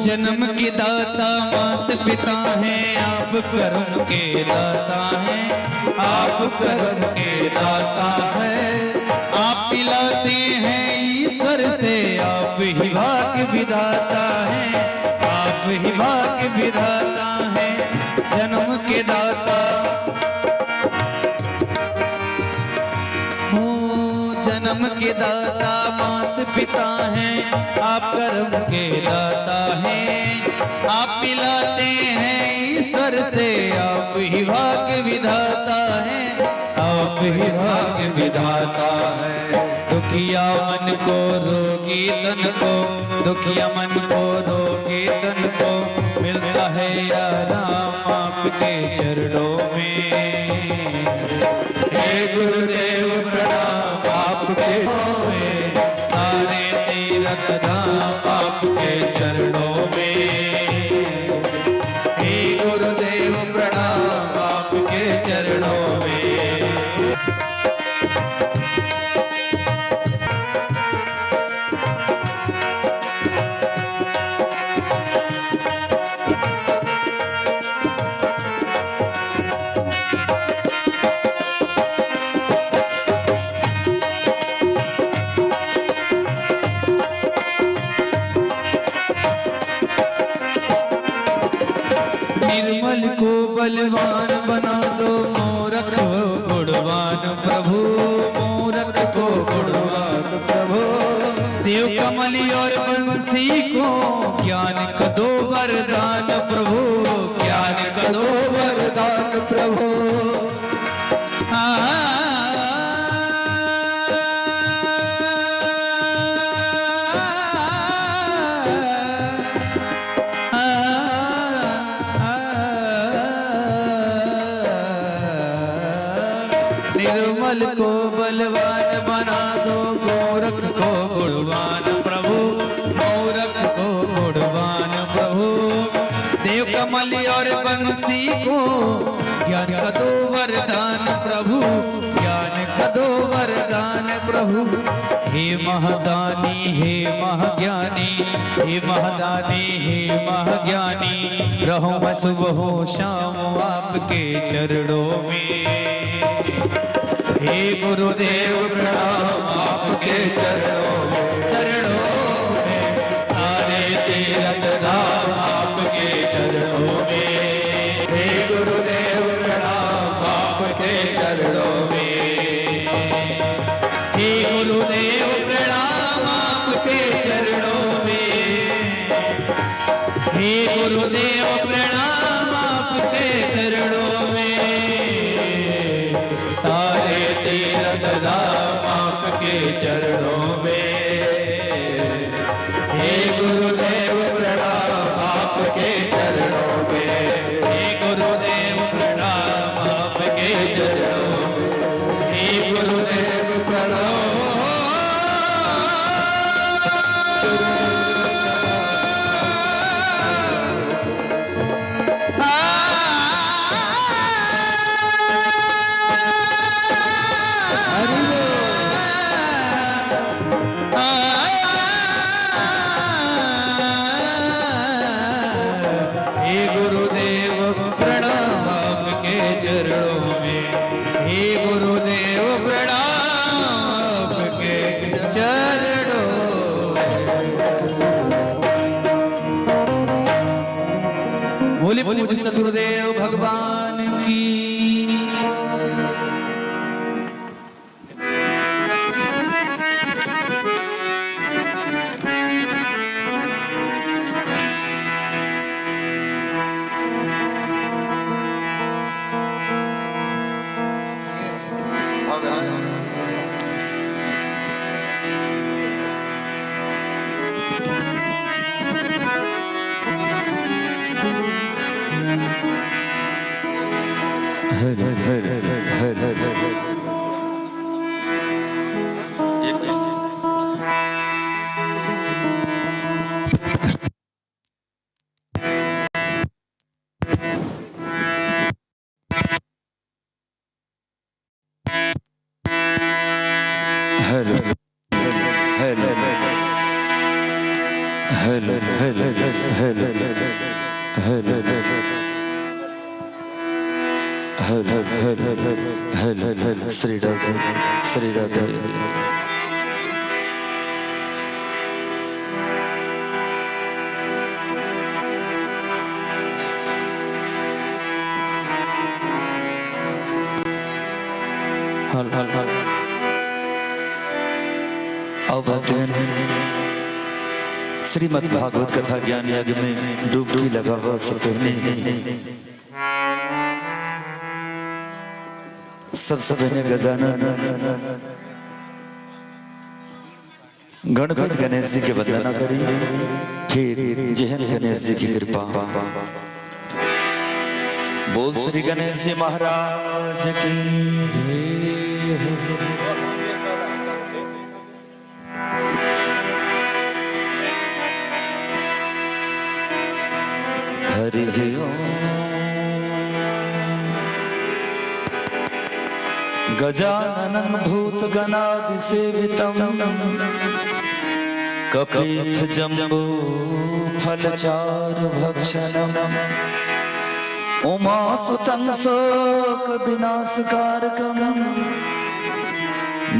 जन्म के दाता मात पिता हैं, आप कर्म के दाता हैं, आप कर्म के दाता हैं। आप पिलाते हैं ईश्वर से, आप ही भाग्य विधाता हैं, आप ही भाग्य विधाता हैं। जन्म के दाता, हो जन्म के दाता मात पिता हैं, आप कर्म के दाता हैं। आप मिलाते हैं ईश्वर से, आप ही भाग्य विधाता हैं, आप ही भाग्य विधाता है। दुखिया मन को रोगी तन को, दुखिया मन को रोगी तन को, मिलता है आराम आपके चरणों में। हे गुरुदेव प्रणाम आपके, सारे तीर्थ धाम आपके चरणों में। हे गुरुदेव प्रणाम आपके चरणों में। निर्मल को बलवान बना दो, मूरख को गुणवान प्रभु, मूरख को गुणवान प्रभु। देव कमली और बंसी को ज्ञान का दो वरदान प्रभु, ज्ञान का दो वरदान प्रभु। निर्मल को बलवान बना दो, गोरख को गुणवान प्रभु, गोरख को गुणवान प्रभु। देव कमली और बंसी को ज्ञान का दो वरदान प्रभु, ज्ञान का दो वरदान प्रभु। हे महादानी हे महाज्ञानी, हे महादानी हे महाज्ञानी, रहो मैं सुबह हो शाम आपके चरणों में। हे गुरुदेव प्रणाम आपके चरणों में, चरणों में, सारे तीर्थ धाम आपके चरणों में। हे गुरुदेव प्रणाम आपके चरणों में। हे गुरुदेव प्रणाम आपके चरणों में। हे गुरुदेव प्रणाम आपके चरणों में। सारे तीर्थ धाम आपके चरणों में। हे गुरुदेव प्रणाम आपके चरणों में। हे गुरुदेव प्रणाम आपके चरणों में। हे गुरुदेव प्रणाम। हे गुरुदेव प्रणाम आपके चरणों में। हे गुरुदेव प्रणाम आपके चरणों में। बोले पूज्य सतगुरुदेव भगवान की। हर हर हर हर। हर हर हर Hello hello hello hello hello hello hello hello. Shri Radhe, Shri Radhe. Hall hall hall. अब भक्तगण श्रीमद् भागवत कथा ज्ञान यज्ञ में डुबकी लगावा से पहले, सबसे पहले गजानन गणपति गणेश जी की वंदना करी, फिर जहन गणेश जी की कृपा। बोल श्री गणेश जी महाराज की। हरि ओम। गजाननं भूतगणादिसेवितं कपीथ जम्बू फलचारुभक्षणम् उमासुतं शोक विनाशकारकम्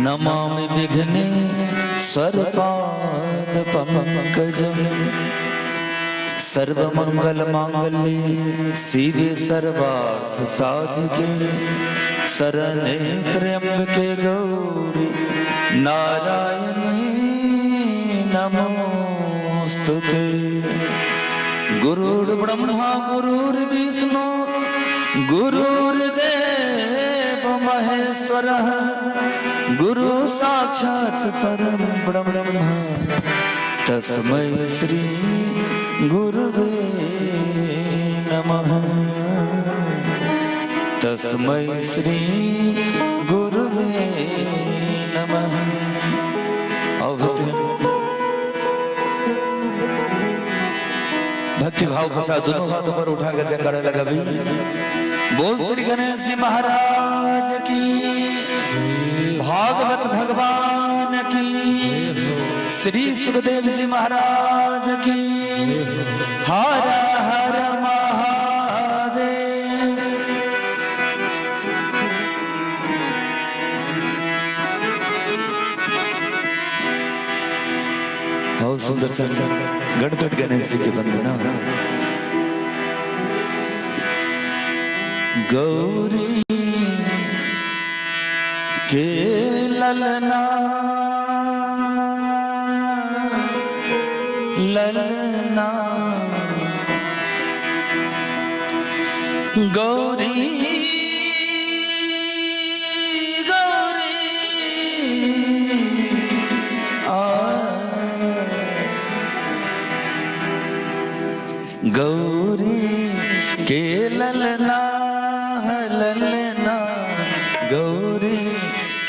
नमामि विघ्नेश्वर पाद पंकजम्। सर्वमंगल मांगल्ये शिवे सर्वार्थ साधिके शरणे त्र्यंबके गौरी नारायणी नमोस्तुते। गुरुर्ब्रह्मा गुरुर्विष्णु गुरुर्देव महेश्वरः गुरु साक्षात् परम ब्रह्म तस्मै श्री गुरुवे नमः। तस्मै श्री गुरुवे नमः। अवधूत भक्ति भाव के साथ दोनों हाथों पर उठा कर जयकारा लगा भी। बोल श्री गणेश जी महाराज की, भागवत भगवान की, श्री सुखदेव जी महाराज की। हर हर महादेव। बहुत सुंदर संग गणपति गणेश जी की वंदना। गौरी के ललना ललना, गौरी गौरी आ, गौरी के ललना ललना, गौरी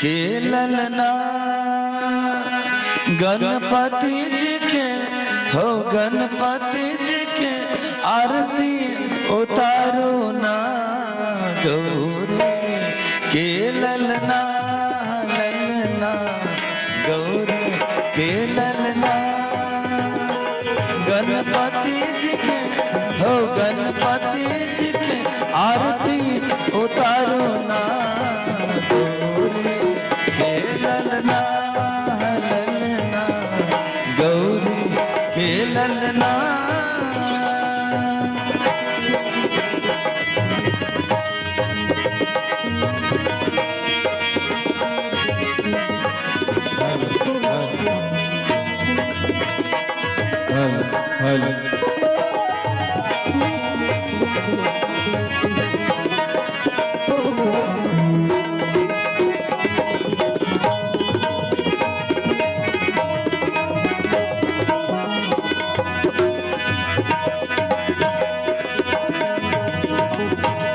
के ललना, गणपति जी के हो गणपति जी के आरती उतारो ना। गौरी के ललना ललना, गौरी के ललना, गणपति जी के हो गणपति जी के आरती उतारो ना। गौरी के ललना ललना, गौरी के ललना। હલ હલ.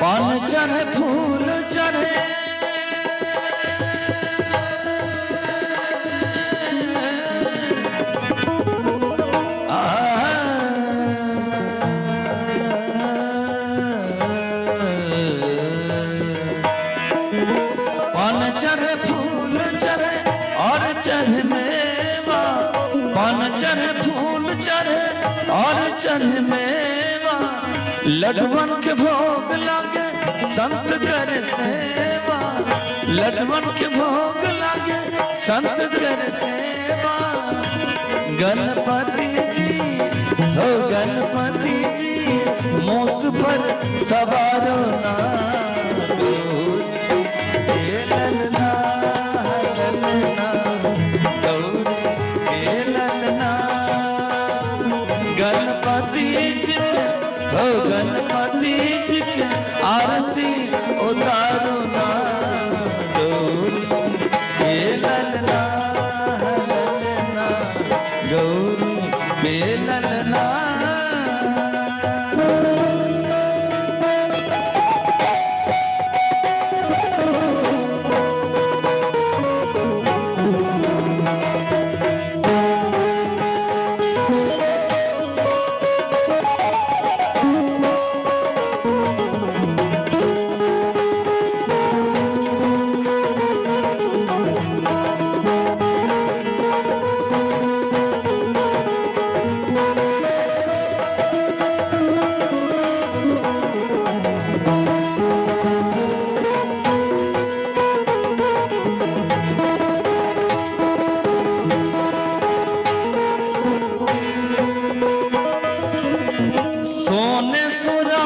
पान चढ़े फूल चढ़े, आ, पान चढ़े फूल चढ़े और चढ़े मेवा, पान चढ़े फूल चढ़े। और चढ़ मेवा, लड्डुअन के भोग लागे संत कर सेवा, लड्डुअन के भोग लागे संत कर सेवा। गणपति जी हो गणपति जी, मूस पर सवारो ना, गौरी के ललना ललना, गौरी के ललना। गणपति जी के हो गणपति जी के आरती उतारो ना, गौरी के ललना ललना, गौरी के ललना। सोने सुरा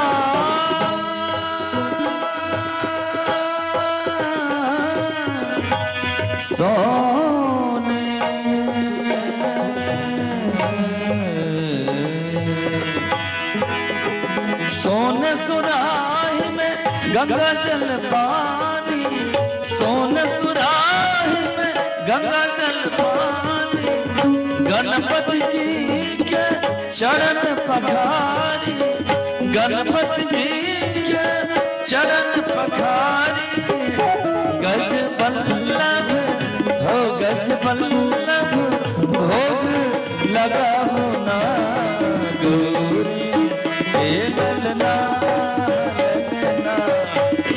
सोने सोने सुराही में गंगा जल पानी, सोने सुराही में गंगा जल पानी। गणपति जी के चरण पखारी, गणपति जी के चरण पखारी। गज बल्लभ हो गज बल्लभ भोग लगावो ना, गौरी के ललना ललना,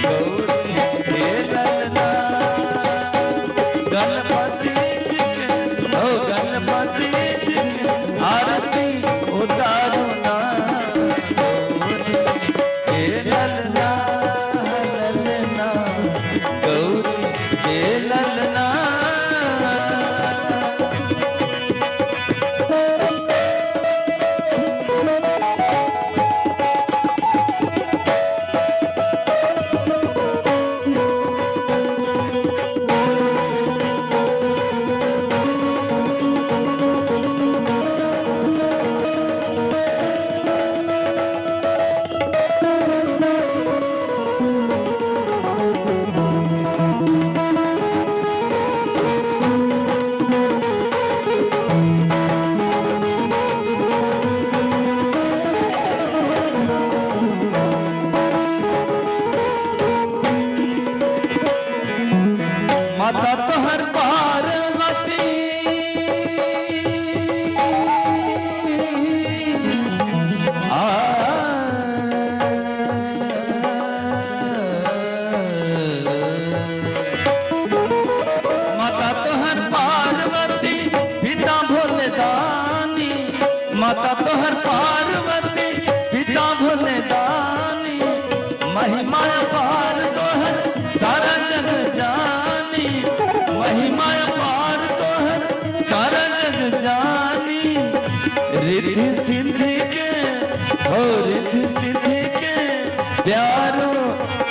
गौरी के ललना। गणपति जी के हो गणपति जी के आरती उतारो ना, गौरी के ललना ललना, गौरी के ललना। माता तोहर पार्वती आ, माता तोहर पार्वती पिता भोले दानी, माता तोहर पार्वती पिता भोले दानी। महिमा पार तोहर सारा जग जानी, महिमा पार तोहर सारा जग जानी। रिद्धि सिद्धि के हो रिद्धि सिद्धि के प्यारो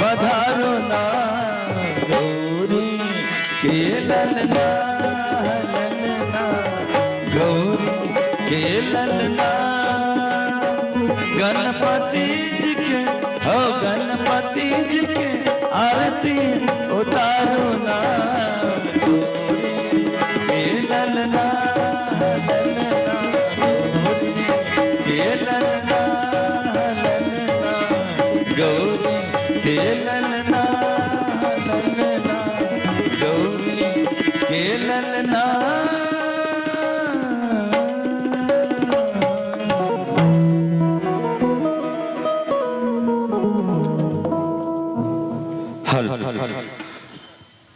पधारो ना, गौरी के ललना ललना, गौरी के ललना। गणपति जी के हो गणपति जी के आरती उतारो ना, गौरी के ललना ललना, गौरी के ललना ललना, गौरी के ललना ललना, गौरी के ललना। हल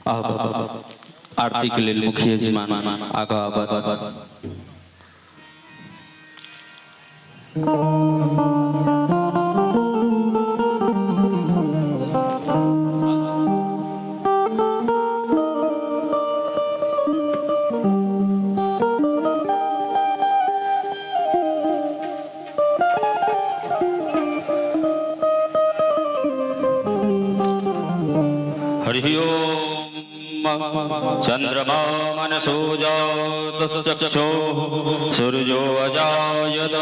अब आरती के लेल मुख्य यजमान आगा आबत। हरिः ओम। चंद्रमा मनसो जातश्चक्षुः सूर्यो अजायत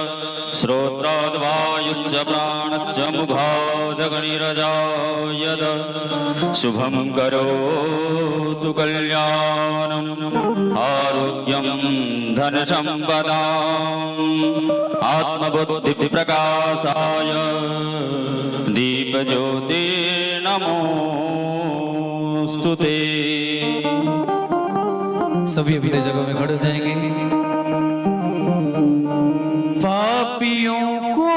श्रोत्राद्वायुश्च प्राणश्च मुखादग्निरजायत। शुभं करोतु कल्याणम् आरोग्यं धनसम्पदाम् आत्मबुद्धिप्रकाशाय दीपज्योति नमोऽस्तु ते। सभी अपने जगह में खड़े हो जाएंगे। पापियों को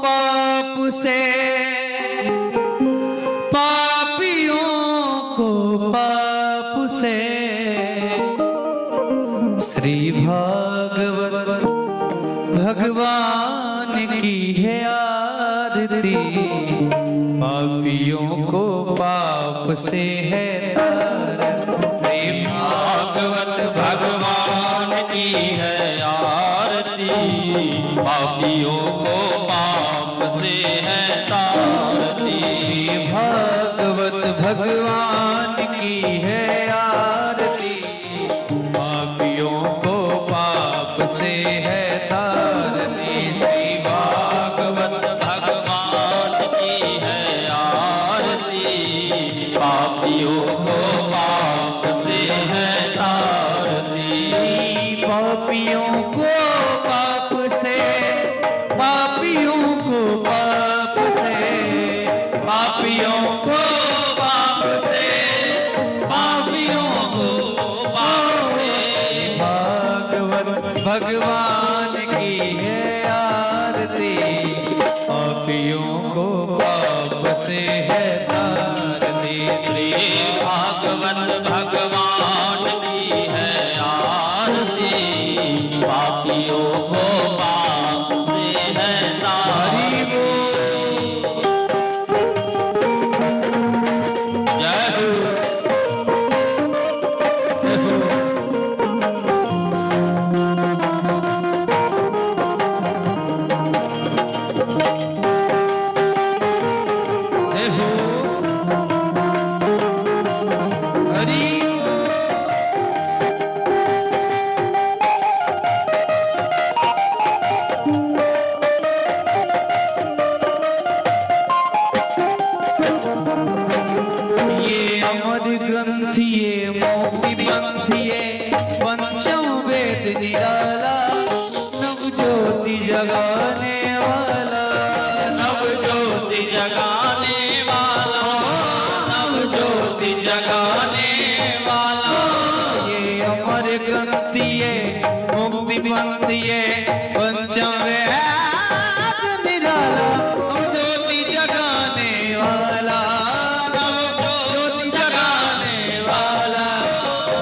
पाप से, पापियों को पाप से श्री भागवत भगवान की है आरती। पापियों को पाप से है तार। श्री भागवत भगवान की है आरती, पापियों को पाप से है तारती। श्री भागवत भगवान की है आरती, पापियों को पाप से है तारती। श्री भागवत भगवान की है आरती, पापियों को पाप से है तारती। पापियों को पाप से, पापियों को पाप से, पापियों को पाप से, पापियों को पाप से भागवत भगवान की है आरती, पापियों को पाप से है तारती। श्री भागवत भगवान की है आरती, पापियों को पाप से है हरि तारती। बोल। जय हो। जय हो। हरि बोल। ये अमर ग्रंथ, ये मोक्ति पंथ, ये पंचम वेद निराला, नव ज्योति जगाने वाला। नव ज्योति जगाने वाला, नव ज्योति जगाने वाला। ये अमर ग्रंथ, ये मुक्ति पंथ, ये पंचम वेद निराला, नव ज्योति जगाने वाला, नव ज्योति जगाने वाला।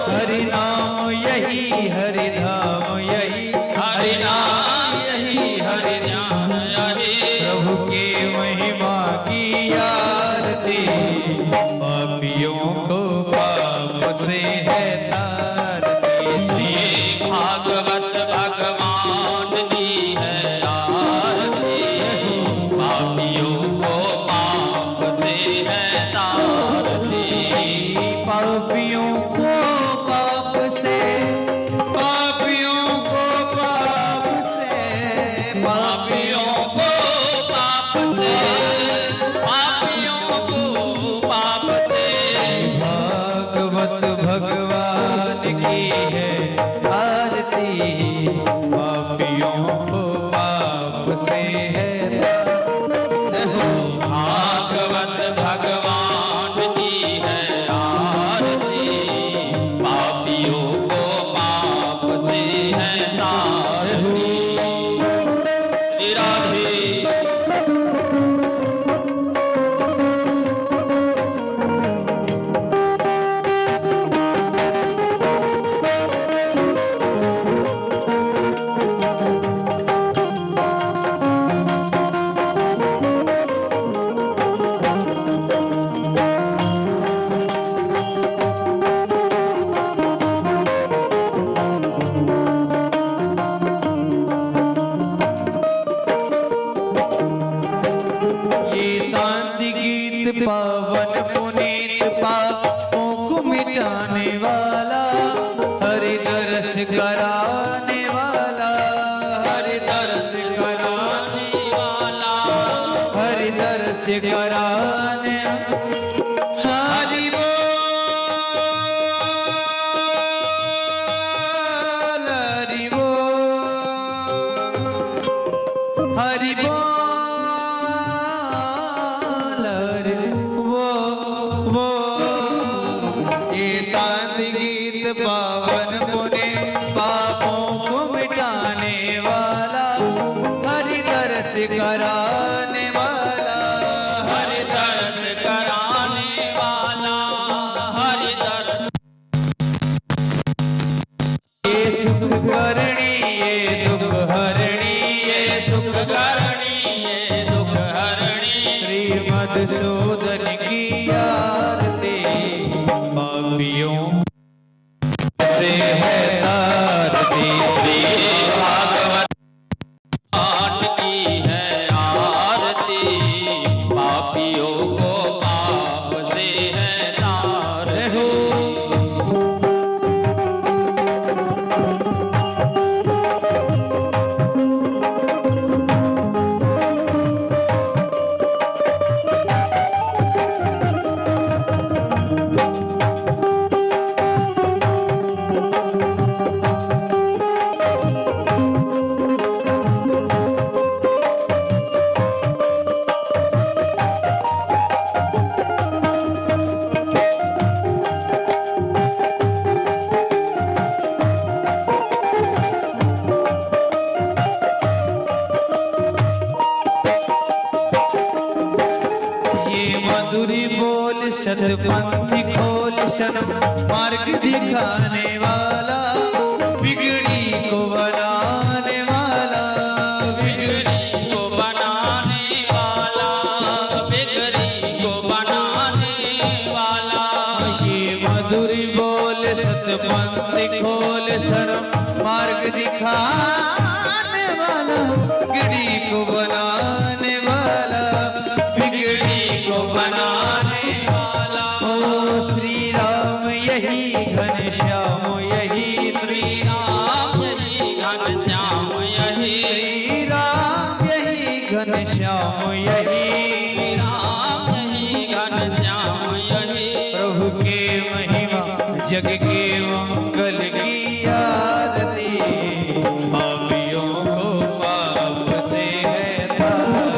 हरि नाम यही, हरि धाम यही, हरि नाम यही, हरि ध्यान यही। प्रभु की महिमा की आरती, पापियों को पाप से है तारती। श्री भागवत भगवान की है आरती, पापियों को पाप से है तारती। पापियों को पाप से, पापियों को पाप से, पापियों को पाप से, पापियों को पाप से भागवत भगवान की है आरती, पापियों को पाप से है भागवत भगवान की है आरती, पापियों को पाप से है तारती। श्री राधे। वाला, हरि दर्श कराने वाला, हरि दर्श कराने वाला, हरि दर्श कराने। हरि बोल, हरि बोल, हरि बोल, हरि वो वो। ये शांति गीत पावन पुने पापों को मिटाने वाला, हरि दर्श कराने वाला, हरि दर्श कराने वाला, हरि दर्श। ये सुख करणी ये दुख हरणी, ये सुख करणी ये दुख हरणी, श्री मधुसूदन की आरती पापियों से है तारती। श्री भागवत पाठ की है आरती, पापियों को पाप से है तार हो। ये मधुरी बोल सतपंथी खोल शरण मार्ग दिखाने वाला, बिगड़ी को बनाने वाला, बिगड़ी बिगड़ी को बनाने वाला, बिगड़ी को बनाने वाला। ये मधुरी बोल सतपंथी खोल शरण मार्ग दिखाने वाला, बिगड़ी को बनाने वाला, बिगड़ी को बनाने वाला। ओ श्री राम यही घन श्याम यही, श्री श्री राम यही घन श्याम यही, श्री राम यही घन श्याम यही, श्री राम यही घन श्याम यही। प्रभु के महिमा जग के मंगल की आरती, पापियों को पाप से है तार।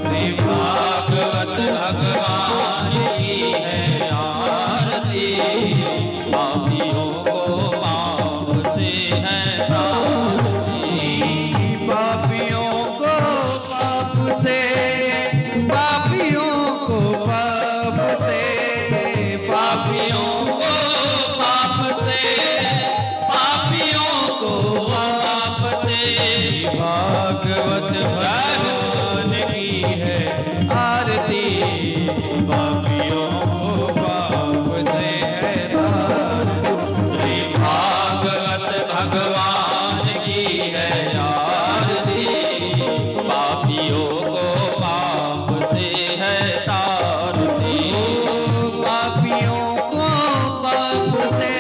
श्री भागवत भगवान की है आरती, पापियों को पाप से है तारती। पापियों को पाप से, पापियों को पाप से, पापियों को पाप से, पापियों को पाप से। भागवत भगवान की है आरती, पापियों को पाप से है तार। श्री भागवत भगवान की है आरती, पापियों को पाप से है तारती। पापियों को पाप से,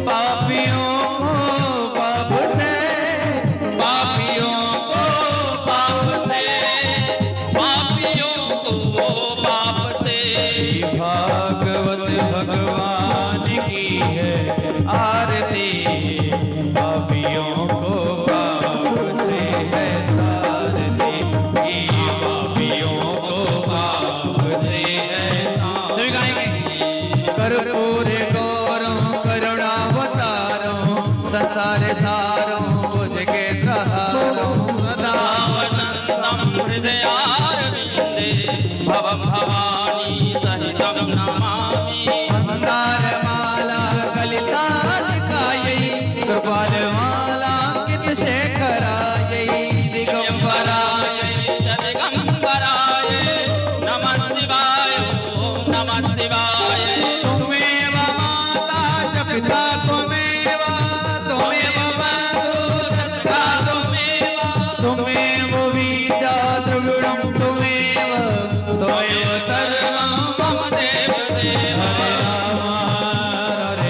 पापियों को पाप से, पापियों को पाप से, पापियों को पाप से। भागवत भगवान की है आरती, पापियों को पाप से है तारती। पापियों को पाप से है सभी गाएंगे। कर्पूर गौरम करुणावतारम संसार सारम भुजगेन्द्रहारम सदा वसन्तं हृदयारविन्दे भवं भवानी सहितं नमामि। मंदारमाला कलितालकायै कृपालमालाङ्कित शेखरायै दिगंबराय दिगम्बराय च दिगम्बराय नमः शिवाय ॐ नमः शिवाय। त्वमेव माता च पिता त्वमेव, त्वमेव सखा त्वमेव, त्वमेव विद्या द्रविणं त्वमेव, त्वमेव सर्वं मम देव देव। हरे राम हरे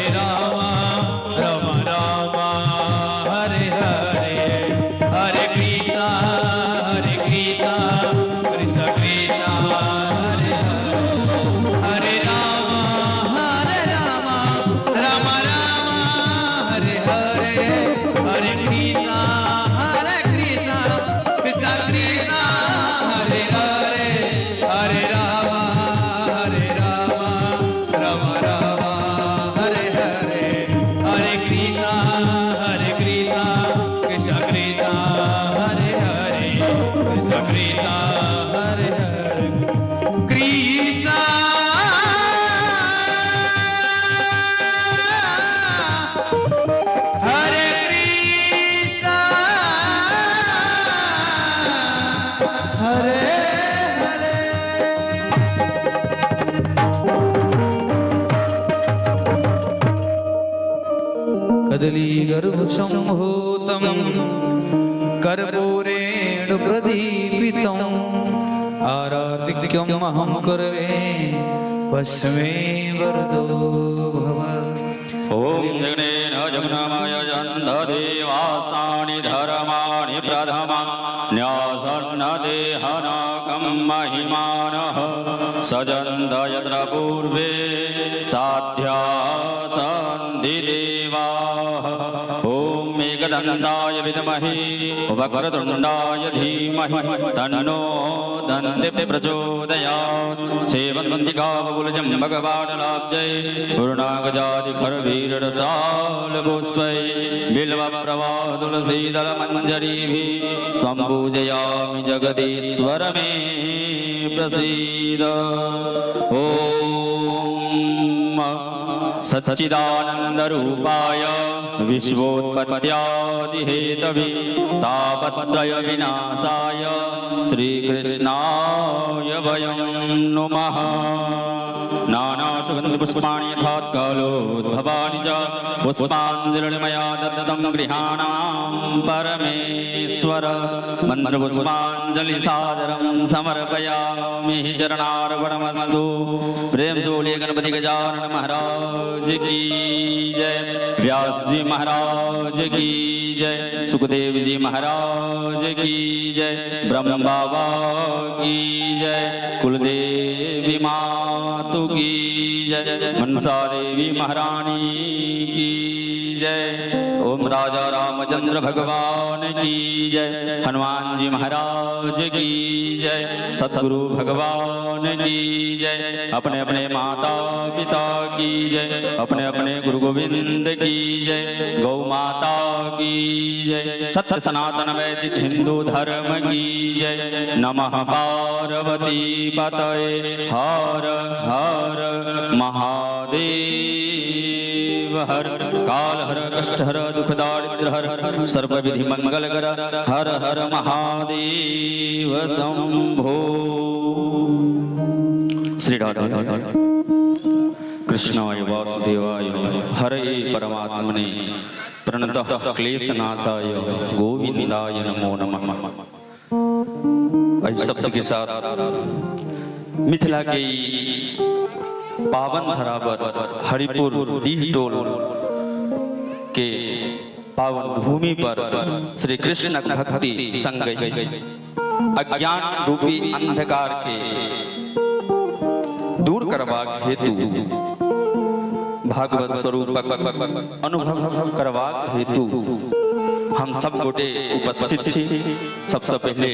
कदलीगर्भसम्भूतं कर्पूरेण प्रदीपितम् आराधिक्यम् अहं कुर्वे पश्मे वरदो भव। ॐ जगनेन जमुनामय चन्ददेवास्तानि धर्माणि प्रथमा न्यासन्नदेहनाकं महिमानः सजन्त यत्र पूर्वे साध्या सन्ति देवाः। ॐ एकदन्ताय विद्महे वक्रतुण्डाय धीमहि तन्नो दन्ति प्रचोदयात्। सेवन्तिकावकुलजं भगवानलाब्जै पूर्णागजादिखरवीररसालपुष्पै बिल्वप्रवाह तुलसीदलमञ्जरीभिः स्वं पूजयामि जगदीश्वर मे प्रसीद। ॐ सच्चिदानन्दरूपाय विश्वोत्पत्त्यादिहेतवे तापत्रय विनाशाय श्रीकृष्णाय वयं नुमः। नानासुगन्धिपुष्पाणि यथात्कालोद्भवानि च पुष्पाञ्जलिर्मया दत्तं गृहाणां परमेश्वर। मन्त्रपुष्पाञ्जलिसादरं समर्पयामि चरणार्पणमस्तु। प्रेम से बोलिए गणपति गजानन महाराज की जय, व्यास जी महाराज की जय, सुखदेव जी महाराज की जय, ब्रह्म बाबा की जय, कुलदेवी मातु की जय, मनसा देवी महारानी की जय, ओम राजा रामचंद्र भगवान की जय, हनुमान जी महाराज की जय, सतगुरु भगवान की जय, अपने अपने माता पिता की जय, अपने अपने गुरु गोविंद की जय, गौ माता की जय, सत्य सनातन वैदिक हिंदू धर्म की जय। नमः पार्वती पतये हर हर महादेव हर। काल हर कष्ट हर दुख दारिद्र हर सर्व विधि मंगल कर हर हर महादेव शंभो। श्री राधे कृष्णाय वासुदेवाय हरे परमात्मने प्रणतः क्लेशनाशाय गोविंदाय नमो नमः। एहि शब्द के साथ मिथिला के ई पावन धरा पर हरिपुर डीह टोल के पावन भूमि पर श्री कृष्ण भक्ति संग अज्ञान रूपी अंधकार के दूर करबाक हेतु, भागवत स्वरूपक अनुभव करबाक हेतु हम सब गोटे उपस्थित छी। सबसे पहले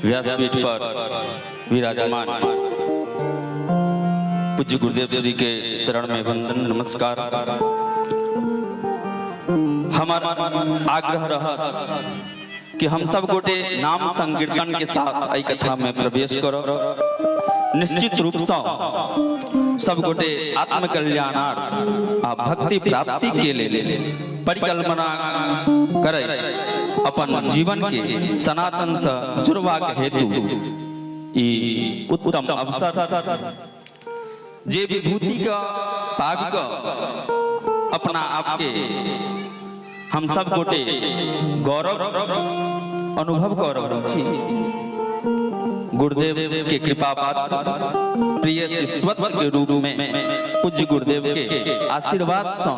व्यासपीठ पर विराजमान पूज्य गुरुदेव श्री के चरण में वंदन नमस्कार। हमार आग्रह रहत कि हम सब गोटे नाम संकीर्तन के साथ एहि कथा में प्रवेश करब। निश्चित रूप से सब गोटे आत्मकल्याणार्थ आ भक्ति प्राप्ति के लेल परिकल्पना करे अपन जीवन के सनातन से जुड़बाक हेतु ई उत्तम अवसर, जे विभूति का पाग का अपना आपके हम सब गोटे गौरव अनुभव कर रहल छी, गुरुदेव के कृपा पात्र प्रिय शिष्यत्व के रूप में पूज्य गुरुदेव के आशीर्वाद से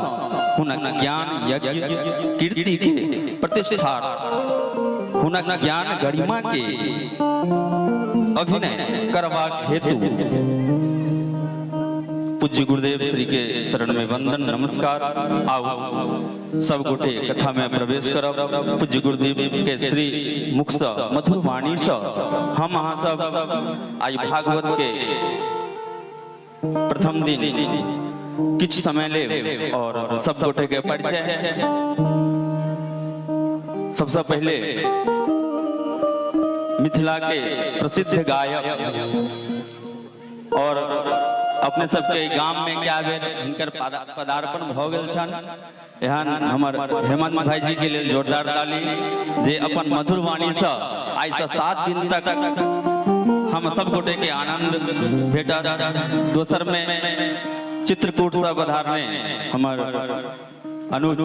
हुनक ज्ञान यज्ञ कीर्ति के प्रतिष्ठा, हुनक ज्ञान गरिमा के अभिनय करबाक हेतु पूज्य गुरुदेव श्री के चरण में वंदन नमस्कार। आओ, सब गोटे कथा में प्रवेश करब। पूज्य गुरुदेव के श्री मुख से मधुर वाणी से हम अहाँ सब आई भागवत के प्रथम दिन किछु समय लेब और सब गोटे के परिचय। सबसे पहले मिथिला के प्रसिद्ध गायक और अपने सबके गाम में क्या बेर हिनकर पदार्पण भऽ गेल छनि, एहन हमर हेमंत भाईजी के लेल जोरदार ताली, जे अपन मधुर वाणी से आइ से 7 दिन तक हम सब गोटे के आनंद भेटत। दोसर में चित्रकूट से पधारने हमर अनुज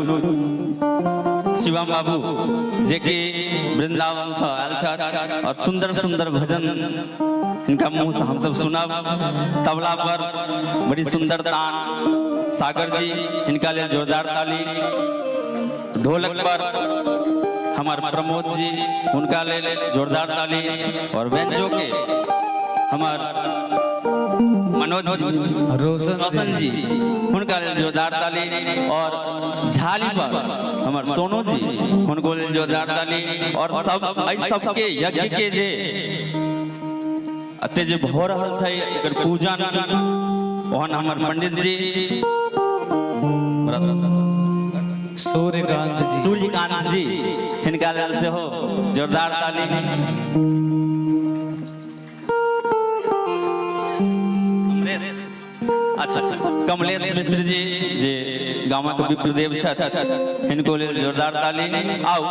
शिवम बाबू जे कि वृंदावन से आयल छथि और सुंदर सुंदर भजन हिनका मुंह से हमसब सुनब। तबला पर बड़ी सुंदर तान सागर जी, हिनका लेल जोरदार ताली। ढोलक पर हमार प्रमोद जी, हुनका लेल जोरदार ताली। और व्यंजो के हमार मनोज रोशन रोशन जी, हुनका लेल जोरदार ताली। और झाली पर हमर सोनू जी, हुनको लेल जोरदार ताली। और सब एहि सबके यज्ञ के जे एते जे भऽ रहल छै एकर पूजन, ओहन हमर पंडित जी सूर्यकांत जी, सूर्यकांत जी, हिनका लेल सेहो जोरदार ताली। अच्छा अच्छा, कमलेश मिश्र जी जे गामक विप्रदेव छथि, हिनको लेल जोरदार ताली। आउ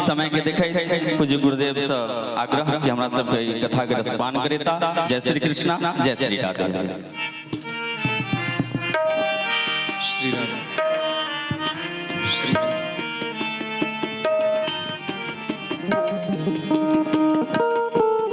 समय के देखै पूज्य गुरुदेव से आग्रह कि हमरा सबके ई कथा के रसपान करेता। जय श्री कृष्णा, जय श्री राधे। श्री राधे, श्री राधे।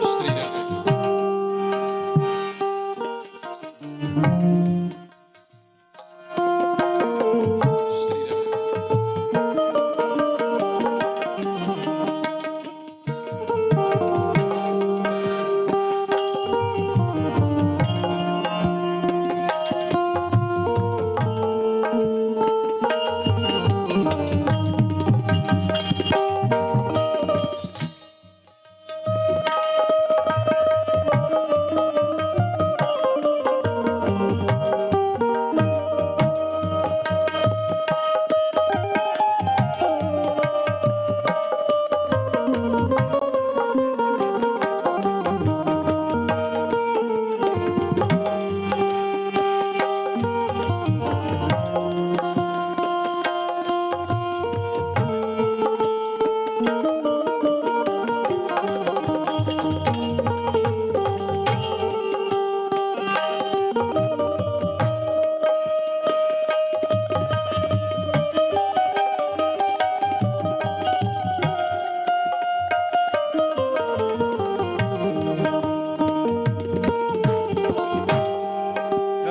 श्री राधे। श्री राधे।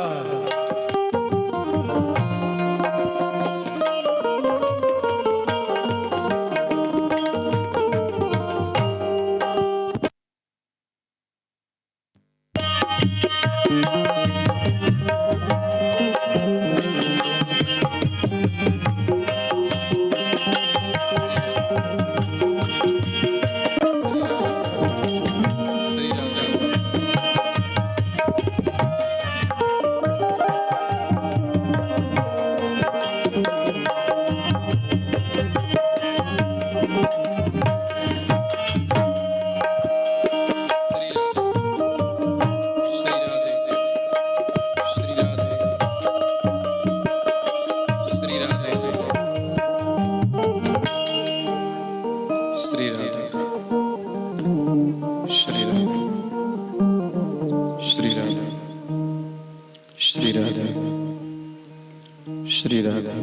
श्री राधे। श्री राधे, श्री राधे, श्री राधे, श्री राधे, श्री राधे, श्री राधे, श्री राधे, श्री राधे,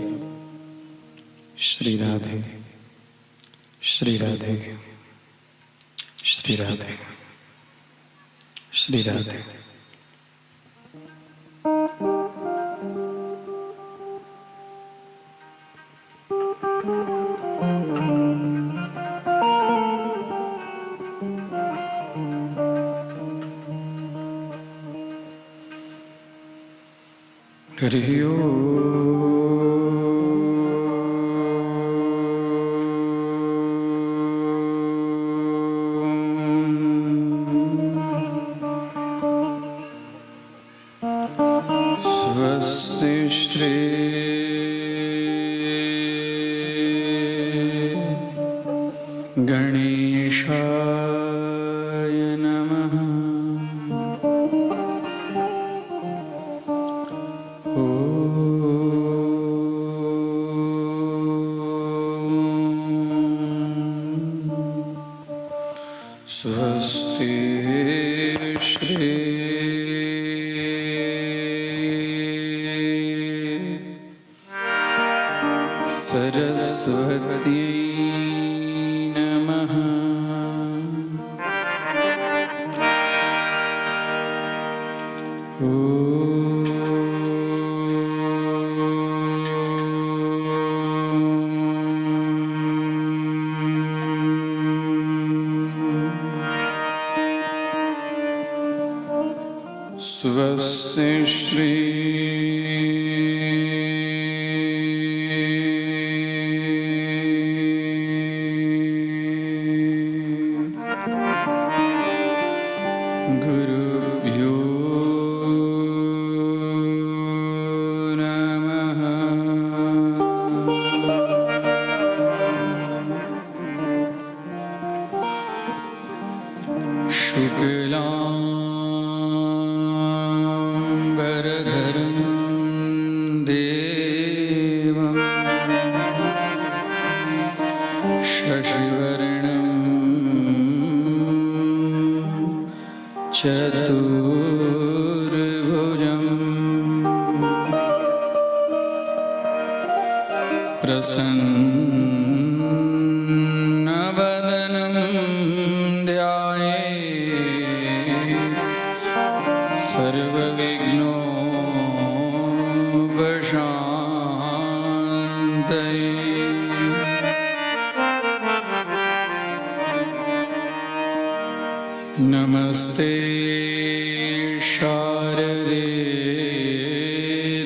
श्री राधे, श्री राधे, श्री राधे, श्री राधे। हरि ओम। स्वस्ति श्री गणेशाय नमः। ॐ स्वस्ति श्री सरस्वती नमः। स्वस्ति श्री गुरुभ्यो नमः। शुक्लाम्बरधरं देवं शशिवर्णं चतुर्भुजं प्रसन्नवदनं ध्याये सर्वविघ्नोपशान्तये। नमस्ते शारदे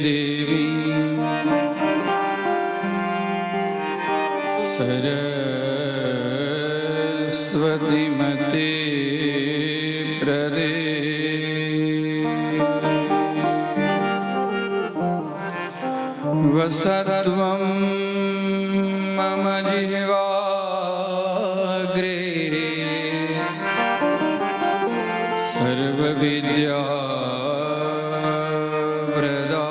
देवी सरस्वती मते प्रदे। वसत्वं मम जिह्वाग्रे सर्वविद्या प्रदा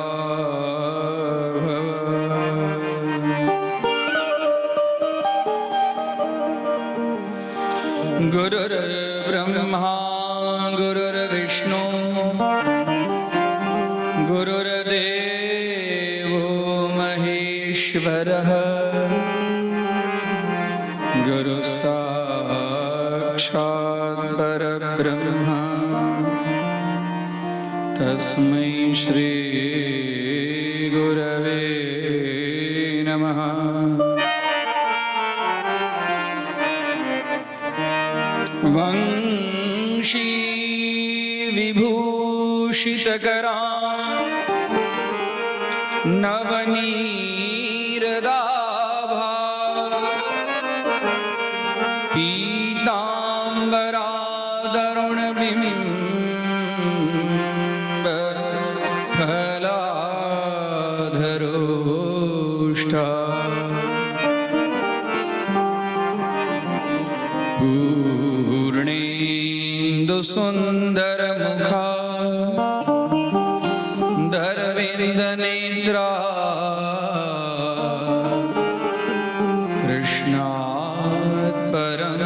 भव। गुरुर्ब्रह्मा गुरुर्विष्णु गुरुर्देवो महेश्वरः गुरु साक्षात् परब्रह्म तस्मै श्री गुरवे नमः। वंशी विभूषितकरा नवनीरदाभा पीताम्बरादरुणबिम्ब फलाधरोष्ठा पूर्णेन्दुसुन्दरमुखा धरविन्दनेत्रा कृष्णात् परं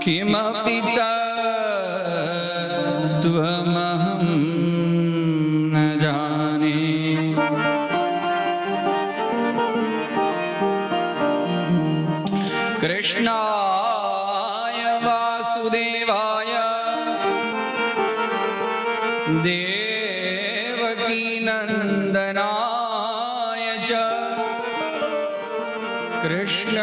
किमपि तत्त्वमहं न जाने। कृष्णाय वासुदेवाय देवकीनन्दनाय च कृष्ण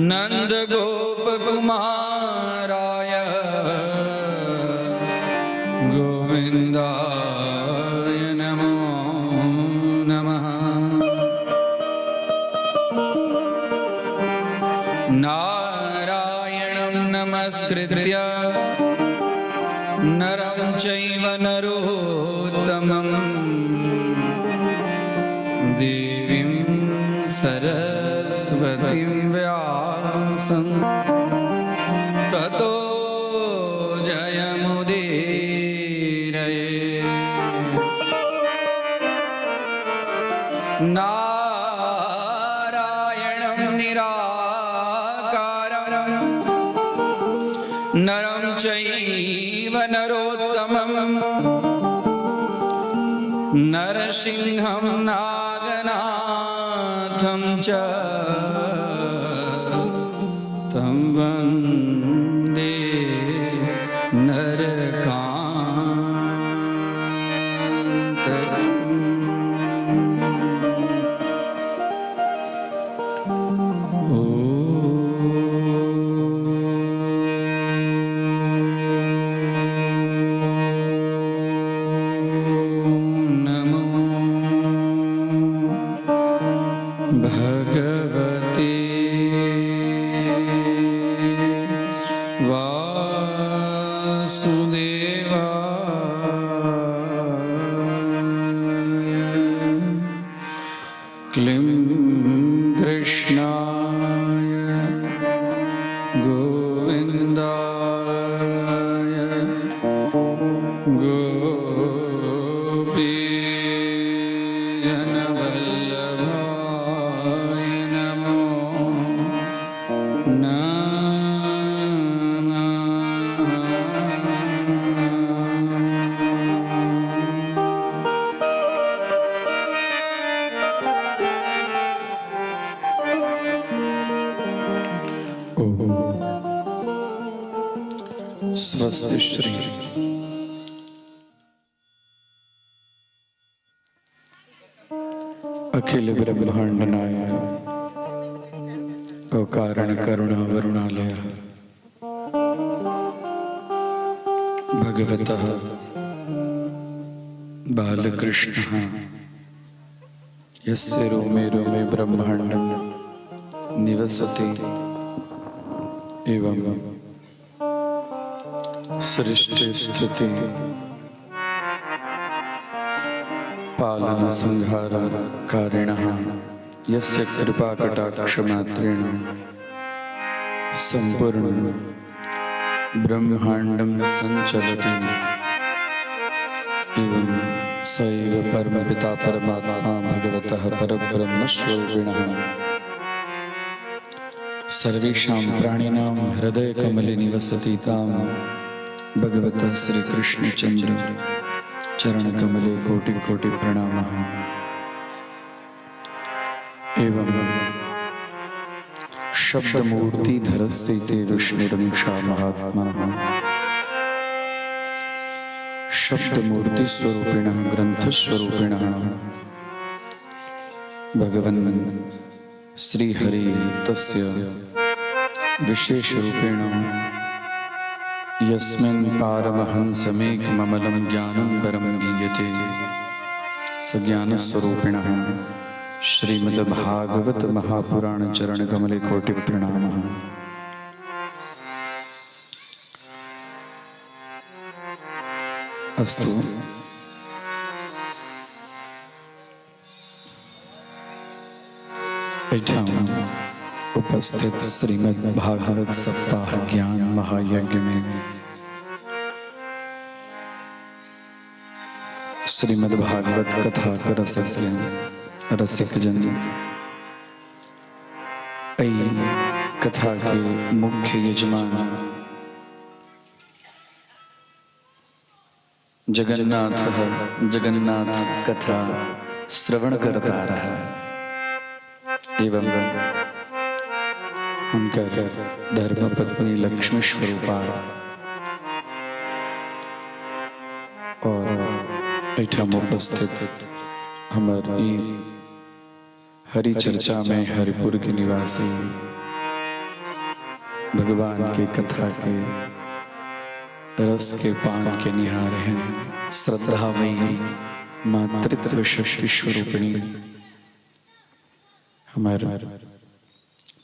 नन्दगोपकुमाराय गोविन्दाय नमो नमः। नारायणं नमस्कृत्य नरं चैव नरोत्तमं देवीं सरस्वतीं व्यासं ततो जयमुदीरये। नारायणं निराकारं नरं चैव नरोत्तमं नरसिंहं नागनाथं जगन्नाथं च तं वन्दे नरकान्तकम्। ॐ नमो भगवते वासुदेवाय क्लीं कृष्णाय गोविन्दाय गोपीजनवल्लभाय नमो नमः। स्वस्ति श्री अखिल ब्रह्मांड नायक अकारण करुणा वरुणालय भगवतः बालकृष्णः यस्य रोमे रोमे ब्रह्माण्डं निवसति एवं सृष्टि स्थिति पालन संहार कारिणः यस्य कृपा कटाक्षमात्रेण संपूर्ण ब्रह्माण्डं संचलति एवं स एव परमपिता परमात्मा भगवतः परब्रह्मस्वरूपिणः सर्वेषां प्राणिनां हृदयकमले निवसति तां भगवतः श्रीकृष्णचन्द्र चरणकमले कोटि कोटि प्रणामः। एवं शब्दमूर्तिधरस्य विष्णुरंशा महात्मनः शब्दमूर्तिस्वरूपिणः ग्रन्थस्वरूपिणः भगवन् श्रीहरि तस्य विशेषरूपेण यस्मिन् पारमहंसमेकममलं ज्ञानं परं गीयते स ज्ञानस्वरूपिणः श्रीमद्भागवत महापुराण चरणकमले कोटि प्रणामः। अस्तु। एहिठाम उपस्थित श्रीमद् भागवत सप्ताह ज्ञान महायज्ञ में श्रीमद् भागवत कथा के रसिक रसिक जन, एहि कथा के मुख्य यजमान जगन्नाथ जगन्नाथ कथा श्रवण करता रहा एवं हुनकर धर्मपत्नी लक्ष्मी स्वरूपा और एहिठाम उपस्थित हमर ई हरि चर्चा में हरिपुर के निवासी, भगवान के कथा के रस के पान के निहार हैं, श्रद्धामयी मातृत्व शक्ति स्वरूपिणी हमारे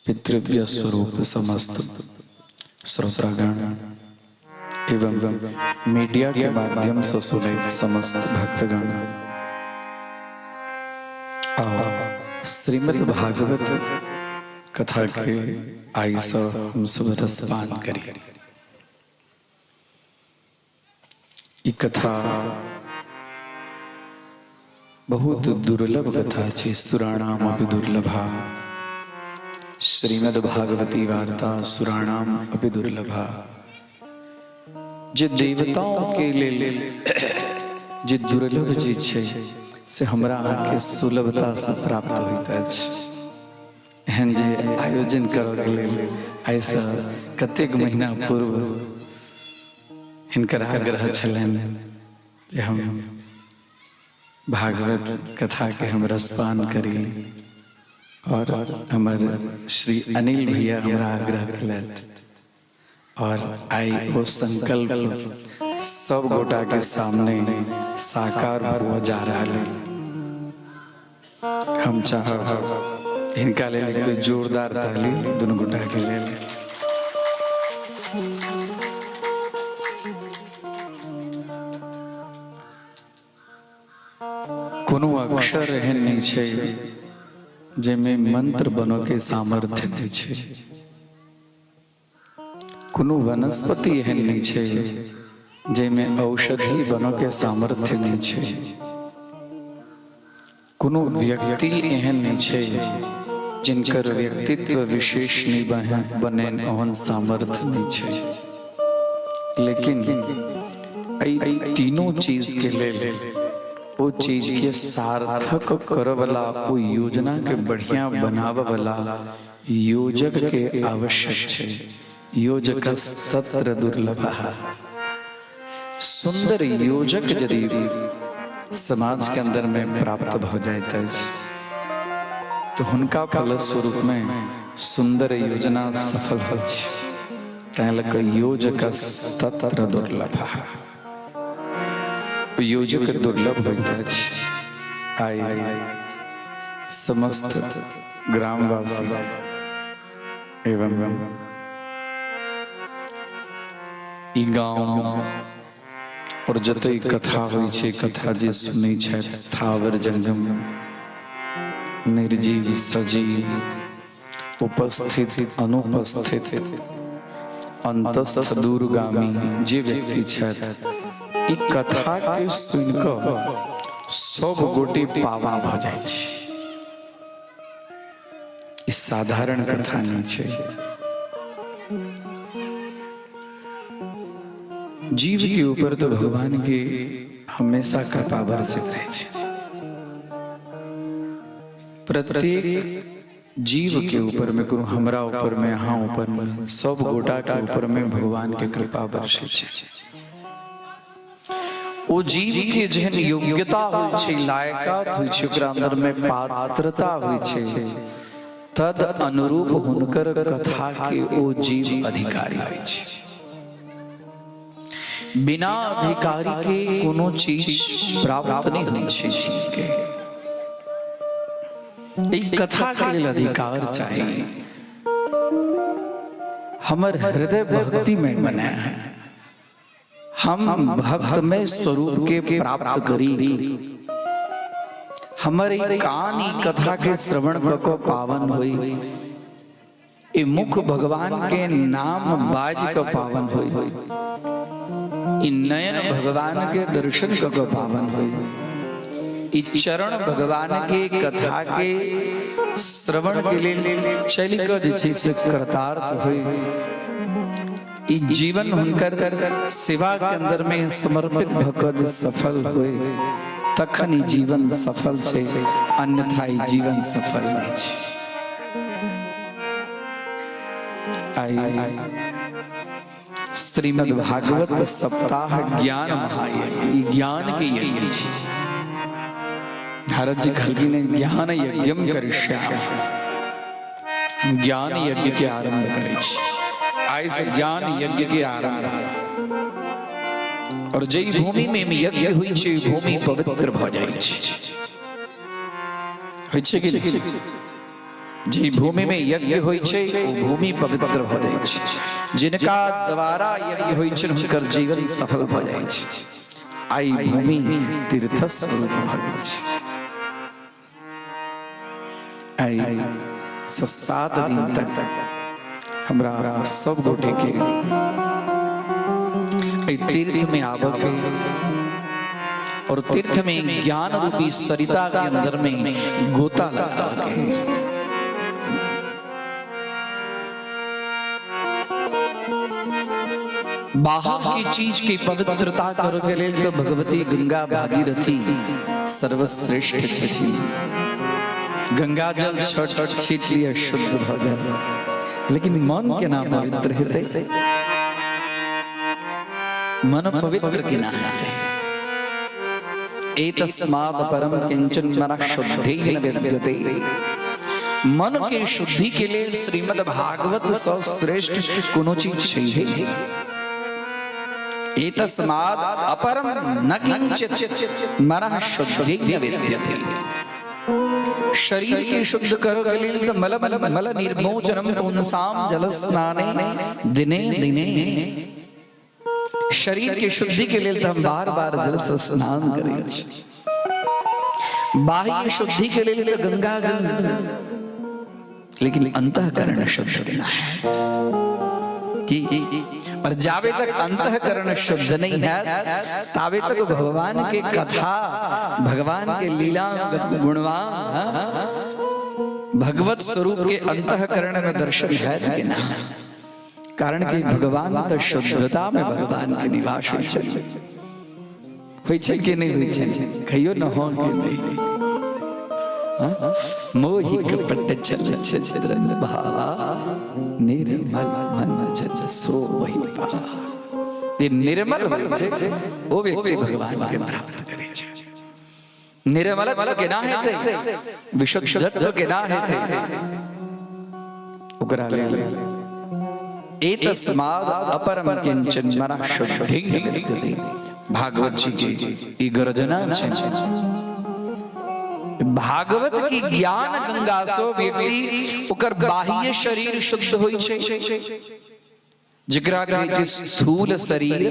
पितृव्य स्वरूप समस्त श्रोतागण एवं मीडिया के माध्यम से सुने समस्त भक्तगण, आओ श्रीमद् भागवत कथा के आई से हम सब रसपान करी। ई कथा बहुत दुर्लभ कथा छै। सुराणाम अपि दुर्लभा श्रीमद् भागवती वार्ता, सुराणाम अपि दुर्लभा। जे देवताओं के लेल जे दुर्लभ चीज छै, से हमरा अहाँके सुलभता से प्राप्त होइत अछि। एहन जे आयोजन करऽके लेल आइसँ कतेक महीना पूर्व हिनकर आग्रह छलनि जे हम भागवत कथाके हम रसपान करी और हमर श्री अनिल भैया हमरा आग्रह केलथि और आइ ओ संकल्प सब गोटा के सामने साकार हुआ जा रहा है। हम चाहब हिनका लेल एक बेर जोरदार ताली दुनू गोटा के लेल। कोनो अक्षर एहन नहि छै जाहिमे मंत्र बनऽ के सामर्थ्य नहि छै। कोनो वनस्पति एहन नहि छै जाहिमे औषधि बनऽके सामर्थ्य नहि छै। कोनो व्यक्ति एहन नहि छै जिनकर व्यक्तित्व विशेष नहि बने ओहन सामर्थ्य नहि छै। लेकिन एहि तीनों चीजके लेल ओ चीजके सार्थक करऽवला, ओ योजनाके बढ़िया बनाबऽवला योजक के आवश्यक छै। योजकस्तत्र दुर्लभः। सुंदर योजक यदि समाज के अंदर में प्राप्त भ जाइत अछि तो हुनका फलस्वरूप में सुंदर योजना सफल होइ छै। तैं लऽ कऽ योजकस्तत्र दुर्लभः, योजक दुर्लभ होइत अछि। आइ समस्त ग्रामवासी एवं ई गांव और जतय कथा होइ छै, कथा जे सुनै छथि, स्थावर जंगम निर्जीव सजीव उपस्थित अनुपस्थित अंतस्थ दूरगामी जे व्यक्ति छथि, ई कथा के सुनि कऽ सब गोटे पावन भऽ जाइ छै। ई साधारण कथा नहि छै। जीव के ऊपर तो भगवान के हमेशा कृपा बरसैत रहै छै। प्रत्येक जीव के ऊपर में, कोनो हमरा ऊपर में, अहाँ ऊपर में, सब गोटा के ऊपर में भगवान के कृपा बरसै छै। ओ जीव के जेहन योग्यता होइ छै, लायकात होइ छै, ओकरा अंदर में पात्रता होइ छै, तद अनुरूप हुनकर कथा के ओ जीव अधिकारी होइ छै। बिना अधिकारी के कोनो चीज प्राप्त नहीं होइ छै जीव के। ई कथा के लेल अधिकार चाही। हमर हृदय भक्ति में बने, हम भक्तमय स्वरूप के प्राप्त करी, हमर ई कान ई कथा के श्रवण क कऽ पावन होई, ई मुख भगवान के नाम बाज क पावन होई, ई नयन भगवान के दर्शन क कऽ पावन होई, ई चरण भगवान के कथा के श्रवण के लेल चलि कऽ जे छै से कृतार्थ होई, ई जीवन हुनकर सेवा के अंदर में समर्पित भऽ कऽ जे सफल होए तखन ई जीवन सफल छै, अन्यथा ई जीवन सफल नहि छै। आइ श्रीमद् भागवत सप्ताह ज्ञान महायज्ञ, ई ज्ञान के यज्ञ छै। नारद जी कहलखिन ज्ञान यज्ञम करिष्यामि, हम ज्ञान यज्ञ के आरंभ करै छी। आइ से ज्ञान यज्ञ के आरंभ। और जै भूमि में यज्ञ होइ छै भूमि पवित्र भऽ जाइ छै। होइ छै कि नहि? जे भूमि में यज्ञ होइ छै ओ भूमि पवित्र भऽ जाइ छै। जिनका द्वारा यज्ञ होइ छै हुनकर जीवन सफल भऽ जाइ छै। आइ भूमि तीर्थ स्वरूप भऽ गेल छै। आइ से 7 दिन तक हमरा सब गोटे के एहि तीर्थ में आबऽ के और तीर्थ में ज्ञान रूपी सरिता के अंदर में गोता लगा के बाहर की चीज की पवित्रता करे के लेल तो भगवती गंगा भागीरथी सर्वश्रेष्ठ छथिन। गंगा जल छट छीट लिअ, शुद्ध भऽ जाय, लेकिन मन केना पवित्र हेतै? मन पवित्र केना हेतै? एतस्मात् परम किंचन मनः शुद्धि न विद्यते। मन के शुद्धि के लेल श्रीमद् भागवत सँ श्रेष्ठ कोनो चीज छै हे। एतस्मात् अपरम न किंचित मनः शुद्धि न विद्यते। शरीर के शुद्ध करऽ के लेल तऽ मल मल मल निर्मोचनम पुंसाम जल स्नाने दिने दिने। शरीर के शुद्धि के लेल तऽ हम बार बार जल से स्नान करै छी। बाह्य शुद्धि के लेल तऽ गंगा जल, लेकिन अंतःकरण शुद्ध बिना है की? और जावे तक अंतःकरण शुद्ध नहीं है, तावे तक भगवान के कथा, भगवान के लीला गुणवान, हाँ, भगवत स्वरूप के अंतःकरण में दर्शन है कि ना? कारण कि भगवान तो शुद्धता में भगवान के निवास होइ छै। होइ छै कि नहि होइ छै? कहियो न हो कि नहि? हाँ? मोहि कपट छल छिद्र भावा, निर्मल मन जल सो वही पावा। जे निर्मल होइ छै, ओ व्यक्ति भगवान के प्राप्त करै छै। निर्मलत्व केना हेतै? विशुद्धत्व केना हेतै? ओकरा लेल एतस्माद अपरम किंचन मनः शुद्धि विद्यते। भागवत जी के ई गर्जना छै। भागवत की ज्ञान गंगा सो व्यक्ति ओकर बाह्य शरीर शुद्ध होइ छै, जकरा कहै छै स्थूल शरीर,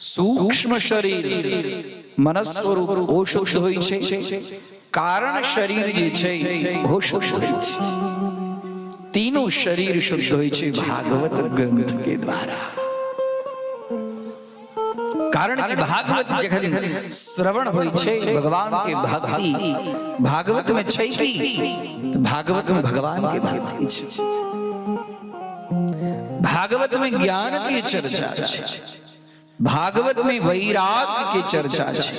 सूक्ष्म शरीर, मनस्वरूप, ओ शुद्ध होइ छै। कारण शरीर जे छै, ओ शुद्ध होइ छै। तीनू शरीर शुद्ध होइ छै भागवत ग्रंथ के द्वारा। कारण कि भागवत जखन श्रवण होइ छै, भगवान के भक्ति भागवत में छै की? तऽ भागवत में भगवान के भक्ति छै, भागवत में ज्ञान के चर्चा छै, भागवत में वैराग्य के चर्चा छै।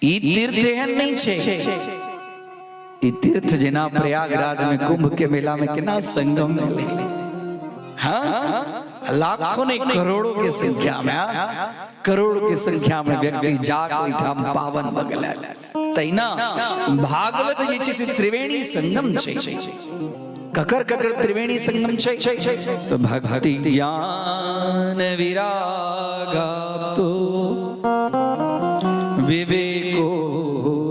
ई तीर्थ एहन नहि छै। ई तीर्थ जेना प्रयागराज में कुंभ के मेला में केना संगम भेलै, हाँ, लाखों नहीं करोड़ों के संख्या में, हाँ? करोड़ के संख्या में व्यक्ति जाके ओहिठाम पावन भऽ गेलै। तहिना भागवत जे छै से त्रिवेणी संगम छै। ककर ककर त्रिवेणी संगम छै? तऽ भक्ति ज्ञान विरागाप्तो विवेको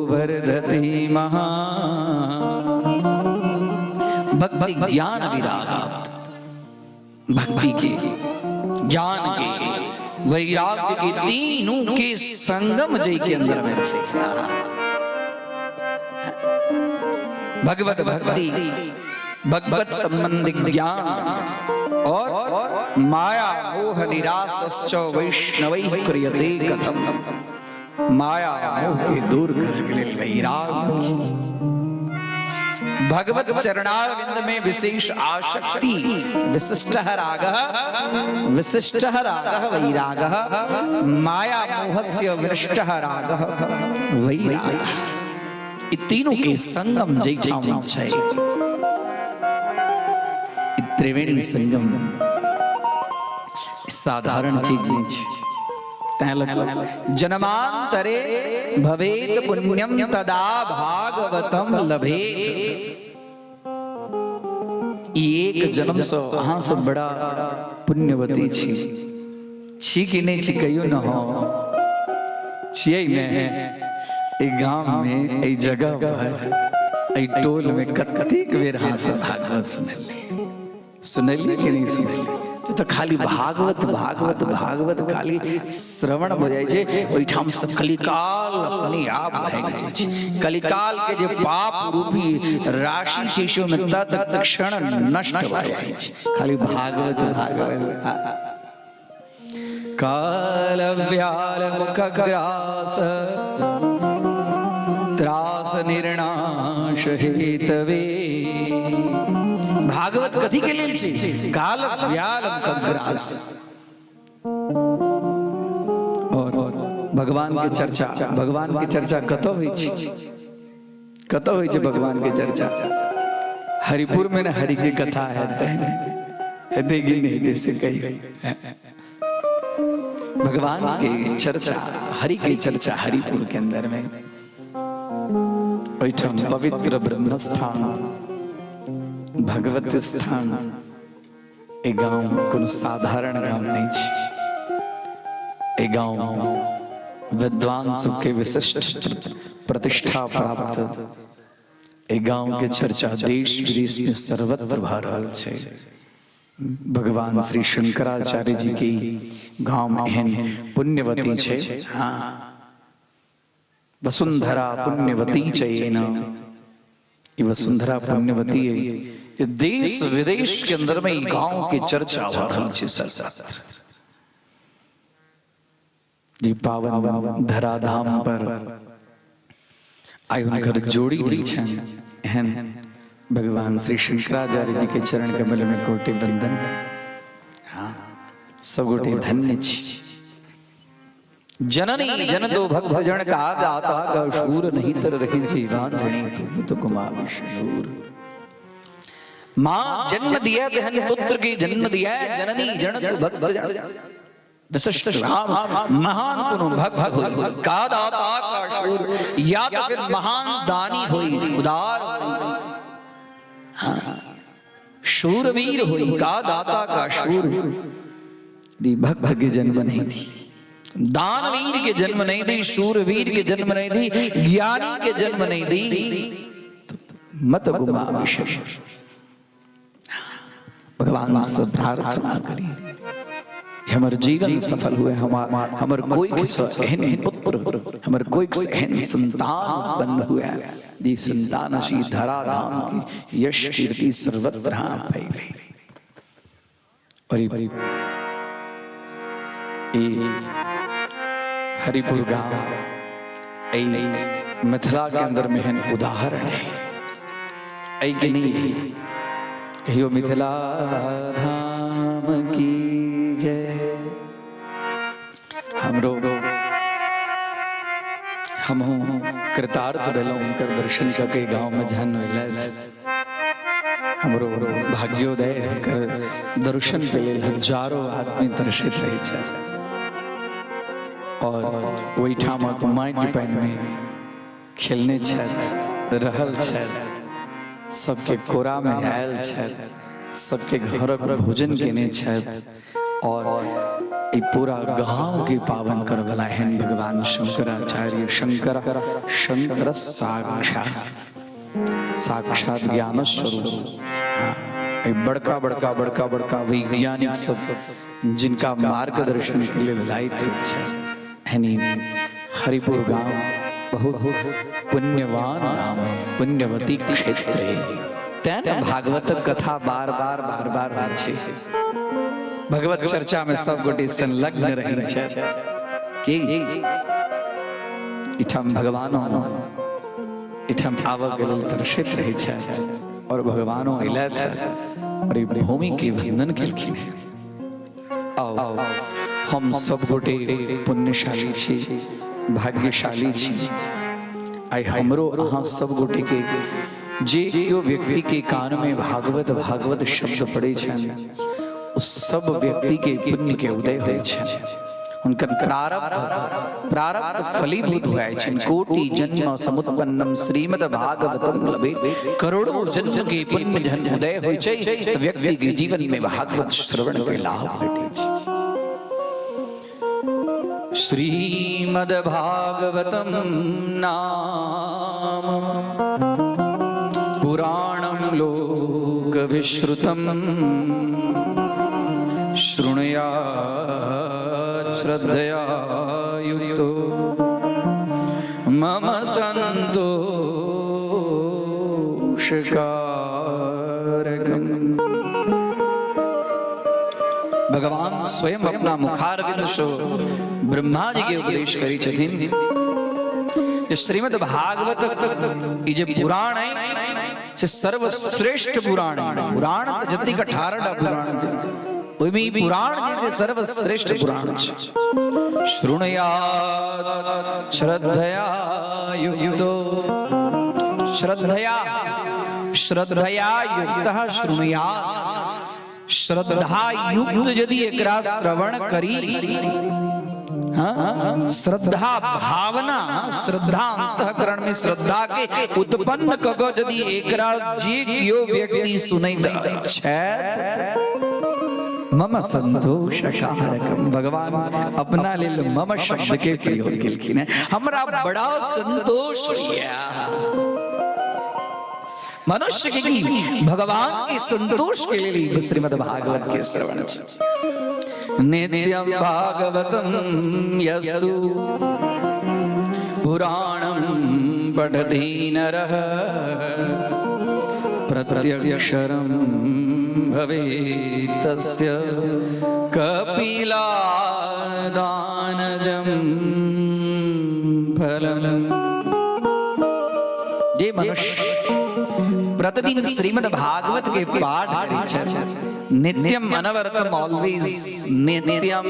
वर्धति महा। भक्ति ज्ञान विरागाप्त, भक्ति के, ज्ञान के, वैराग्य के, तीनों के संगम जय के अंदर में छै। भगवत भक्ति, भगवत संबंधी ज्ञान और माया मोह निराशश्च वैष्णवैः क्रियते कथम। माया मोह के दूर करे के लेल वैराग्य, भगवत चरणारविंद में विशेष आसक्ति, विशिष्ट राग, विशिष्ट राग वैराग, माया मोहस्य विनष्ट राग वैराग। ई तीनों के संगम जैठाम छै, ई त्रिवेणी संगम साधारण चीज नहि छै। तैं लग जन्मांतरे भवेत पुण्यम तदा भागवतम लभेत। ई एक जन्म से अहाँ सब बड़ा पुण्यवती छी। छी कि नहि छी? कहियो न हो छियै ने? एहि गाम में, एहि जगह पर, एहि टोल में कतेक बेर अहाँ सब भागवत सुनलियै? सुनलियै कि नहि सुनलियै? तऽ खाली भागवत भागवत भागवत खाली श्रवण भऽ जाइ छै, ओहिठाम से कलिकाल अपने आप भागि जाइ छै। कलिकाल के जे पाप रूपी राशि छै, से ओहिमे तत् क्षण नष्ट भऽ जाइ छै, खाली भागवत भागवत। काल व्याल मुखग्रास त्रास निर्णाश हेतवे। भागवत कथी के लेल छै? काल व्याल मुखग्रास। और भगवान के चर्चा, भगवान के चर्चा कतऽ होइ छै? कतऽ होइ छै भगवान के चर्चा? हरिपुर में ने हरि के कथा हेतै, हेतै कि नहीं हेतै से कही। भगवान के चर्चा, हरि के चर्चा हरिपुर के अंदर में, ओहिठाम पवित्र ब्रह्मस्थान, भगवत स्थान। ए गांव कोनो साधारण गांव नहीं छै। ए गांव विद्वान सबके विशिष्ट प्रतिष्ठा प्राप्त। ए गांव के चर्चा देश विदेश में सर्वत्र भऽ रहल छै। भगवान श्री शंकराचार्य जी के गांव में एहन पुण्यवती छै। हाँ, वसुंधरा पुण्यवती चयन, ई वसुंधरा पुण्यवती है। ये देश विदेश के अंदर में ई गांव के चर्चा भऽ रहल छै सर्वत्र। जी पावन धराधाम पर आइ हुनकर जोड़ी नहि छनि, एहन भगवान श्री शंकराचार्य जी के चरण कमल में कोटि वंदन। हाँ, सब गोटे धन्य छी। जननी जन दो भक्त जन का दाता का शूर नहीं तर रही जीवान जनी तू तो कुमार विष्णुर। माँ जन्म दिया तेहन पुत्र की जन्म दिया, जननी जन तो भक्त जन विशिष्ट राम महान कोनो भक्त होई, का दाता का शूर, या तो फिर महान दानी होई, उदार होई, हाँ, शूरवीर होई, का दाता का शूर दी भक्त के जन्म नहीं दी, दानवीर के जन्म नहीं दी, शूरवीर के जन्म नहीं दी, ज्ञानी के जन्म नहीं दी, तो मत गुमा विषय। भगवान से प्रार्थना करी हमर जीवन सफल हुए, हमर कोई एहन पुत्र, हमर कोई एहन संतान उत्पन्न हुए जी संतान असी धरा धाम की यश कीर्ति सर्वत्र फैले। और ई हरिपुर गांव ई मिथिला के अंदर में एहन उदाहरण है, ऐ कि नहीं है? कहियो मिथिला धाम की जय। हमरो हमहूँ कृतार्थ भेलहुँ हुनकर दर्शन कऽ के। गाँव में जहन होइलथि, हमरो भाग्योदय, हुनकर दर्शन के लेल हजारों आदमी दर्शित रहै छथि और ओहिठामक माटि पानिमे खेलने छथि, रहल छथि, सबके कोरामे आयल छथि, सबके घरक भोजन केने छथि और ई पूरा गांव के पावन करवला एहन भगवान शंकराचार्य, शंकर शंकर साक्षात साक्षात ज्ञान स्वरूप। हाँ, बड़का बड़का बड़का बड़का वैज्ञानिक सब जिनका मार्गदर्शन के लिए लायक छै, यानी हरिपुर गांव बहुत पुण्यवान गांव है, पुण्यवती क्षेत्र है। तें ने भागवत कथा बार बार बार बार होइ छै। भगवत चर्चा में सब गोटे संलग्न रहै छै कि इठाम भगवानो इठाम आबऽ के लेल तरसित रहै छथि और भगवानो अयलथि और ई भूमि के वंदन केलखिन हैं। आओ, हम सब गोटे पुण्यशाली छी, भाग्यशाली छी। आइ हमरो अहाँ सब गोटे के जे केओ व्यक्ति के कान में भागवत भागवत शब्द पड़े छनि, उस सब व्यक्ति के पुण्य के उदय होइ छनि, हुनकर प्रारब्ध प्रारब्ध फलीभूत भए छनि। कोटि जन्म समुत्पन्नम श्रीमद् भागवतम लभेत, करोड़ों जन्म के पुण्य जन उदय होइ छै तऽ व्यक्ति के जीवन में भागवत श्रवण के लाभ भेटै छै। श्रीमद् भागवतम नाम पुराणं लोक विश्रुतम, शृणुयात् श्रद्धया युक्तो मम संतोषकारकम। भगवान स्वयं अपना मुखारविंद से ब्रह्मा जी के उपदेश करै छथिन जे श्रीमद् भागवत ई जे पुराण है से सर्वश्रेष्ठ पुराण है। पुराण तऽ जतेक 18 टा पुराण छै, ओहिमे ई पुराण जे छै सर्वश्रेष्ठ पुराण छै। शृणुयात् श्रद्धया युक्तो श्रद्धया श्रद्धया युक्त शृणुयात्। श्रद्धा युक्त यदि एकरा श्रवण करी, हाँ, श्रद्धा भावना, श्रद्धा अंतःकरण में श्रद्धा के उत्पन्न कऽ यदि एकरा जे केओ व्यक्ति सुनैत छथि, मम संतोष कारकम। भगवान अपना लेल मम शब्द के प्रयोग केलखिन है, हमरा बड़ा संतोष होइया। मनुष्य के की भगवान के संतोष के लिए श्रीमद् भागवत के श्रवण। नित्यं भागवतम यस्तु पुराणं पठति नरः प्रत्यक्षरं भवेत् तस्य कपिलादानजं फलम्। जे मनुष्य प्रतिदिन श्रीमद् भागवत के पाठ करै छथि, नित्यम अनवरतम, ऑलवेज, नित्यम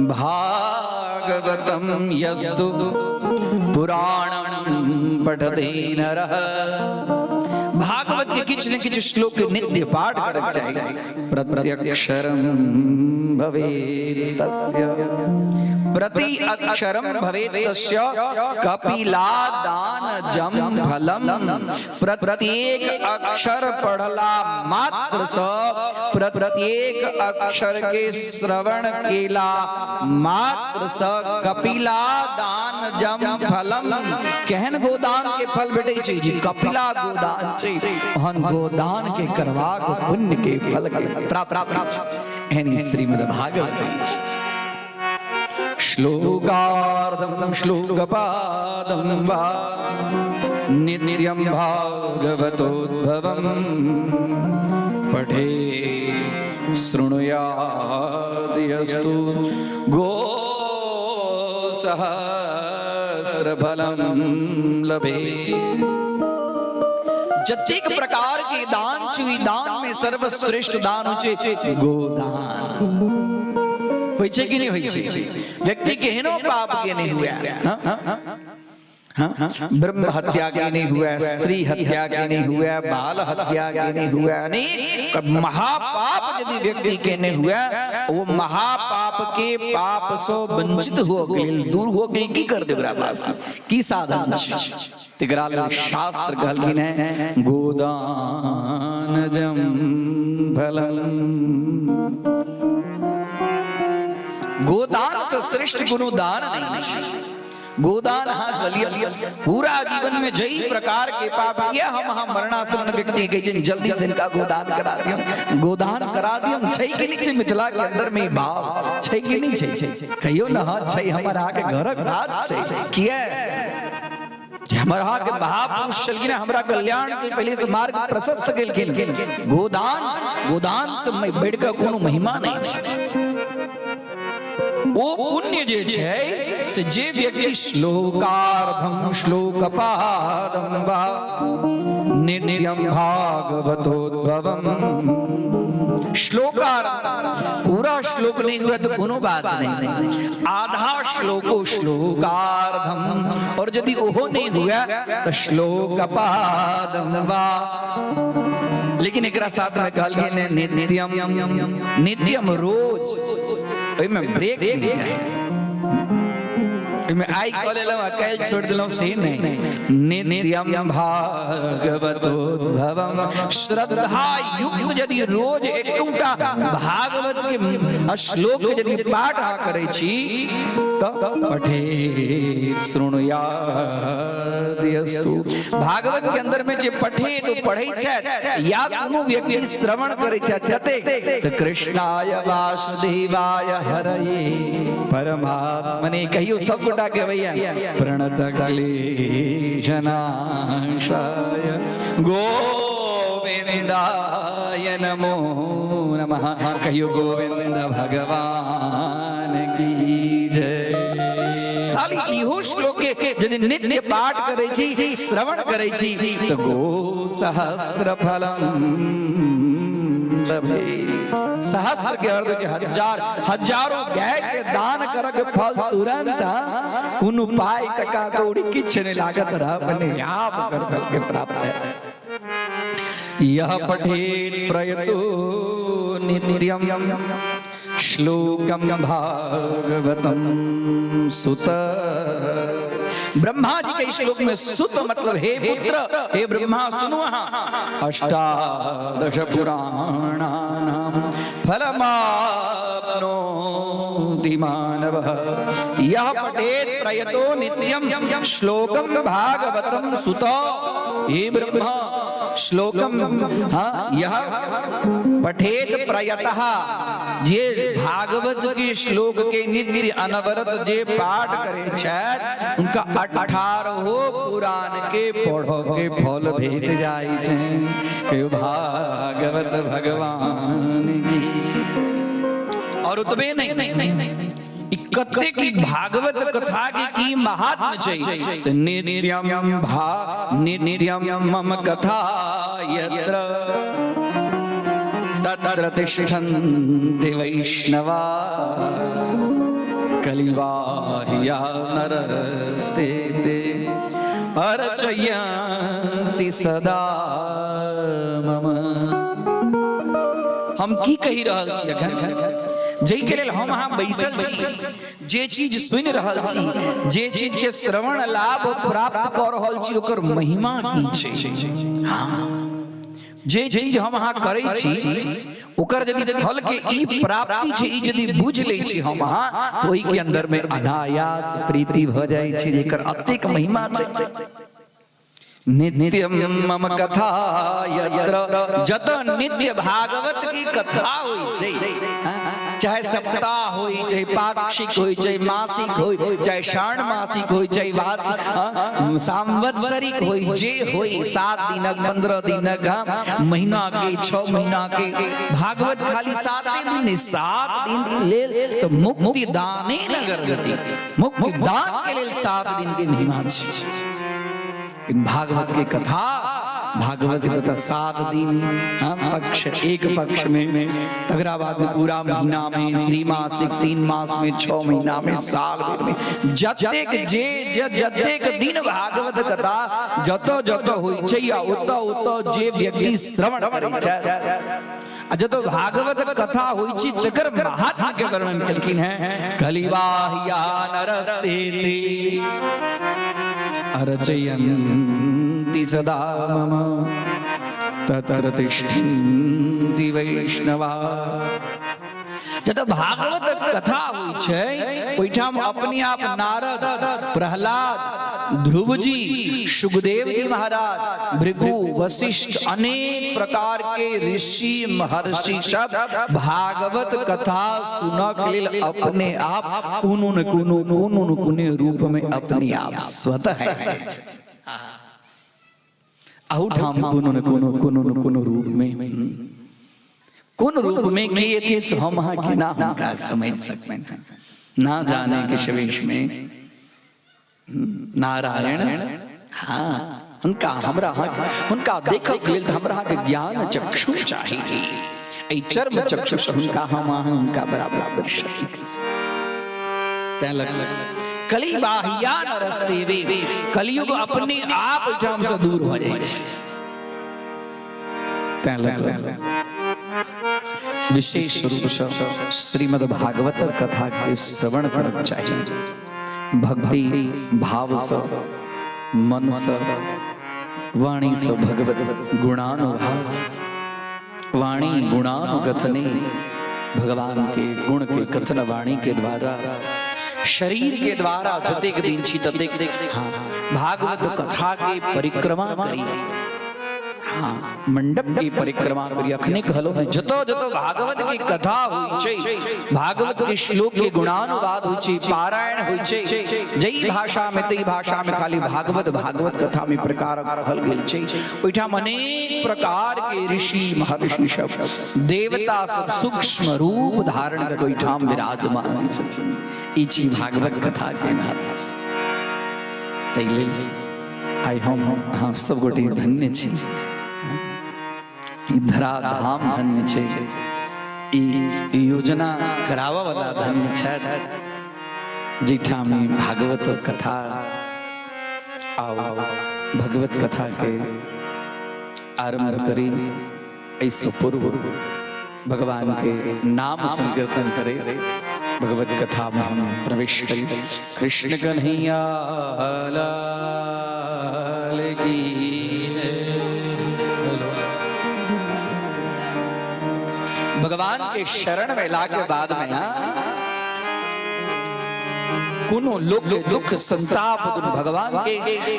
भागवतम यस्तु पुराणम पठते नरः। भागवत के किछु ने किछु श्लोक के नित्य पाठ करक चाही। प्रत्यक्षरम भवेत् तस्य, प्रति अक्षरम भवेत् तस्य कपिलादान जम फलम। प्रत्येक अक्षर पढ़ला मात्र सँ, प्रत्येक अक्षर के श्रवण केला मात्र सँ कपिला दान जम फलम। केहन गोदान के फल भेटै छै? जे कपिला गोदान छै, ओहन गोदान के करबाक पुण्य के फल के प्राप्त होइ छै। एहन ही श्रीमद् भागवत अछि। श्लोकार्धं श्लोकपादं वा नित्यं भागवतोद्भवम् पठे शृणुयाद्यस्तु गो सहस्त्रफलं लभेत्। जतेक प्रकार के दान छै, ओहि दान में सर्वश्रेष्ठ दान होइ छै गोदान। होइ छै कि नहि होइ छै? व्यक्ति केहनो पाप के नहि हुए, हाँ? हाँ? ब्रह्म हत्या के नहीं हुआ, स्त्री हत्या के नहीं हुआ, बाल हत्या के नहीं हुआ, अनेक महापाप यदि व्यक्ति के नहीं हुआ, वो महापाप के पाप सो वंचित हो गेल, दूर हो गेल, की कर दे ओकरा पास की साधन छै? तेकरा लेल शास्त्र कहलखिन है गोदान जम फलम। गोदान से श्रेष्ठ कोनो दान नहीं छै। गोदान अहाँ कलिय, पूरा जीवन में जई प्रकार के पाप किया, हम अहाँ मरणासन्न व्यक्ति कहै छियनि, जल्दी से इनका गोदान करा दियौ, गोदान करा दियौ। छै कि नहि छै मिथिला के अंदर में ई भाव? छै कि नहि छै? कहियौ ने, हाँ छै। हमर अहाँके घरक बात छै। किया जे हमर अहाँके महापुरुष छलखिन, हमरा कल्याण के पहले से मार्ग प्रशस्त केलखिन। गोदान, गोदान से बढ़ि कऽ कोनो महिमा नहि छै। ओ पुण्य जे छै से जे व्यक्ति श्लोकार्धम श्लोकपादम वा नित्यम भागवतोद्भवम। श्लोकार्ध, पूरा श्लोक नहीं हुआ तो कोनो बात नहीं, आधा श्लोको श्लोकार्धम, और यदि ओहो नहीं हुआ तो श्लोकपादम वा। लेकिन एकरा साथ में कहल गेल नित्यम, नित्यम रोज, ओहिमे ब्रेक नहीं चाही। ओहिमे आइ कऽ लेलहुँ आ काल्हि छोड़ि देलहुँ से नहि। नित्यम भागवतोद्भवम, श्रद्धा युक्त यदि रोज एकटा भागवत के श्लोक के यदि पाठ अहाँ करै छी तऽ पठेत शृणुयाद्यस्तु। भागवत के अंदर में जे पठे तो पढ़ै छथि या कोनो व्यक्ति श्रवण करै छथि, कतेक तऽ कृष्णाय वासुदेवाय हरये परमात्मने, कहियो सब गोटा के भैया, प्रणत क्लेशनाशाय गोविंदाय नमो नमः। कहियो गोविंद भगवान की जय। खाली इहो श्लोक के यदि नित्य पाठ करै छी, श्रवण करै छी, तऽ गो सहस्त्र फलम। लभेत। सहस्त्र के अर्थ के हजार हजारों गाय के दान करक फल तुरंत, हाँ, कोनो पाई टका कौड़ी किछु नहीं लागत रह, अपने आप कर फल के प्राप्त है। यह पठेत प्रयतो नित्यम श्लोकम भागवतम सुत। ब्रह्मा जी के श्लोक में सुत मतलब हे पुत्र, हे ब्रह्मा सुनो। अष्टादश पुराणानाम फलमाप्नोति मानवः यः पठेत् प्रयतो नित्यम श्लोकम भागवतम सुत। हे ब्रह्मा, श्लोकम, हाँ, यह पठेत प्रयतः, जे भागवत के श्लोक के नित्य अनवरत जे पाठ करे छथि, उनका 18 पुराण के पढ़ो के फल भेट जाइ छै। कहियो भागवत भगवान की। और ओतबे नहीं, ई कते की भागवत कथा के की महात्म्य छै, तऽ नित्यम भा नित्यम मम कथा यत्र तत्र तिष्ठन्ति वैष्णवा कलिवाह्या नरस्ते ते अर्चयन्ति सदा मम। हम की कहि रहल छी अखन? जाहिके लेल हम अहाँ बैसल छी, जे चीज सुनि रहल छी, जे चीज के श्रवण लाभ प्राप्त कऽ रहल छी, ओकर महिमा की छै? हाँ, जे चीज हम अहाँ करै छी, ओकर यदि फल के ई प्राप्ति छै, ई यदि बुझि लै छी हम अहाँ, तऽ ओहि के अंदर में अनायास प्रीति भऽ जाइ छै, जेकर अतेक महिमा छै। नित्यम मम कथा यत्र, जत नित्य भागवत की कथा होइ छै, चाहे सप्ताह होइ, चाहे पाक्षिक होइ, चाहे मासिक होइ, चाहे षाण्मासिक होइ, चाहे सांवत्सरिक होइ, जे होइ, 7 दिनक, 15 दिनक, महीना के, 6 महीना के। भागवत खाली 7 दिन नहि, 7 दिन लेल तऽ मुक्ति दाने नगर गति, मुक्ति दान के लेल 7 दिन के महिमा छै। भागवत के कथा, भागवत के तथा 7 दिन हम पक्ष, एक पक्ष में, तकरा बाद में पूरा महीना में, त्रिमासिक, 3 मास में, 6 महीना में, साल भर में, जतेक जे जतेक दिन भागवत कथा जत जत होइ छै आ ओत ओत जे व्यक्ति श्रवण करै छै आ जत भागवत कथा होइ छै, तकर महात्म्य के वर्णन केलखिन हैं। कलिवाहिया नरस्थिति अर्चयन्ति सदा मम तत्र तिष्ठन्ति वैष्णवा। जब भागवत कथा होइ छै, ओहिठाम अपने आप नारद, प्रहलाद, ध्रुव जी, सुखदेव जी महाराज, भृगु, वशिष्ठ, अनेक प्रकार के ऋषि महर्षि सब भागवत कथा सुनक लेल अपने आप कोनो न कोनो कोनो न कोनो रूप में अपने आप स्वतः आबि जाइ छथिन। अहूठाम कोनो न कोनो कोनो न कोनो रूप में, कोन रूप में के एते से हम अहाँ केना हुनका समझ सकबनि? ना जाने किस वेश में नारायण। हाँ, हुनका हमरा अहाँके हुनका देखक लेल तऽ हमरा अहाँके ज्ञान चक्षु चाही। एहि चर्म चक्षु से हुनका हम अहाँ हुनका बराबर दर्शन नहि करि सकब। तैं लग कली बाहिया नरस्तेवे, कलयुग अपने आप ओहिठाम से दूर भऽ जाइ छै। तैं लग विशेष रूप से श्रीमद् भागवत कथा के श्रवण करक चाही, भक्ति भाव से, मन से, वाणी से भगवत गुणानुभाव, वाणी गुणानुकथने, भगवान के गुण के कथन वाणी के द्वारा, शरीर के द्वारा, जतेक दिन छी ततेक, हाँ, भागवत कथा के परिक्रमा करी, हाँ, मंडप के परिक्रमा करी। अखने कहलो ने, जतो जतो भागवत की कथा होइ छै, भागवत के श्लोक के गुणानुवाद होइ छै, पारायण होइ छै, जई भाषा में तई भाषा में खाली भागवत भागवत कथा में प्रकार कहल गेल छै, ओहिठाम अनेक प्रकार के ऋषि महर्षि सब, देवता सब सूक्ष्म रूप धारण कर ओहिठाम विराजमान होइ छथिन। ई छी भागवत कथा के महत्व। ताहि लेल आइ हम अहाँ सब गोटे धन्य छी। ई धराधाम धन्य छै, ई योजना कराबऽ वाला धन्य छथि, जाहिठाम ई भागवत कथा आओ भगवत कथा के आरंभ करी। एहिसँ पूर्व भगवान के नाम संकीर्तन करे भगवत कथा में हम प्रवेश करी। कृष्ण कन्हैया लाल की जय। भगवान के शरण में ला के बाद में कोनो लोक के दुख संताप भगवान के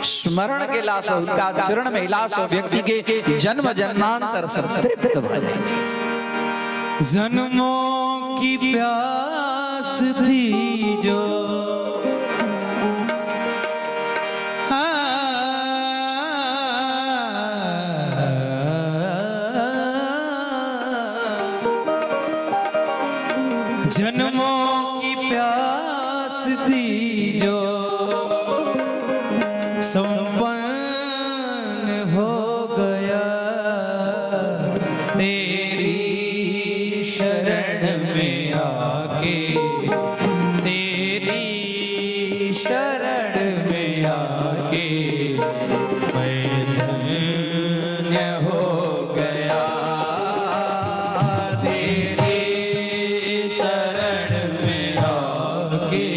स्मरण केला से, हुनका चरण में एला से व्यक्ति के जन्म जन्मांतर से तृप्त भऽ जाइ छै। जन्मों की प्यास थी जो जन्मों की प्यास थी जो संपन्न हो गया, तेरी शरण में आके, तेरी शरण में आके मैं धन्य हो गया, तेरी शरण में आके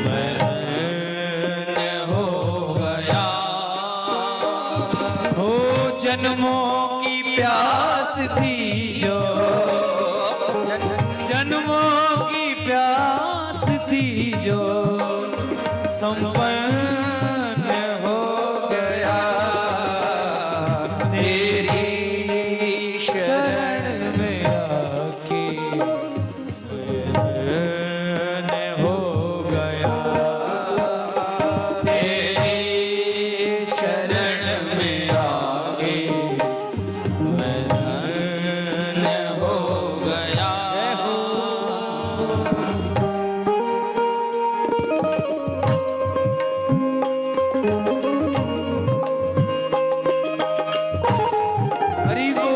मैं धन्य हो गया। हो जन्मों की प्यास थी जो, जन्मों की प्यास थी जो संपन्न हो गया, तेरी शरण में आके धन्य हो गया, तेरी शरण में आके मैं धन्य हो गया। हरि बोल।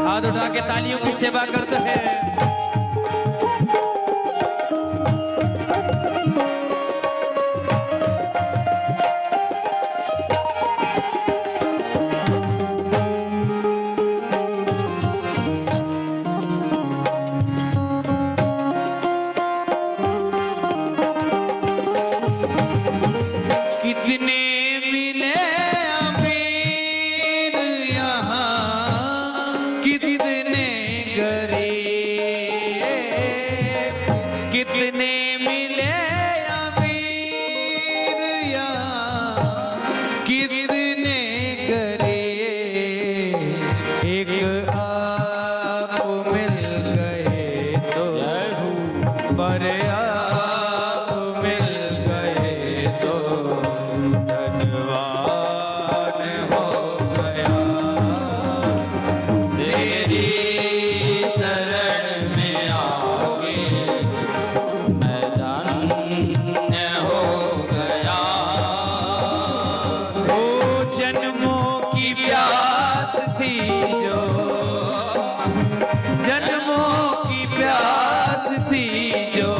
हाथ उठा के तालियों की सेवा करते हैं। कितने मिले अमीर यहाँ, कितने गरीब, कितने मिले अमीर यहाँ, कितने गरीब, एक आप मिल गए तो, पर आप मिल गए तो धनवान हो गया, तेरी शरण में आके मैं धन्य हो गया। ओ जन्मों की प्यास थी जो, जन्मों की प्यास थी जो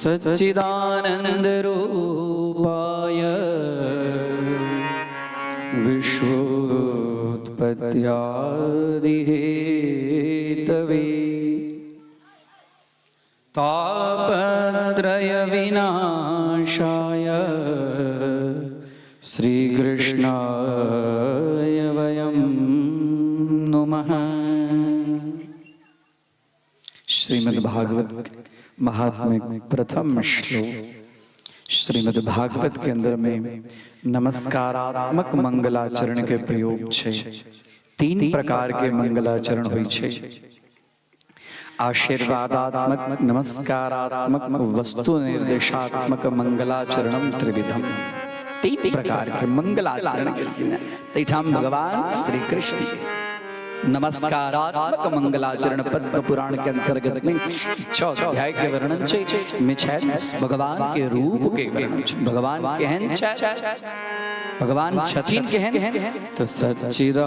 सच्चिदानंद रूपाय विश्वोत्पत्त्यादिहेतवे तापत्रय विनाशाय श्रीकृष्णाय वयं नुमः। श्रीमद् भागवत महात्म्य प्रथम श्लोक। श्रीमद् भागवत के अंदर में नमस्कारात्मक मंगलाचरण के प्रयोग छै। तीन प्रकार के मंगलाचरण होइ छै: आशीर्वादात्मक, नमस्कारात्मक, वस्तु निर्देशात्मक। मंगलाचरणम त्रिविधम। तीन प्रकार के मंगलाचरण केलखिन हेँ। ताहिठाम भगवान श्री कृष्ण के नमस्कारात्मक मंगलाचरण पद्म पुराण के अंतर्गत में छह अध्याय के वर्णन छै में छै, भगवान के रूप के वर्णन छै। भगवान केहन छै, भगवान छथिन केहन? तऽ सच्चिदानंद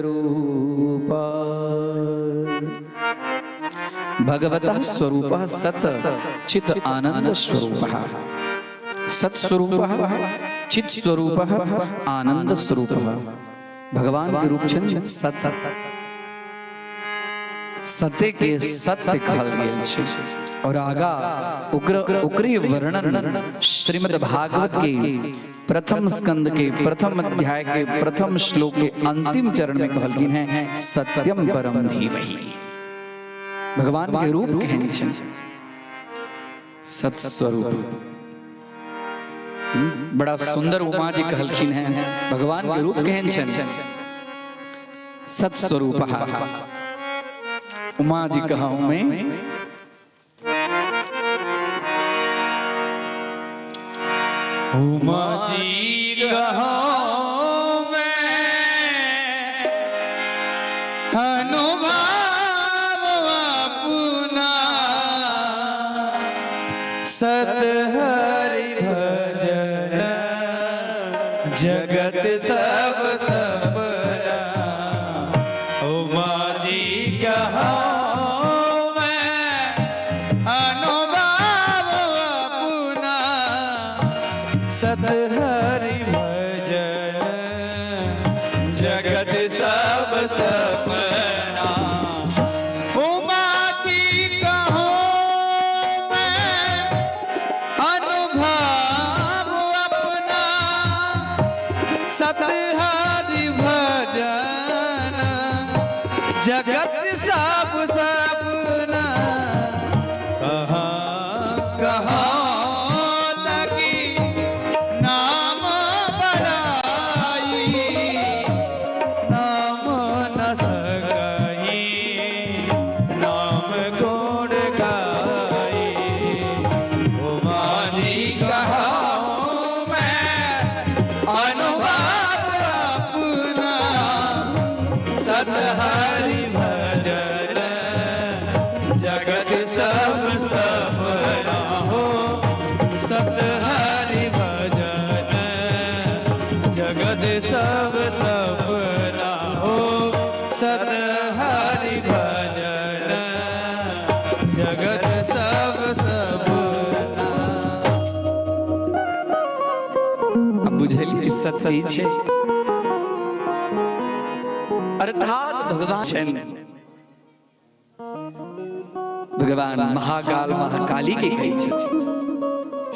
रूप भगवतः स्वरूप सत चित आनंद स्वरूप। सत्स्वरूप, चित स्वरूप, आनंद स्वरूप। भगवान के रूप छनि सत। सत्य के सत्य कहल गेल छै और आगा ओकर ओकरे वर्णन श्रीमद् भागवत के प्रथम स्कंद के प्रथम अध्याय के प्रथम श्लोक के अंतिम चरण में कहलखिन हैं, सत्यम परम धीमहि। भगवान के रूप केहन छै? सत्स्वरूप। बड़ा सुंदर उमा जी कहलखिन हैं, भगवान के रूप केहन छनि? सत्स्वरूप। उमा जी कहूं में उमा जी कहो मैं अनुभव अपना, सत हरि भजन जगत सब सपना। उमा जी कहो मैं अनुभव अपना, सत हरि भजन जगत सब सपना। उमा जी कहो मैं अनुभव अपना, सत हरि भजन जगत सब सपना। कहाँ कहाँ लगी नाम बड़ाई, नाम न सकही नाम गुण गाई। उमा जी कहा मैं अनुभव अपना, सत हरि भजन जगत सब सपना हो। सत हरि भजन जगत सब सपना हो। सत हरि भजन जगत सब सपना। अब बुझलियै सत्य ई छै, अर्थात भगवान छनि। भगवान महाकाल महाकाली के कहै छथिन,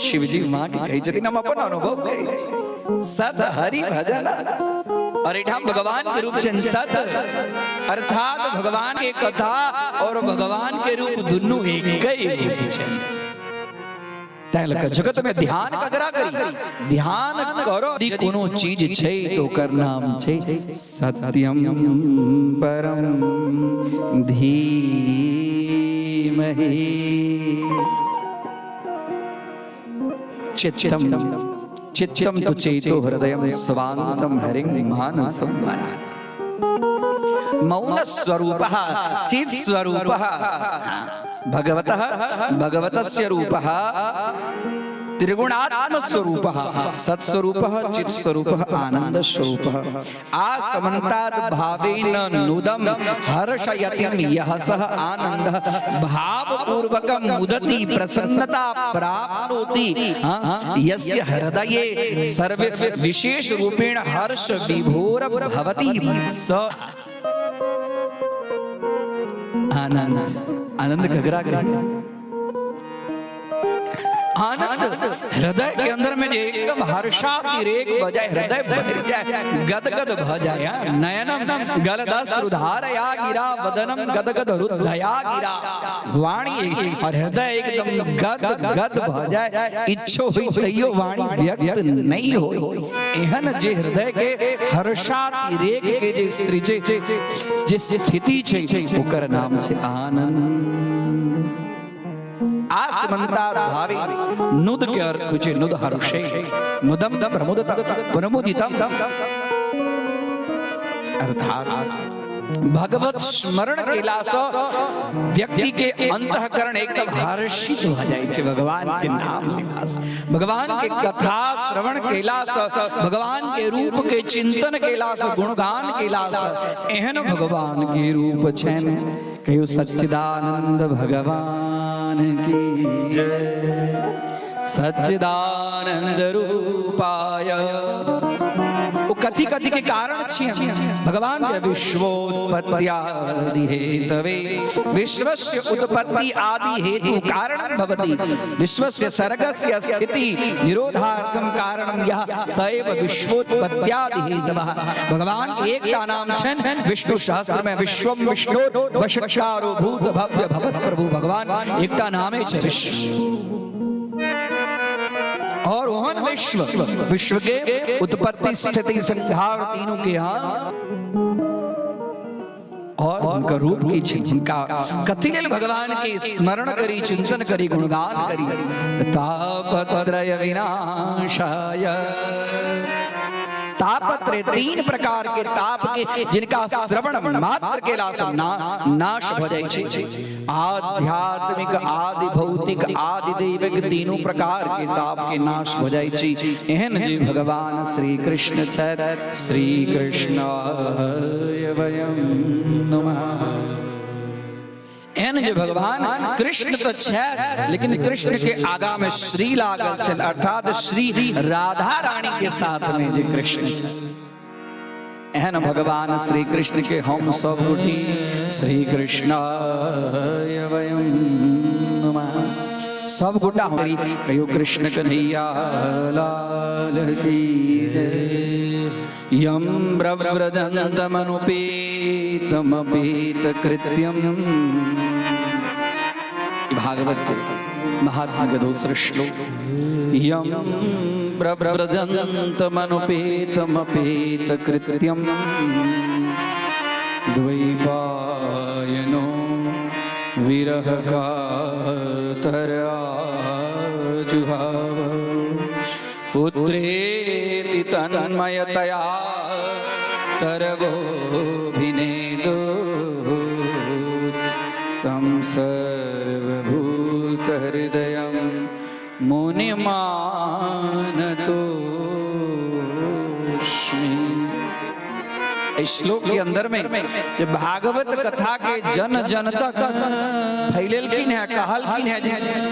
शिवजी माँ के कहै छथिन। हम अपन अनुभव कहै छी, सत हरि भजन। और एठाम भगवान के रूप छनि सत, अर्थात भगवान के कथा और भगवान के रूप दुनू एकै रूप छनि। तैं लऽ कऽ जगत में ध्यान ककरा करी? ध्यान करो, यदि कोनो चीज छै तो ओकर नाम छै सत्यम परम धीमहि। चित्तम चित्तम तु चेतो हृदयम स्वांतम हरिं मानसम मना। मौन स्वरूप, चित स्वरूप, भगवतः भगवतस्य रूपः। त्रिगुणात्म स्वरूप, सत्स्वरूप, चित स्वरूप, आनंद स्वरूप। आ समन्ताद भावेन नुदम हर्षयतिम यह सह आनंद, भाव पूर्वक मुदति प्रसन्नता प्राप्नोति। यस्य हृदये सर्वे विशेष रूपेण हर्ष विभोर भवति स आनंद। आनंद घगरा कहिए, आनंद हृदय के अंदर में जे एकदम हर्षातिरेक भ जाए, हृदय भरि जाए, गदगद भ जाए। हाँ? नयनम गलदश्रुधारया गिरा, वदनम गदगद रुद्धया गिरा। वाणी और हृदय एकदम गद गद भ जाए, इच्छो हुई तैयो वाणी व्यक्त नहीं हो, एहन जे हृदय के हर्षातिरेक के जे स्त्री छै, जे स्थिति छै, ओकर नाम छै आनंद। आसमंता भावे नुद के अर्थ होइ छै नुद हर्षे, नुदम प्रमुदत प्रमुदितम, अर्थात भगवत स्मरण केलासँ व्यक्ति के अंतःकरण एकदम हर्षित भऽ जाइ छै। भगवान के नाम लेलासँ, भगवान के कथा श्रवण केलासँ, भगवान के रूप के चिंतन केलासँ, गुणगान केलासँ, एहन भगवान के रूप छनि। कहियो सच्चिदानंद भगवान की जय, सच्चिदानंद रूपाय। ओ कथी कथी के कारण छियन भगवान के? विश्वोत्पत्त्यादि हेतवे, विश्वस्य उत्पत्ति आदि हेतु कारण भवति, विश्वस्य सर्गस्य स्थिति निरोधार्थम कारणम यः सैव विश्वोत्पत्त्यादि हेतवः। भगवान के एकटा नाम छनि विष्णु सहस्र में विश्वम विष्णु वषट्कारो भूत भव्य भवत प्रभु। भगवान एकटा नामे छै विश्व, और ओहन विश्व, विश्व के उत्पत्ति स्थिति संहार तीनों के यहाँ और उनका रूप की छै, हुनका कथी लेल भगवान के स्मरण करी, चिंतन करी, गुणगान करी? तापत्रय विनाशाय। तापत्रय, तीन प्रकार के ताप के जिनका श्रवण मात्र केला सँ नाश भ जाइ छै। आध्यात्मिक, आदि भौतिक, आदि दैविक, तीनू प्रकार के ताप के नाश भ जाइ छै। एहन जे भगवान श्री कृष्ण छथि, श्री कृष्ण वयम नमः। एहन जे भगवान कृष्ण तऽ छथि, लेकिन कृष्ण के आगा में श्री लागल छनि, अर्थात श्री राधा रानी के साथ में जे कृष्ण छथि, एहन भगवान श्री कृष्ण के हम सब गोटी श्री कृष्ण वयम नमः। सब गोटा हमारी कहियो कृष्ण कन्हैया लाल की जय। यम प्रव्रजन्तमनुपेतमपेतकृत्यम्। भागवत के महात्मा के दूसरे श्लोक। यम प्रव्रजन्तमनुपेतमपेतकृत्यम् द्वैपायनो विरह कातर आजुहाव पुत्रेति तन्मयतया तरवोऽभिनेदो तं सर्वभूतहृदयं मुनिमानतोऽस्मि। इस श्लोक के अंदर में जो भागवत कथा के जन जन तक फैलेलखिन है, कहलखिन है,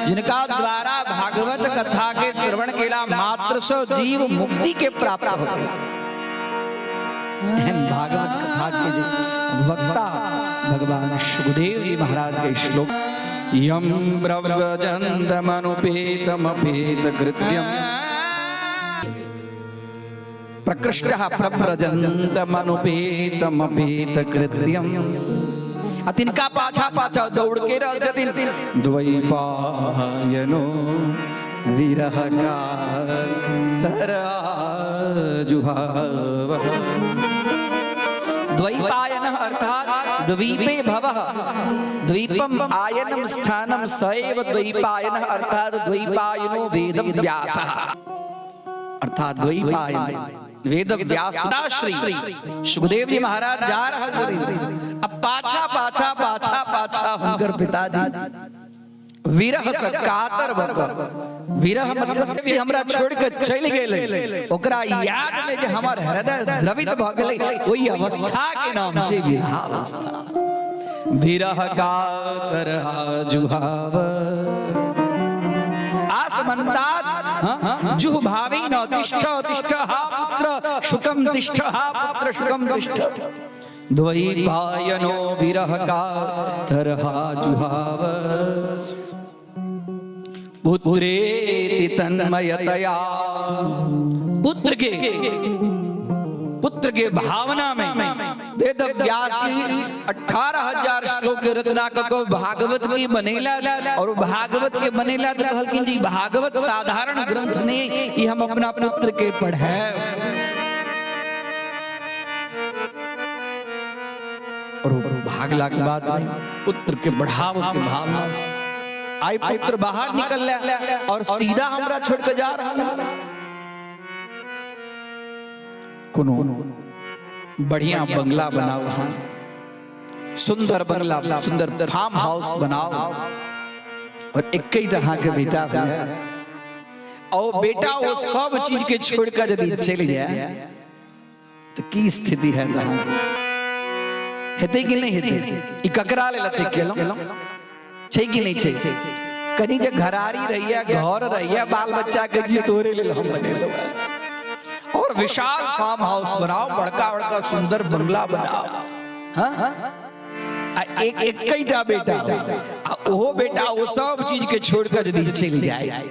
जिनका द्वारा भागवत कथा के श्रवण केला मात्र से जीव मुक्ति के प्राप्त हो गया, एहन भागवत कथा के जे वक्ता भगवान सुखदेव जी महाराज के श्लोक। यम प्रव्रजन्तमनुपेतमपेतकृत्यम् प्रकृष्ट प्रव्रजन्तमनुपेतमपेतकृत्यम्, आ तिनका पाछा पाछा दौड़ के रहल छथिन द्वैपायनो विरह कातर जुहावः। द्वैपायन अर्थात द्वीपे भवः, द्वीपम आयनम स्थानम सैव द्वैपायन, अर्थात द्वैपायनो वेद व्यासः, अर्थात द्वैपायन वेद व्यास श्री सुखदेव जी महाराज जा रहल छथिन, अब पाछा पाछा पाछा पाछा हुनकर पिताजी विरह से कातर भऽ कऽ, विरह मतलब कि हमरा छोड़ि कऽ चलि गेलै, ओकरा याद में जे हमर हृदय द्रवित भऽ गेलै, ओहि अवस्था के नाम छै विरहावस्था। विरह कातर जुहाव आसमंतात जुह भावी न तिष्ठ तिष्ठ हा पुत्र शुकम तिष्ठ हा पुत्र शुकम तिष्ठ द्वैपायनो विरह का तरहा जुहाव पुत्रेति तन्मयतया। पुत्र के भावना में वेद व्यास जी 18,000 श्लोक के रचना क के भागवत की बनेला, और भागवत के बनेला तो कहलखिन जी भागवत साधारण ग्रंथ नहीं, ये हम अपना पुत्र के पढ़े। और भागला के बाद में पुत्र के बढ़ाव के भावना से आई पुत्र बाहर निकल लिया और सीधा हमरा छोड़ के जा रहा है। कोनो बढ़िया बंगला बनाओ, हाँ सुंदर बंगला, सुंदर फार्म हाउस बनाओ, और एक ही अहाँ के बेटा हुए, और बेटा वो सब चीज के छोड़ कर यदि चल जाए तो की स्थिति है अहाँ हेतै कि नहीं हेतै? ई ककरा लेल एते केलहुँ छै कि नहीं छै? कनी जे घरारी रहिए, घर रहिए, बाल बच्चा के जी तोरे लेल हम बनेलहुँ। और विशाल फार्म हाउस बनाओ, बड़का बड़का सुंदर बंगला बनाओ, हाँ आ एक एकटा बेटा, आ ओहो बेटा वो सब चीज के छोड़ कर यदि चलि जाए,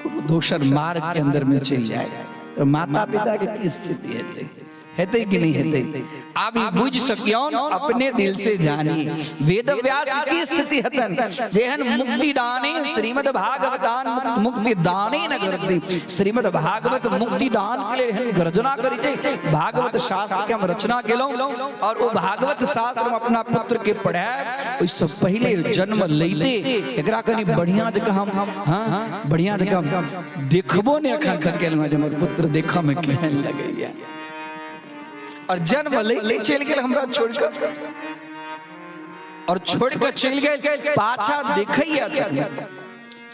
कोनो दोसर मार्ग के अंदर में चलि जाए, तो माता पिता के की स्थिति हेतै? हेतै कि नहीं हेतै? आब ई बुझि सकियौन, अपने दिल से जानी वेद व्यास की स्थिति हेतन। जेहन मुक्ति दाने श्रीमद् भागवतान मुक्ति दाने न करती, श्रीमद् भागवत मुक्ति दान के लिए एहन गर्जना करी छै। भागवत शास्त्र के हम रचना केलहुँ और ओ भागवत शास्त्र हम अपना पुत्र के पढ़ायब, ओहिसँ पहिले जन्म लैते एकरा कनि बढ़िया जकाँ हम, हाँ बढ़िया जकाँ देखबो ने एखन तक केलहुँ जे हमर पुत्र देखऽ में केहन लगैया, और जन्म लैते चलि गेल हमरा छोड़ि कऽ, और छोड़ि कऽ चलि गेल, पाछा देखैया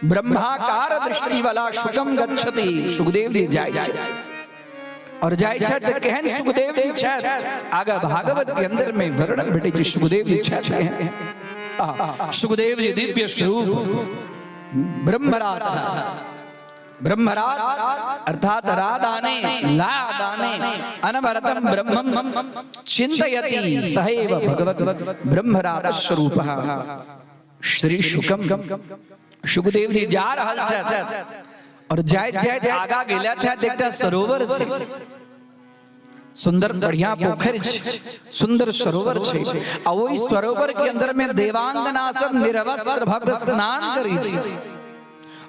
ब्रह्माकार दृष्टि वाला शुकम गच्छति, सुखदेव जी जाइ छथि, और जाइ छथि केहन सुखदेव जी छथि, आगा भागवत के अंदर में वर्णन भेटै छै सुखदेव जी छथि केहन। सुखदेव जी दिव्य स्वरूप ब्रह्मरात, ब्रह्मरात अर्थात रादाने लादाने अनवरतम ब्रह्मम चिंतयति सहैव भगवत ब्रह्मरात स्वरूप श्री शुकम। सुखदेव जी जा रहल छथि और जाइत जाइत आगा गेला छथि, एकटा सरोवर छै, सुंदर बढ़िया पोखरि छै, सुंदर सरोवर छै, आ ओहि सरोवर के अंदर में देवांगना सब निर्वस्त्र भक्त स्नान करै छै,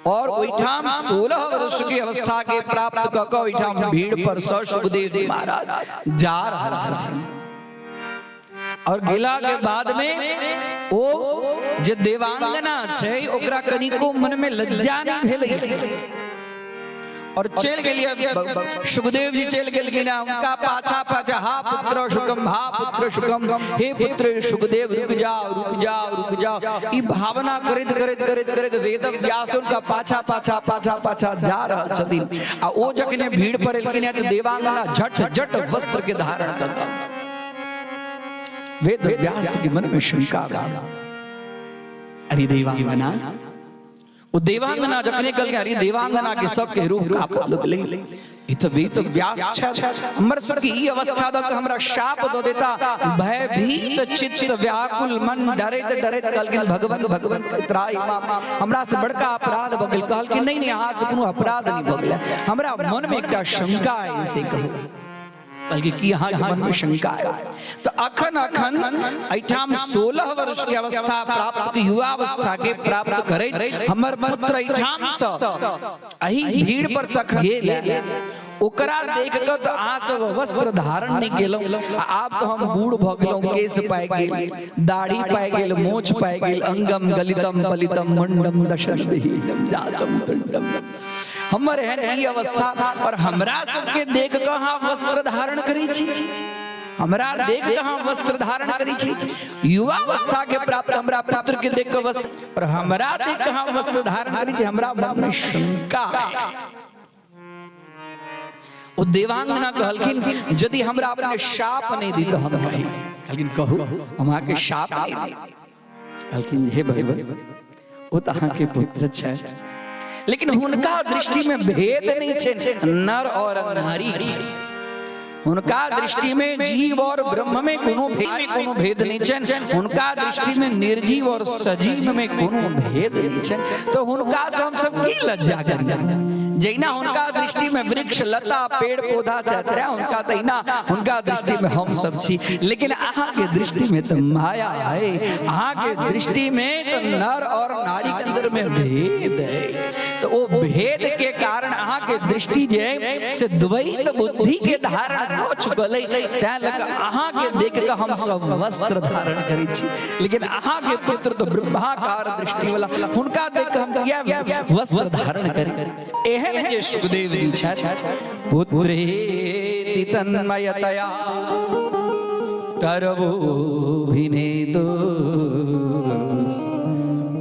और ओहिठाम 16 वर्ष के अवस्था के प्राप्त कऽ कऽ ओहिठाम भीड़ पर सँ सुखदेव जी महाराज जा रहल छथिन। और गेला के बाद में ओ जे देवांगना छै ओकरा कनिको मन में लज्जा नहीं भेलै, और चलि गेलियै सुखदेव जी चलि गेलखिन, हुनका पाछा पाछा हा पुत्र सुखम, हा पुत्र सुखम, हे पुत्र सुखदेव रुक जाओ रुक जाओ रुक जाओ, ई भावना करैत करैत करैत करैत वेद व्यास हुनका पाछा पाछा पाछा पाछा जा रहल छथिन। आ ओ जखने भीड़ पर एलखिन तऽ देवांगना झट झट वस्त्र के धारण कऽ कऽ वेद व्यास के मन में शंका भेल, अरे देवांगना, ओ देवांगना जखने कहलकै अरे देवांगना के सबके रूह कापऽ लगलै, ई तऽ वेद व्यास छथि, हमर सबके ई अवस्था दऽ कऽ हमरा शाप दऽ देता। भयभीत चित्त व्याकुल मन डरैत डरैत कहलखिन भगवान भगवान त्राहि माम, हमरा से बड़का अपराध भऽ गेल। कहलखिन नहीं नहीं, अहाँ से कोनो अपराध नहीं भऽ गेल, हमरा मन में एकटा शंका है, से कहू। कहलकै की अहाँके मनमे शंका है? तऽ अखन अखन एहिठाम 16 वर्ष के अवस्था प्राप्त, युवावस्था के प्राप्त करैत हमर पुत्र एहिठाम सँ एहि भीड़ पर सँ गेल, ओकरा देख कऽ तऽ अहाँ सब वस्त्र धारण नहि केलहुँ, आ आब तऽ हम बूढ़ भऽ गेलहुँ, केश पाकि गेल, दाढ़ी पाकि गेल, मोछ पाकि गेल, अंगम गलितम पलितम मुंडम दशन विहीनम जातम तुंडम, हमर एहन ई अवस्था, और हमरा सबके देख कऽ अहाँ वस्त्र धारण करै छी। हमरा देख के अहाँ वस्त्र धारण करै छी। युवावस्था के प्राप्त हमरा पुत्र के देख के वस्त्र, और हमरा देख के अहाँ वस्त्र धारण करै छी, हमरा मन में शंका है। ओ देवांगना कहलखिन यदि हमरा अपने शाप नहीं दी तो हम कही। कहलखिन कहू, हम अहाँके शाप नहीं दी। कहलखिन हे भगवान, ओ तऽ अहाँके पुत्र छथि, लेकिन हुनका दृष्टि में भेद नहीं छै नर और नारी के। हुनका दृष्टि में जीव और ब्रह्म में कोनो भेद में कोनो भेद नहीं छनि। हुनका दृष्टि में निर्जीव और सजीव में कोनो भेद नहीं छनि। तो हुनका से हम सब की लज्जा करी? जहिना हुनका दृष्टि में वृक्ष लता पेड़ पौधा छथि, हुनका तहिना हुनका दृष्टि में हम सब छी। लेकिन अहाँ के दृष्टि में तो माया है, अहाँ के दृष्टि में तो नर और नारी के अंदर में भेद है। तो वो भेद के कारण अहाँ के दृष्टि जे है से द्वैत बुद्धि के धारण हो चुकल है, तैं लग अहाँ के देख के हम सब वस्त्र धारण करै छी। लेकिन अहाँ के पुत्र तो ब्रह्माकार दृष्टि वाला, हुनका देख के हम किया वस्त्र धारण करी? एहन जे सुखदेव जी छथि, पुत्रेति तन्मयतया तरवोभिनेदो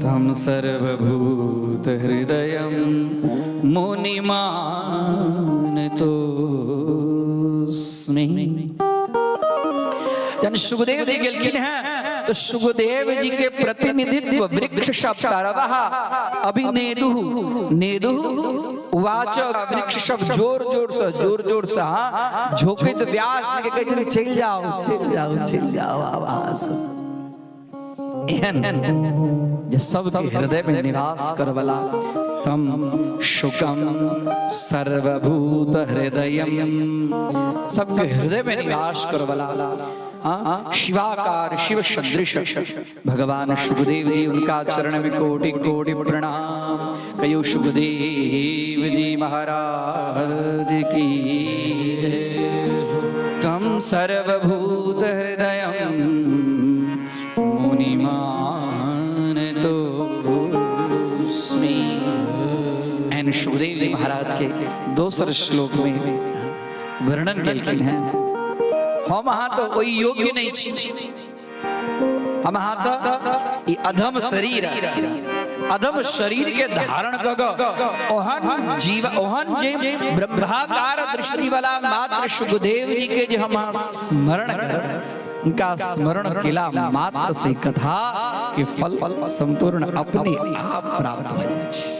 तम सर्वभूत हृदयं मुनिमानतोऽस्मि। जन सुखदेव जी गेलखिन हैं तो सुखदेव जी के प्रतिनिधित्व वृक्ष शब्द तरवः अभिनेदु नेदु उवाच, वृक्ष सब जोर जोर से जोर जोर से हाँ झोंकैत व्यास जी के कहै छथिन चलि जाओ चलि जाओ चलि जाओ। आवाज एहन जे सबके हृदय में निवास करवला, तम शुकम सर्वभूत हृदयम, सबके हृदय में निवास करवला, हाँ, शिवाकार शिव सदृश भगवान सुखदेव जी, उनका चरण में कोटि कोटि प्रणाम। कहो सुखदेव जी महाराज की। तम सर्वभूत हृदयम मुनिमानतोऽस्मि। एहन सुखदेव जी महाराज के दोसर श्लोक में वर्णन केलखिन हैं। हम अहाँ तो ओहि योग्य नहीं छी, हम अहाँ तो ई अधम शरीर, अधम शरीर के धारण क क ओहन जीव, ओहन जे ब्रह्माकार दृष्टि वाला मात्र सुखदेव जी के जे हम अहाँ स्मरण करब, उनका स्मरण केला मात्र से कथा के फल संपूर्ण अपने आप प्राप्त भऽ जाइ छै।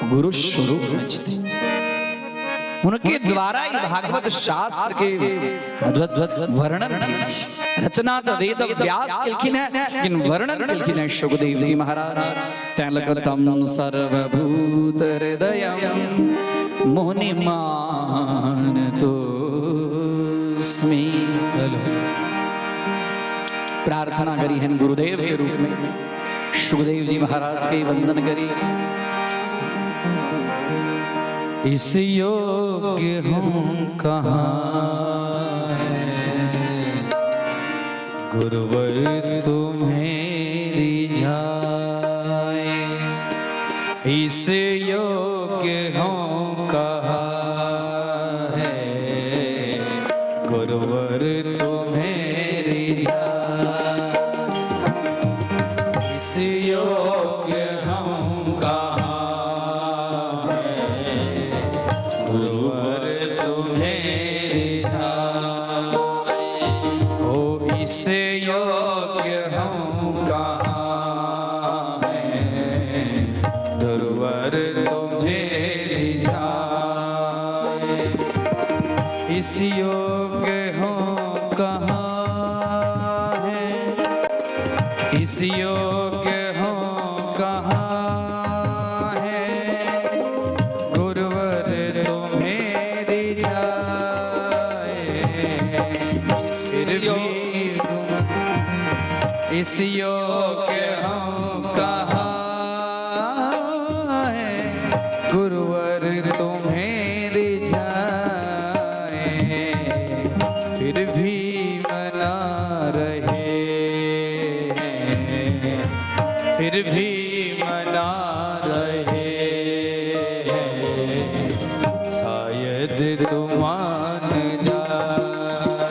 गुरु स्वरूप में छथिन, हुनके द्वारा ई भागवत शास्त्र के वर्णन भेल छै। रचना तऽ वेद व्यास केलखिन है, लेकिन वर्णन केलखिन है सुखदेव जी महाराज। तैं लग तम सर्वभूत हृदयम मुनिमानतोऽस्मि। प्रार्थना करी है गुरुदेव के रूप में, सुखदेव जी महाराज के वंदन करी। इस योग्य हम कहाँ हैं, गुरुवर तुम्हें रिझाए। इस योग्य हम कहाँ हैं, गुरुवर तुम्हें रिझाए। इस योग्य हम कहाँ हैं, गुरुवर तुम्हें रिझाए। हो इस योग्य हम कहाँ हैं, गुरुवर तुझे रिझाए। इस योग्य हम कहाँ हैं, इस योग्य हम कहाँ हैं, गुरुवर तुम्हें रिझाए। फिर भी इस योग्य हम कहाँ हैं, गुरुवर तुम्हें रिझाए। फिर भी मना रहे हैं, फिर भी मना रहे हैं, शायद तुम मान जाए।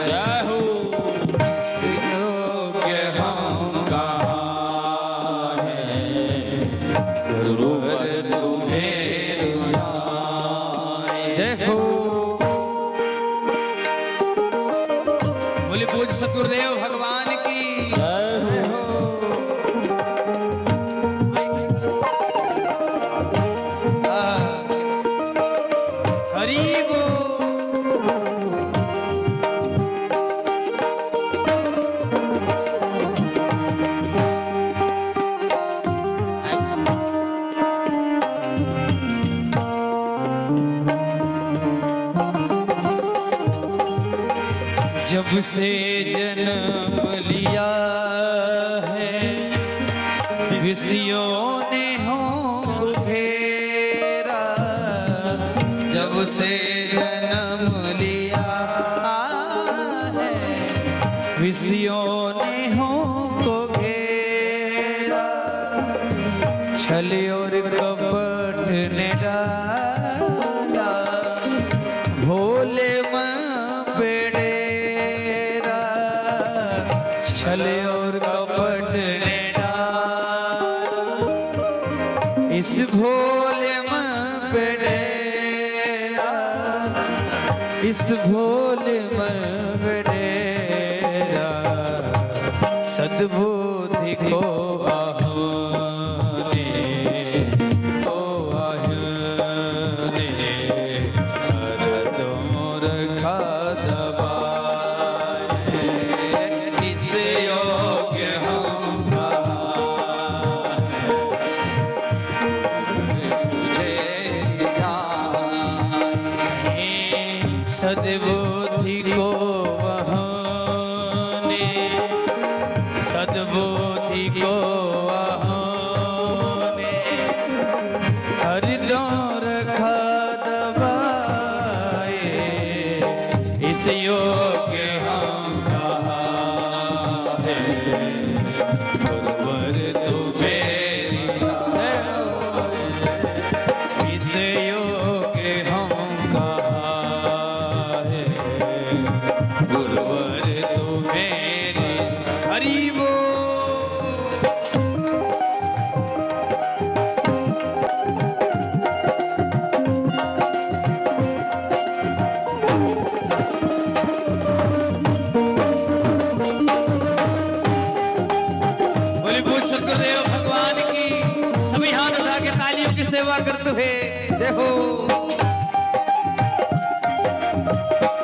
जब से जन्म लिया है विषयों ने हो घेरा, जब से जन्म लिया है विषयों ने हो को घेरा, छल और कपट ने डाला भोले मन पे डेरा, छल और कपट ने डाला इस भोले मन पे डेरा, इस भोले मन पे डेरा, सद्बुद्धि को आह्वाने, ओ आह्वाने, हरदम रखा दबाए, इस योग्य हम कहाँ हैं, तुझे रिझाए। सद्बुद्धि को वहाने, सद्बुद्धि को वहाने, हरदम रखा दबाए, इस योग्य हम कहाँ हैं, गुरुवर तुझे रिझाए। इस योग्य हम कहाँ हैं, गुरुवर तुम्हें हरि बोल। बोले बोल शंकरदेव भगवान की। सभी हाथ उठा के तालियों की सेवा करते हुए देखो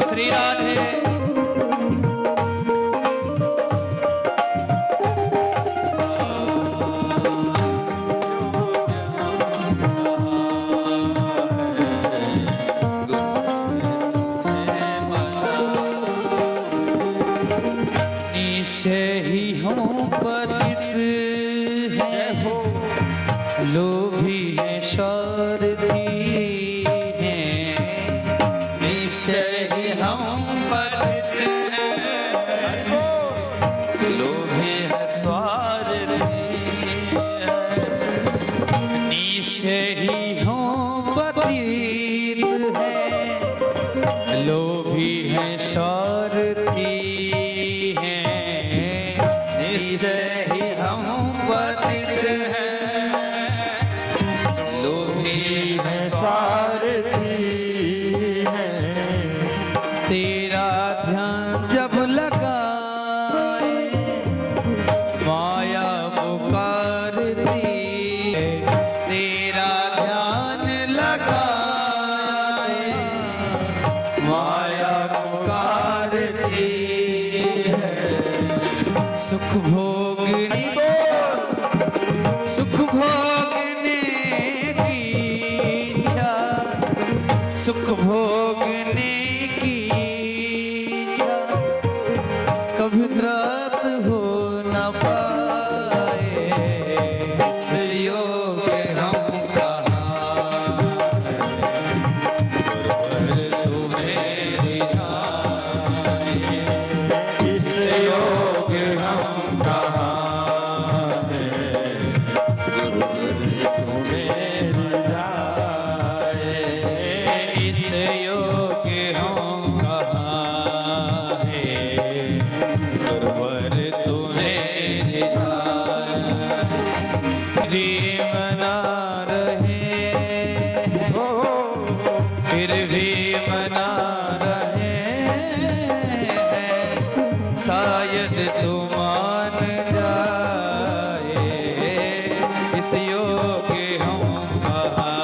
श्री राधे। निश्चय ही हूँ पतित है हो, लोभी है स्वार्थी है, निश्चय ही हम पतित हैं, लोभी है स्वार्थी हैं। निश्चय ही हूँ पतित है, लोभी है स्वार्थी है, निश्चय ही हम पतित हैं, लोभी है स्वार्थी हैं। तेरा ध्यान जब लगाए माया पुकारती है, तेरा ध्यान लगाए माया पुकारती है, सुख भोगने, सुख भोगने की इच्छा, सुख भोगने की इच्छा कभी प्राप्त हो न पाए, इस योग्य हम कहाँ हैं, गुरुवर तुम्हें रिझाए। इस योग्य हम कहाँ हैं, गुरुवर तुम्हें रिझाए। इस योग्य हम कहाँ हैं, गुरुवर तुम्हें रिझाए। भी मना रहे हैं, फिर भी मना रहे हैं, शायद तू मान जाए, इस योग्य हम कहाँ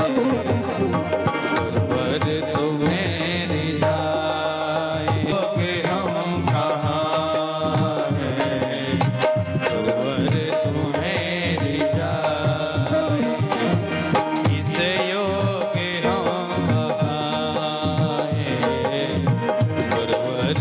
हैं, गुरुवर तुम्हें रिझाए। योग्य हम कहाँ हैं, गुरुवर तुम्हें रिझाए। इस योग्य हम कहाँ हैं, गुरुवर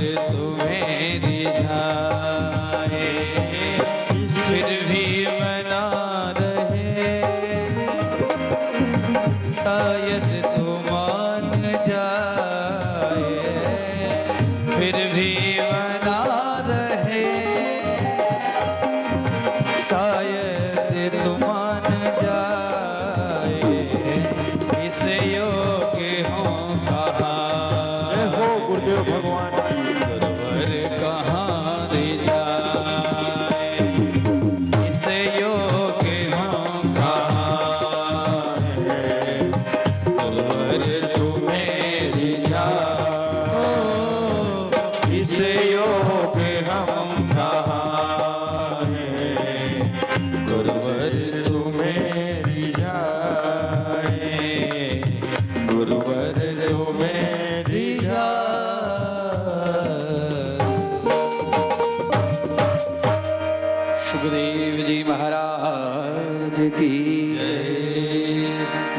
सुखदेव जी महाराज की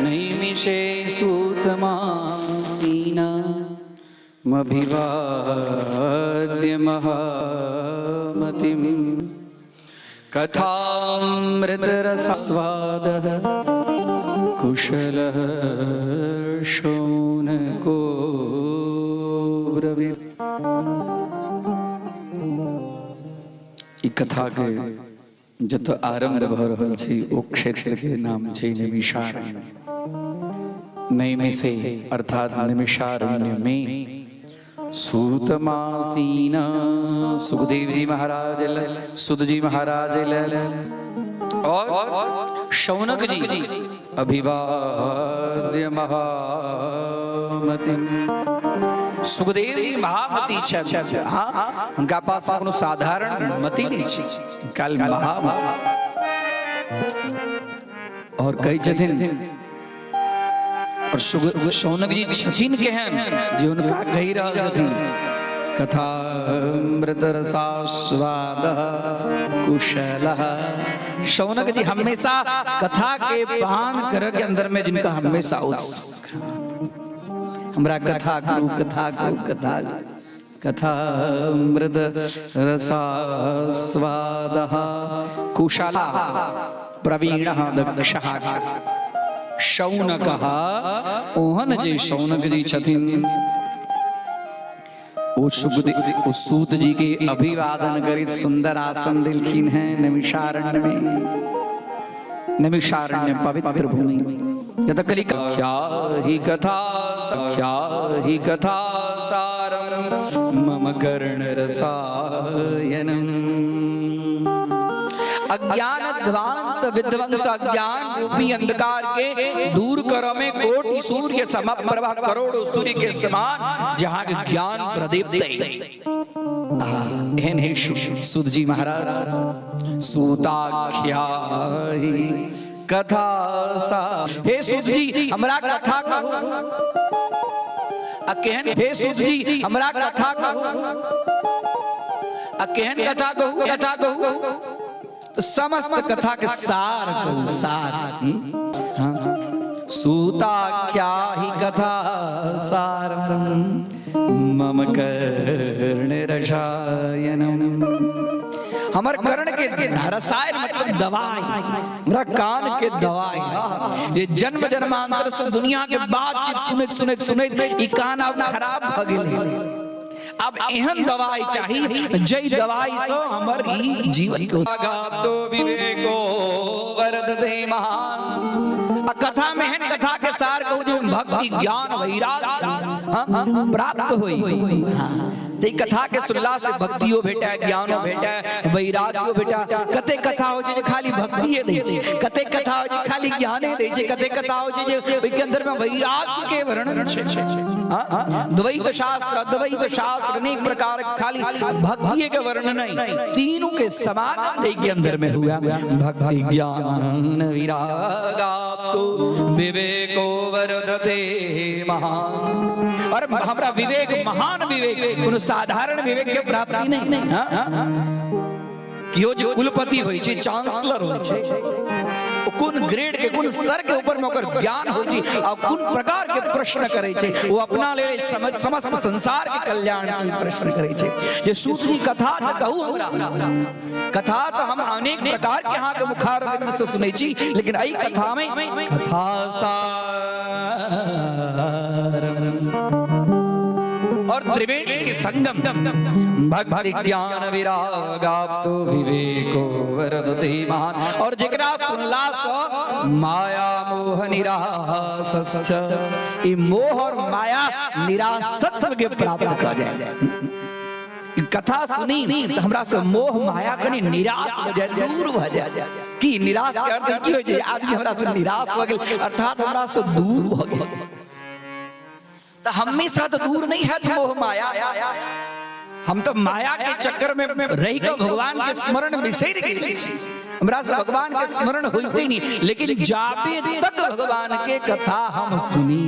नैमिषे सूतमासीना मभिवाद्य महामतिम् कथामृतरसास्वादः कुशलः शौनको ब्रवीत्। ई कथा के जतऽ आरंभ भऽ रहल छै ओ क्षेत्र के नाम छै नैमिषारण्य। नैमिषे अर्थात नैमिषारण्य में सूतमासीना सुखदेव जी महाराज सुत जी महाराज और शौनक जी अभिवाद्य महामति। सुखदेव जी महामति छथि। हाँ, हुनका पास कोनो साधारण मति नहि छै, काल महामति। और कहै छथिन और शौनक जी छथिन केहन जे हुनका कहि रहल छथिन कथा अमृत रसास्वाद कुशल। शौनक जी हमेशा कथा के पान करे के अंदर में जिनका हमेशा उत्सुक, हमरा कथा करू, कथा करू, कथा कथा अमृत रसास्वाद कुशल प्रवीण दक्ष शौनक। ओहन जे शौनक जी छथिन ओ सुखदेव ओ सूत जी के अभिवादन करित सुंदर आसन दिलखिन हैं नैमिषारण्य में। नैमिषारण्य पवित्र भूमि जत कली क्या ही कथा सख्या ही कथा सारम मम कर्ण रसायनम। अज्ञान ध्वांत विध्वंस अज्ञान रूपी अंधकार के दूर कर में कोटि सूर्य समप्रभा करोड़ों सूर्य के समान जहां के ज्ञान प्रदीप्त एहन हे सुत जी महाराज। सूताख्या कथा सा हे सुत जी हमरा कथा कहू आ केहन हे सुत जी हमरा कथा कहू आ केहन कथा कहू, कथा कहू तो समस्त कथा के सार कहू, सार। हाँ। सूताख्या ही कथा सारम मम कर्ण रसायनम। हमर कर्ण के रसायन मतलब दवाई, हमरा कान के दवाई। जे जन्म जन्मांतर से दुनिया के बातचीत सुनैत सुनैत सुनैत ई कान आब खराब भ गेलै। अब एहन दवाई चाही जै दवाई से हमर ई जीवन के तो विवेको वर्धते महान। आ कथा में एहन कथा के सार कहू जे भक्ति ज्ञान वैराग्य प्राप्त होई। हाँ, त ई कथा के सुनला से भक्तियो भेटे, ज्ञानो भेटे, वैराग्यो भेटे। कते कथा होइ छै जे खाली भक्तिये दै छै, कते कथा होइ छै खाली ज्ञाने दै छै, कते कथा होइ छै जे ओहि के अंदर में वैराग्य के वर्णन छै। हाँ, द्वैत शास्त्र अद्वैत शास्त्र अनेक प्रकार खाली भक्ति के वर्णन नहीं, तीनों के समागम दे के अंदर में हुआ। भक्ति ज्ञान विरागाप्तो विवेको वर्धते महान। और हमरा विवेक महान विवेक कोनो साधारण विवेक के प्राप्ति नहीं। हाँ? केओ जे कुलपति होइ छै, चांसलर होइ छै, ओ कोन ग्रेड के कोन स्तर के ऊपर में ओकर ज्ञान होइ छै आ कोन प्रकार के प्रश्न करै छै, ओ अपना लेल समस्त संसार के कल्याण के प्रश्न करै छै। जे सूत जी कथा तऽ कहू हमरा, कथा तऽ हम अनेक प्रकार के अहाँके मुखारविंद से सुनै छी, लेकिन एहि कथा में कथा सारम और त्रिवेणी के संगम भक्ति ज्ञान विरागाप्तो विवेको वरदते महान। और जेकरा सुनला सँ माया मोह निरासश्च, ई मोह और माया निरासत्व के प्राप्त क जाए। ई कथा सुनी त हमरा से मोह माया कनि निराश भ जाए, दूर भ जाए। की निराश के अर्थ की होइ छै? आदमी हमरा से निराश भ गेल अर्थात हमरा से दूर भ गेल। त हमेशा तो दूर नहीं है मोह माया। हम तो माया के चक्कर में रह के भगवान के स्मरण बिसरि गेल छी, हमरा से भगवान के स्मरण होइते नहीं। लेकिन जाबे तक भगवान के कथा हम सुनी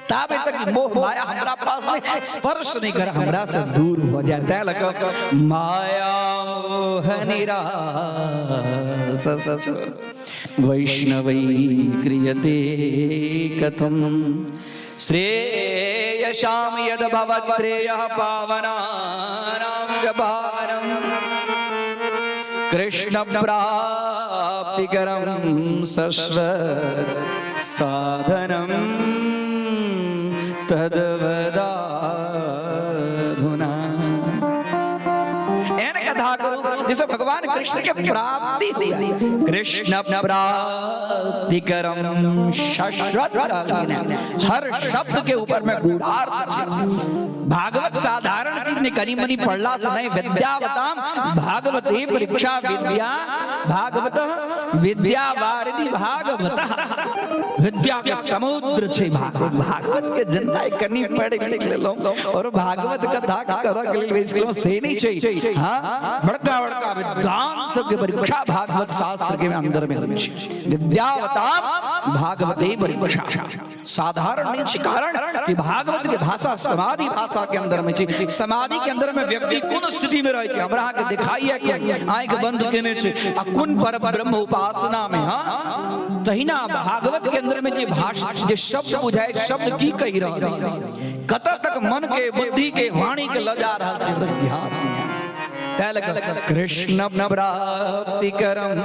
ताबे तक मोह माया हमरा पास में स्पर्श नहीं कर, हमरा से दूर हो जाए। तै लग माया मोह मोहनिरासश्च वैष्णवै क्रियते कथम्। श्रेयसां यद् भवत् श्रेयः पावनानां च पावनम् कृष्ण प्राप्तिकरं शश्वत् साधनं तद्वदाधुना। एहन कथा करू जिसे भगवान कृष्ण के प्राप्ति हुआ। कृष्ण प्राप्तिकरम शाश्वत। हर शब्द के ऊपर में गूढ़ार्थ छै। भागवत साधारण चीज ने, कनी मनी पढ़ला से नहीं। विद्यावताम भागवते परीक्षा, विद्या भागवत विद्या वारिधि भागवत, विद्या के समुद्र छै भागवत। भागवत के जनता कनी पढ़ लिख लेलहुं और भागवत कथा करऽ के लेल बैस गेलहुं, से नहीं छै। हाँ, बड़का बड़का विद्वान सबके परीक्षा भागवत शास्त्र के अंदर में होइ छै। विद्यावताम भागवते परीक्षा साधारण नहीं छै, कारण कि भागवत के भाषा समाधि भाषा के अंदर में छै। समाधि के अंदर में व्यक्ति कोन स्थिति में रहै छै, हमरा अहाँके दिखाइए कि आँखि बंद केने छै आ कोन पर ब्रह्म उपासना में। हाँ, तहिना भागवत के अंदर में जे भाषा, जे शब्द बुझाय, शब्द की कहि रहल छै, कतऽ तक मन के, बुद्धि के, वाणी के ल जा रहल छै, ओकरा ज्ञान नहीं है। तै लऽ कऽ कृष्ण प्राप्तिकरम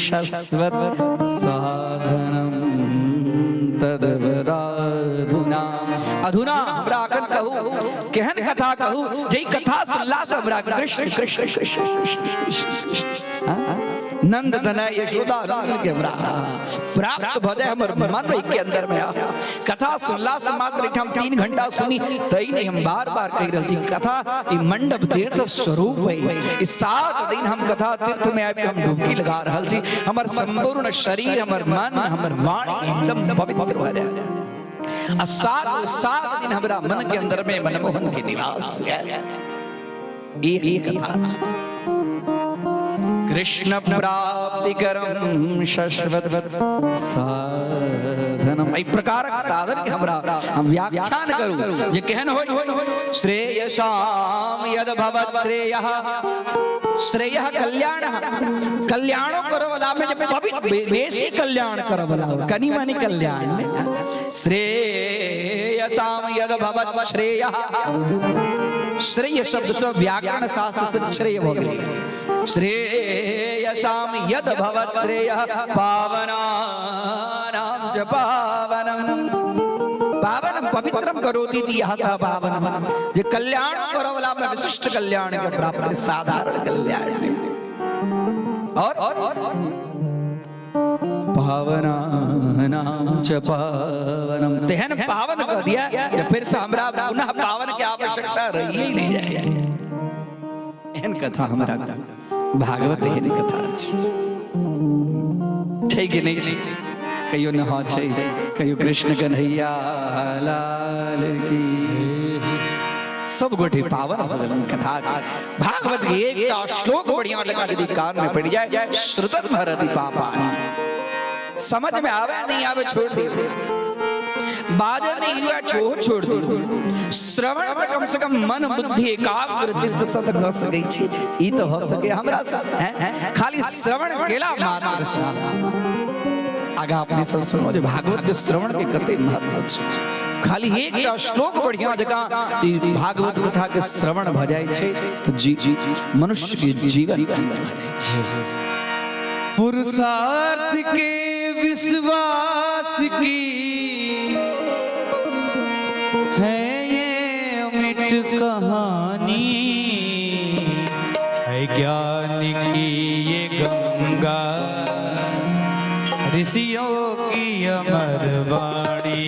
शश्वत साधनम तद्वदाधुना। अधुना हमरा अखन कहू, केहन कथा कहू जे कथा सुनला से हमरा कृष्ण कृष्ण कृष्ण कृष्ण कृष्ण कृष्ण, हाँ? नंद तनय यशोदा नंदन के हमरा प्राप्त भऽ जाय हमर मन के अंदर में। कथा सुनला से मात्र एहिठाम 3 घंटा सुनी तै नहीं। हम बार बार कहि रहल छी, कथा ई मंडप तीर्थ स्वरूप है। ई 7 दिन हम कथा तीर्थ में आबि के हम डुबकी लगा रहल छी। हमर संपूर्ण शरीर, हमर मन, हमर वाणी एकदम पवित्र भऽ जाय आ 7 7 दिन हमरा मन के अंदर में मनमोहन के निवास गेल। ई कथा छै। कृष्ण प्राप्तिकरम शश्वत साधनम, एहि प्रकारक साधन के हमरा हम व्याख्यान करू जे केहन होय। श्रेयसाम यद भवत श्रेयः, श्रेयः कल्याण, कल्याणो करो वाला में जे पवित्र, बेसी कल्याण करो वाला हो, कनी मनी कल्याण ने। श्रेयसाम यद भवत श्रेयः, श्रेय शब्द से व्याकरण शास्त्र से श्रेय भऽ गेलै। श्रेयसाम यद भवत श्रेयः पावनानां च पावनम, पावनम पवित्रम करोति इति यः सः पावनम। जे कल्याण करऽ वाला में विशिष्ट कल्याण के प्राप्त, साधारण कल्याण नहीं। और पावनानां च पावनम, तेहन पावन कह दिया कि फिर से हमरा पुनः पावन के आवश्यकता रही ही नहीं जाए। एहन कथा हमरा, भागवत एहन कथा छै। छै कि नहि छै? कहियो न। हाँ, छै। कहियो कृष्ण कन्हैया लाल की। सब गोटे पावन हो गेलन कथा के। भागवत के एकटा श्लोक बढ़िया जकाँ यदि कान में पड़ि जाए, श्रुतम हरति पापानि। समझ में आवे नहीं आवे, छोड़ दियो। बाजल नहीं हुआ, छोड़ छोड़ दियो। श्रवण तऽ कम से कम मन बुद्धि एकाग्र चित्त से तऽ कऽ सकै छी। ई तऽ भऽ सके हमरा से, हैं? खाली श्रवण केला मात्र से आगा अपने सब सुनो जे भागवत के श्रवण के कते महत्व छै। खाली एकटा श्लोक बढ़िया जकाँ ई भागवत कथा के श्रवण भऽ जाइ छै तऽ जी मनुष्य के जीवन धन्य भऽ जाइ छै। पुरुषार्थ के विश्वास की है ये अमिट कहानी, है ज्ञान की ये गंगा, ऋषियों की अमर वाणी,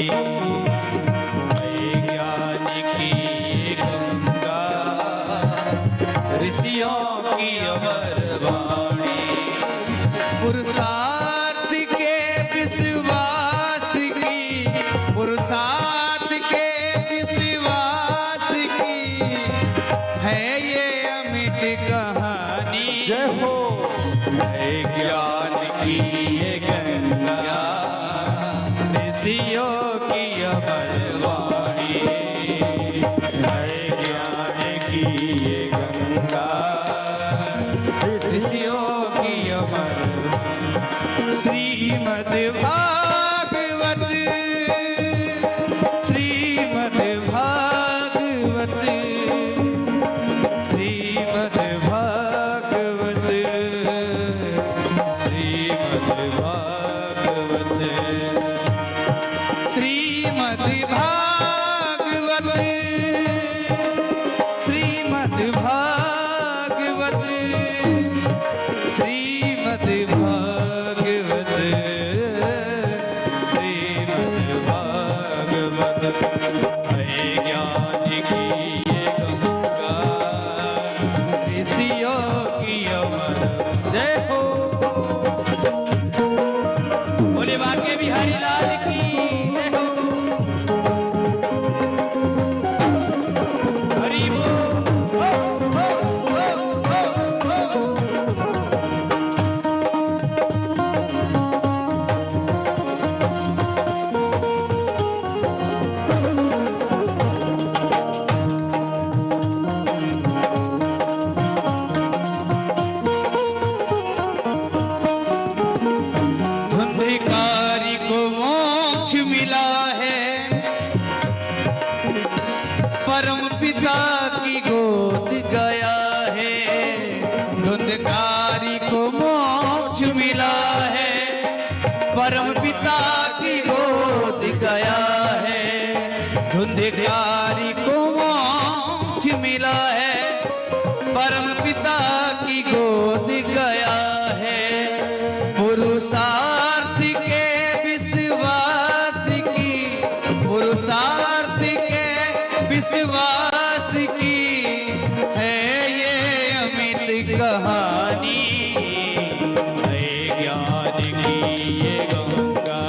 है ज्ञान की ये गंगा, ऋषियों की अमर वाणी। पुरुषार्थ के विश्वास की, पुरुषार्थ के विश्वास की है ये अमिट कहानी, जय हो। है ज्ञान की ये गंगा, ऋषियों की अमर वाणी, है ज्ञान की ये गंगा, ऋषियों ऋषियों की अमर। श्रीमद् भागवत, श्रीमद् भागवत, श्रीमद् भागवत, श्रीमद् भागवत, श्रीमद् भागवत, श्रीमद् भागवत, श्रीमद् भागवत, श्रीमद् भागवत। है ज्ञान की ये गंगा, ऋषियों की अमर। जय हो, बोले बाके बिहारी लाल की जय हो। हरि बोल। हो, हो, हो, हो, हो। धुंधकारी को मोक्ष मिला है, परम पिता की गोद गया है। धुंधकारी को मोक्ष मिला है, परम पिता की गोद गया है। धुंधकारी को मोक्ष मिला है, परम पिता की गोद गया है। पुरुषार्थ के विश्वास की, पुरुषार्थ के विश्वास की है ये अमित कहानी। है ज्ञान की ये गंगा,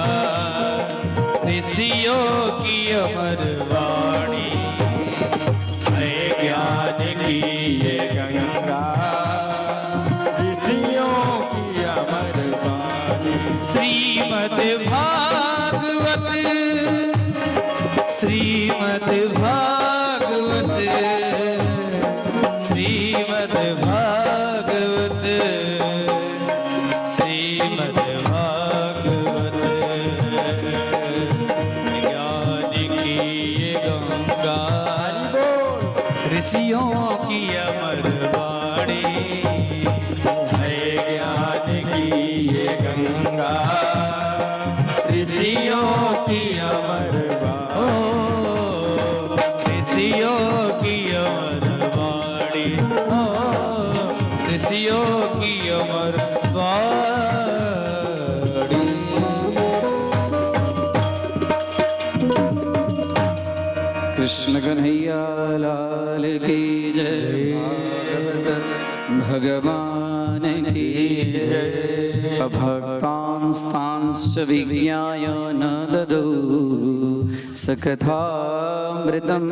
ऋषियों की अमर वाणी। है ज्ञान की ये गंगा, ऋषियों की अमर वाणी। श्रीमद् भागवत, श्रीमद् भागवत, श्रीमद् भागवत, श्रीमद् भागवत। ज्ञान की ये गंगा, ऋषियों की अमर वाणी। है ज्ञान की ये गंगा, ऋषियों की अमर ओ वाणी। ऋषियों की अमर वाणी, ओ ऋषियों की अमर वाणी। कृष्ण कन्हैया लाल की जय। भागवत भगवान की जय। अभक्तांस्तांश्च विज्ञाय न ददौ सकथामृतम्।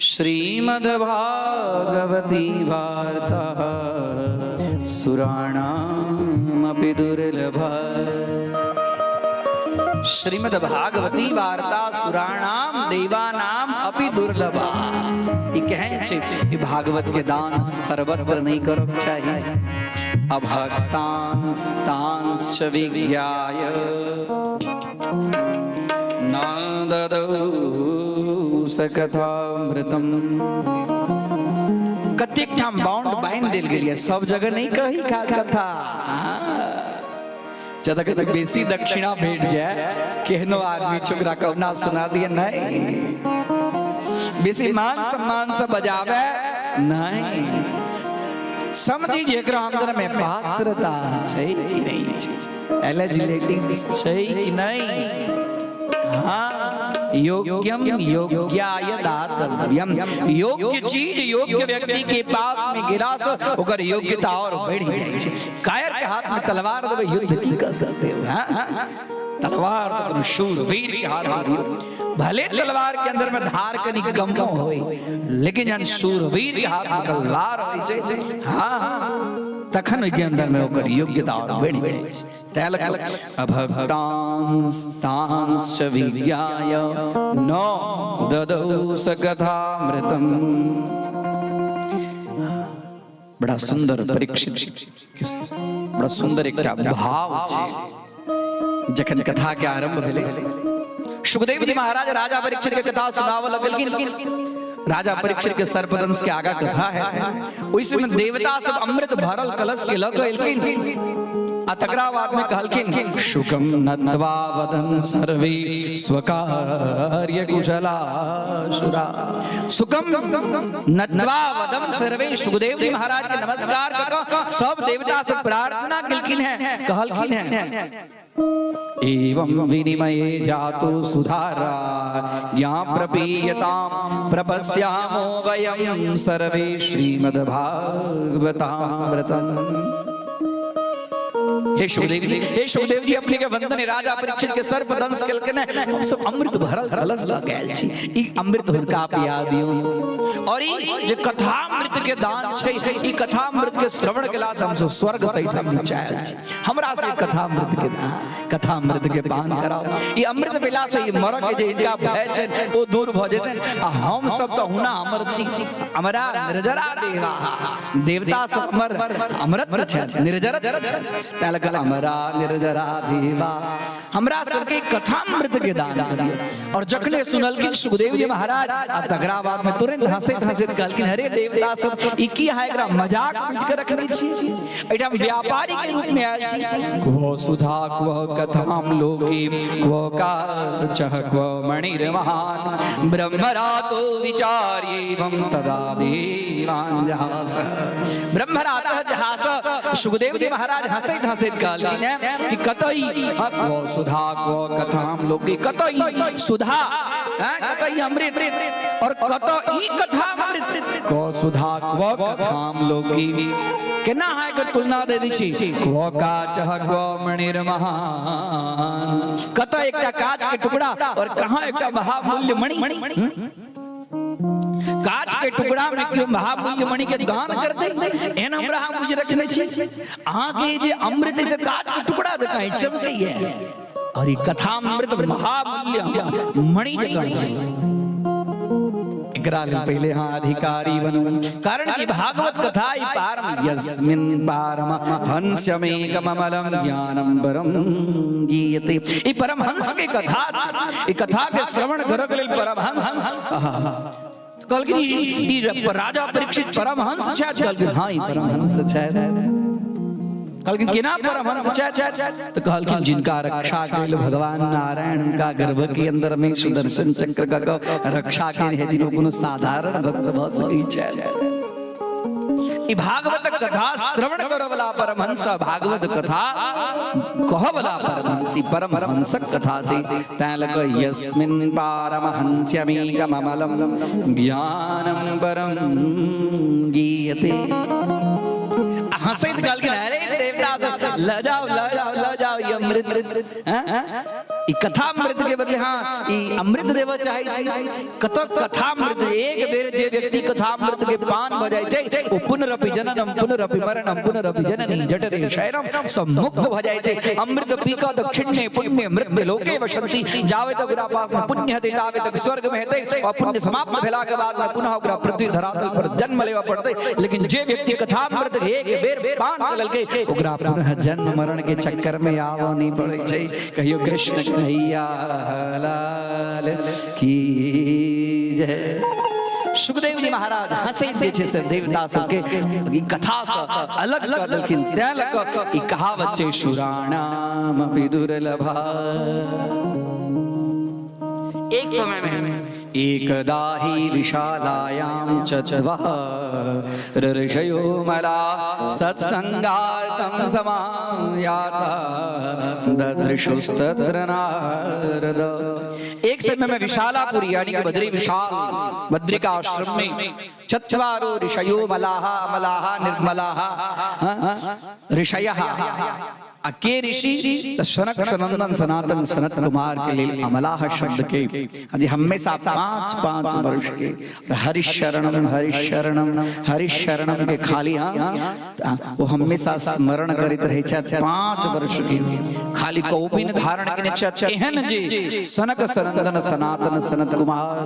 श्रीमद्भागवती वार्ता सुराणामपि दुर्लभा। श्रीमद् भागवती वार्ता सुराणाम देवानाम अपि दुर्लभा। ई केहन छै? ई भागवत के दान सर्वत्र नहीं करक चाही। अभक्तांस्तांश्च विज्ञाय न ददौ सकथामृतम। कतेक ठाम बाउंड बान्हि देल गेल यऽ, सब जगह नहीं कही का कथा। जब तक बेसी दक्षिणा भेट जाए, केहनो आदमी छोकरा कहुना सुना दिए। नहीं, बेसी मान सम्मान से बजावे नहीं। समझी जे एकरा अंदर में पात्रता छै कि नहीं छै, एलिजिबिलिटी छै कि नहीं। हाँ, योग्यम योग्याय दातव्यम। योग्य चीज योग्य व्यक्ति के पास में गेला से ओकर योग्यता और बढ़ि जाइ छै। कायर के हाथ में तलवार देबै, युद्ध की कर सकते हो? हाँ, तलवार तो कोनो शूरवीर के हाथ में दियो। भले तलवार के अंदर में धार कनी कम होय, लेकिन जहन शूरवीर के हाथ में तलवार होइ छै, हाँ, तखन ओहिके अंदर में ओकर योग्यता और बढ़ि जाइ छै। तैं लऽ कऽ अभक्तांस्तांश्च विज्ञाय न ददौ सकथामृतम। बड़ा सुंदर परीक्षित, बड़ा सुंदर एकटा भाव छै। जखन कथा के आरंभ भेलै, सुखदेव जी महाराज राजा परीक्षित के कथा सुनावऽ लगलखिन। राजा परीक्षित के सर्पदंश के आगा कथा है। ओहि समय देवता सब अमृत भरल कलश के लऽ के एलखिन आ तकरा बाद में कहलखिन, शुकम नत्वा वदन सर्वे स्वकार्य कुशला सुरा। सुकम नत्वा वदम सर्वे, सुखदेव जी महाराज के नमस्कार कऽ सब देवता से प्रार्थना केलखिन है, कहलखिन है, एवं विनिमये जातो सुधारा ज्ञा प्रपीयतां प्रपश्यामो वयं सर्वे श्रीमद्भागवतामृतम्। हे सुखदेव जी, हे सुखदेव जी, अपने के वंदन। राजा परीक्षित के सर्प दंश केलकनि, हम सब अमृत भरल कलश लऽ गेल छी। ई अमृत हुनका पिया दियौ और ई जे कथामृत के दान छै, ई कथामृत के श्रवण केला से हम सब स्वर्ग सहित हम नीचा आयल छी। हमरा से कथामृत के दान, कथामृत के पान कराओ। ई अमृत पिला से ई मरक के जे इनका भय छै, ओ दूर भऽ जेतनि आ हम सब तऽ हुना अमर छी। हमरा निर्जरा देवा, देवता सब अमर अमृत छथि, निर्जरत छथि, तैं लऽ कऽ अमरा निर्जरा देवा, हमरा सबके कथामृत के दान करियौ। और जखने सुनलखिन सुखदेव जी महाराज आ तकरा बाद में तुरंत हंसैत हंसैत कहलखिन, अरे देवता सब, ई की अहाँ एकरा मजाक बुझि कऽ रखने छी? एहिठाम व्यापारी के रूप में आयल छी। क्व सुधा क्व कथाम लोके क्व काचः क्व मणिर्महान ब्रह्मरातो विचार्येवं तदा देवान जहास। ब्रह्मरातः जहास। सुखदेव जी महाराज हंसैत हंसैत कहलखिन है कि कतई क्व सुधा क्व कथाम लोके, कतई सुधा, कतई अमृत और कत ई कथा अमृत। क्व सुधा क्व कथाम लोके, केना अहाँ एकर तुलना दे दै छी? क्व काचः क्व मणिर्महान, कतऽ एकटा काच के टुकड़ा और कहाँ एकटा महामूल्य मणि? काच के टुकड़ा में केओ महामूल्य मणि के दान कर दे, एहन हमरा अहाँ बुझि रखने छी? अहाँके जे अमृत से काच के टुकड़ा जकाँ चमकैए और ई कथामृत महामूल्य मणि जकाँ छै। एकरा लेल पहिले अहाँ अधिकारी बनू, कारण कि भागवत कथा ई पारम यस्मिन् पारम हंस्यमेकमलम ज्ञानम परम गीयते। ई परमहंस के कथा छै। ई कथा के श्रवण करऽ के लेल परमहंस कहलखिन, ई राजा परीक्षित परमहंस छथि? कहलखिन, हाँ, ई परमहंस छथि। कहलखिन, केना परमहंस छथि? तऽ कहलखिन, जिनका रक्षा के लेल भगवान नारायण हुनका गर्भ के अंदर में सुदर्शन चक्र कऽ कऽ रक्षा केने हेथिन, ओ कोनो साधारण भक्त भऽ सकै छथि? ई भागवत कथा श्रवण करऽ वाला परमहंस, भागवत कथा कहऽ वाला परमहंस, ई परमहंसक कथा छै। तैं लऽ कऽ यस्मिन् पारमहंस्यमेकमलम ज्ञानम परम गीयते। आ हंसैत कहलखिन, अरे देवता सब, लऽ जाओ, लऽ जाओ, लऽ जाओ ई अमृत, हैं? ई कथामृत के बदले हाँ ई अमृत देबऽ चाहै छी? कतऽ कथामृत? एक बेर जे व्यक्ति कथामृत के पान भऽ जाइ छै, ओ पुनरपि जननम पुनरपि मरणम पुनरपि जननी जठरे शयनम सब मुक्त भऽ जाइ छै। अमृत पी कऽ दक्षिण्ये पुण्य मृत्यु लोके वसंती। जावे तक ओकरा पास में पुण्य हेतै, तावे तक स्वर्ग में हेतै और पुण्य समाप्त भेला के बाद में पुनः ओकरा पृथ्वी धरातल पर जन्म लेबऽ पड़तै। लेकिन जे व्यक्ति कथामृत के एक बेर पान कऽ लेलकै, ओकरा पुनः जन्म मरण के चक्कर में आबऽ नहि पड़ै छै। कहियो कृष्ण कन्हैया लाल की जय। सुखदेव जी महाराज हंसैत जे छै से देवता सबके ई कथा से अलग कऽ देलखिन। तैं लऽ कऽ ई कहावत छै, सुराणामपि दुर्लभा। एक समय में एकदा हि विशालायां चत्वः ऋषयो मला सत्संगार्थं समायाता ददृशुस्तत्र नारद। एक समय में विशालापुरी यानी कि बद्री विशाल बद्रिका आश्रम में चत्वारो ऋषयो मलाहा अमलाहा निर्मलाहा ऋषयः। आ के ऋषि त सनक सनंदन सनातन सनत कुमार के लेल अमलाह शब्द के जे हमेशा 5 5 वर्ष के हरि शरणम हरि शरणम हरि शरणम के खाली हाँ वो हमेशा स्मरण करैत रहै छथि। 5 वर्ष के खाली कौपिन धारण केने छथि। एहन जे सनक सनंदन सनातन सनत कुमार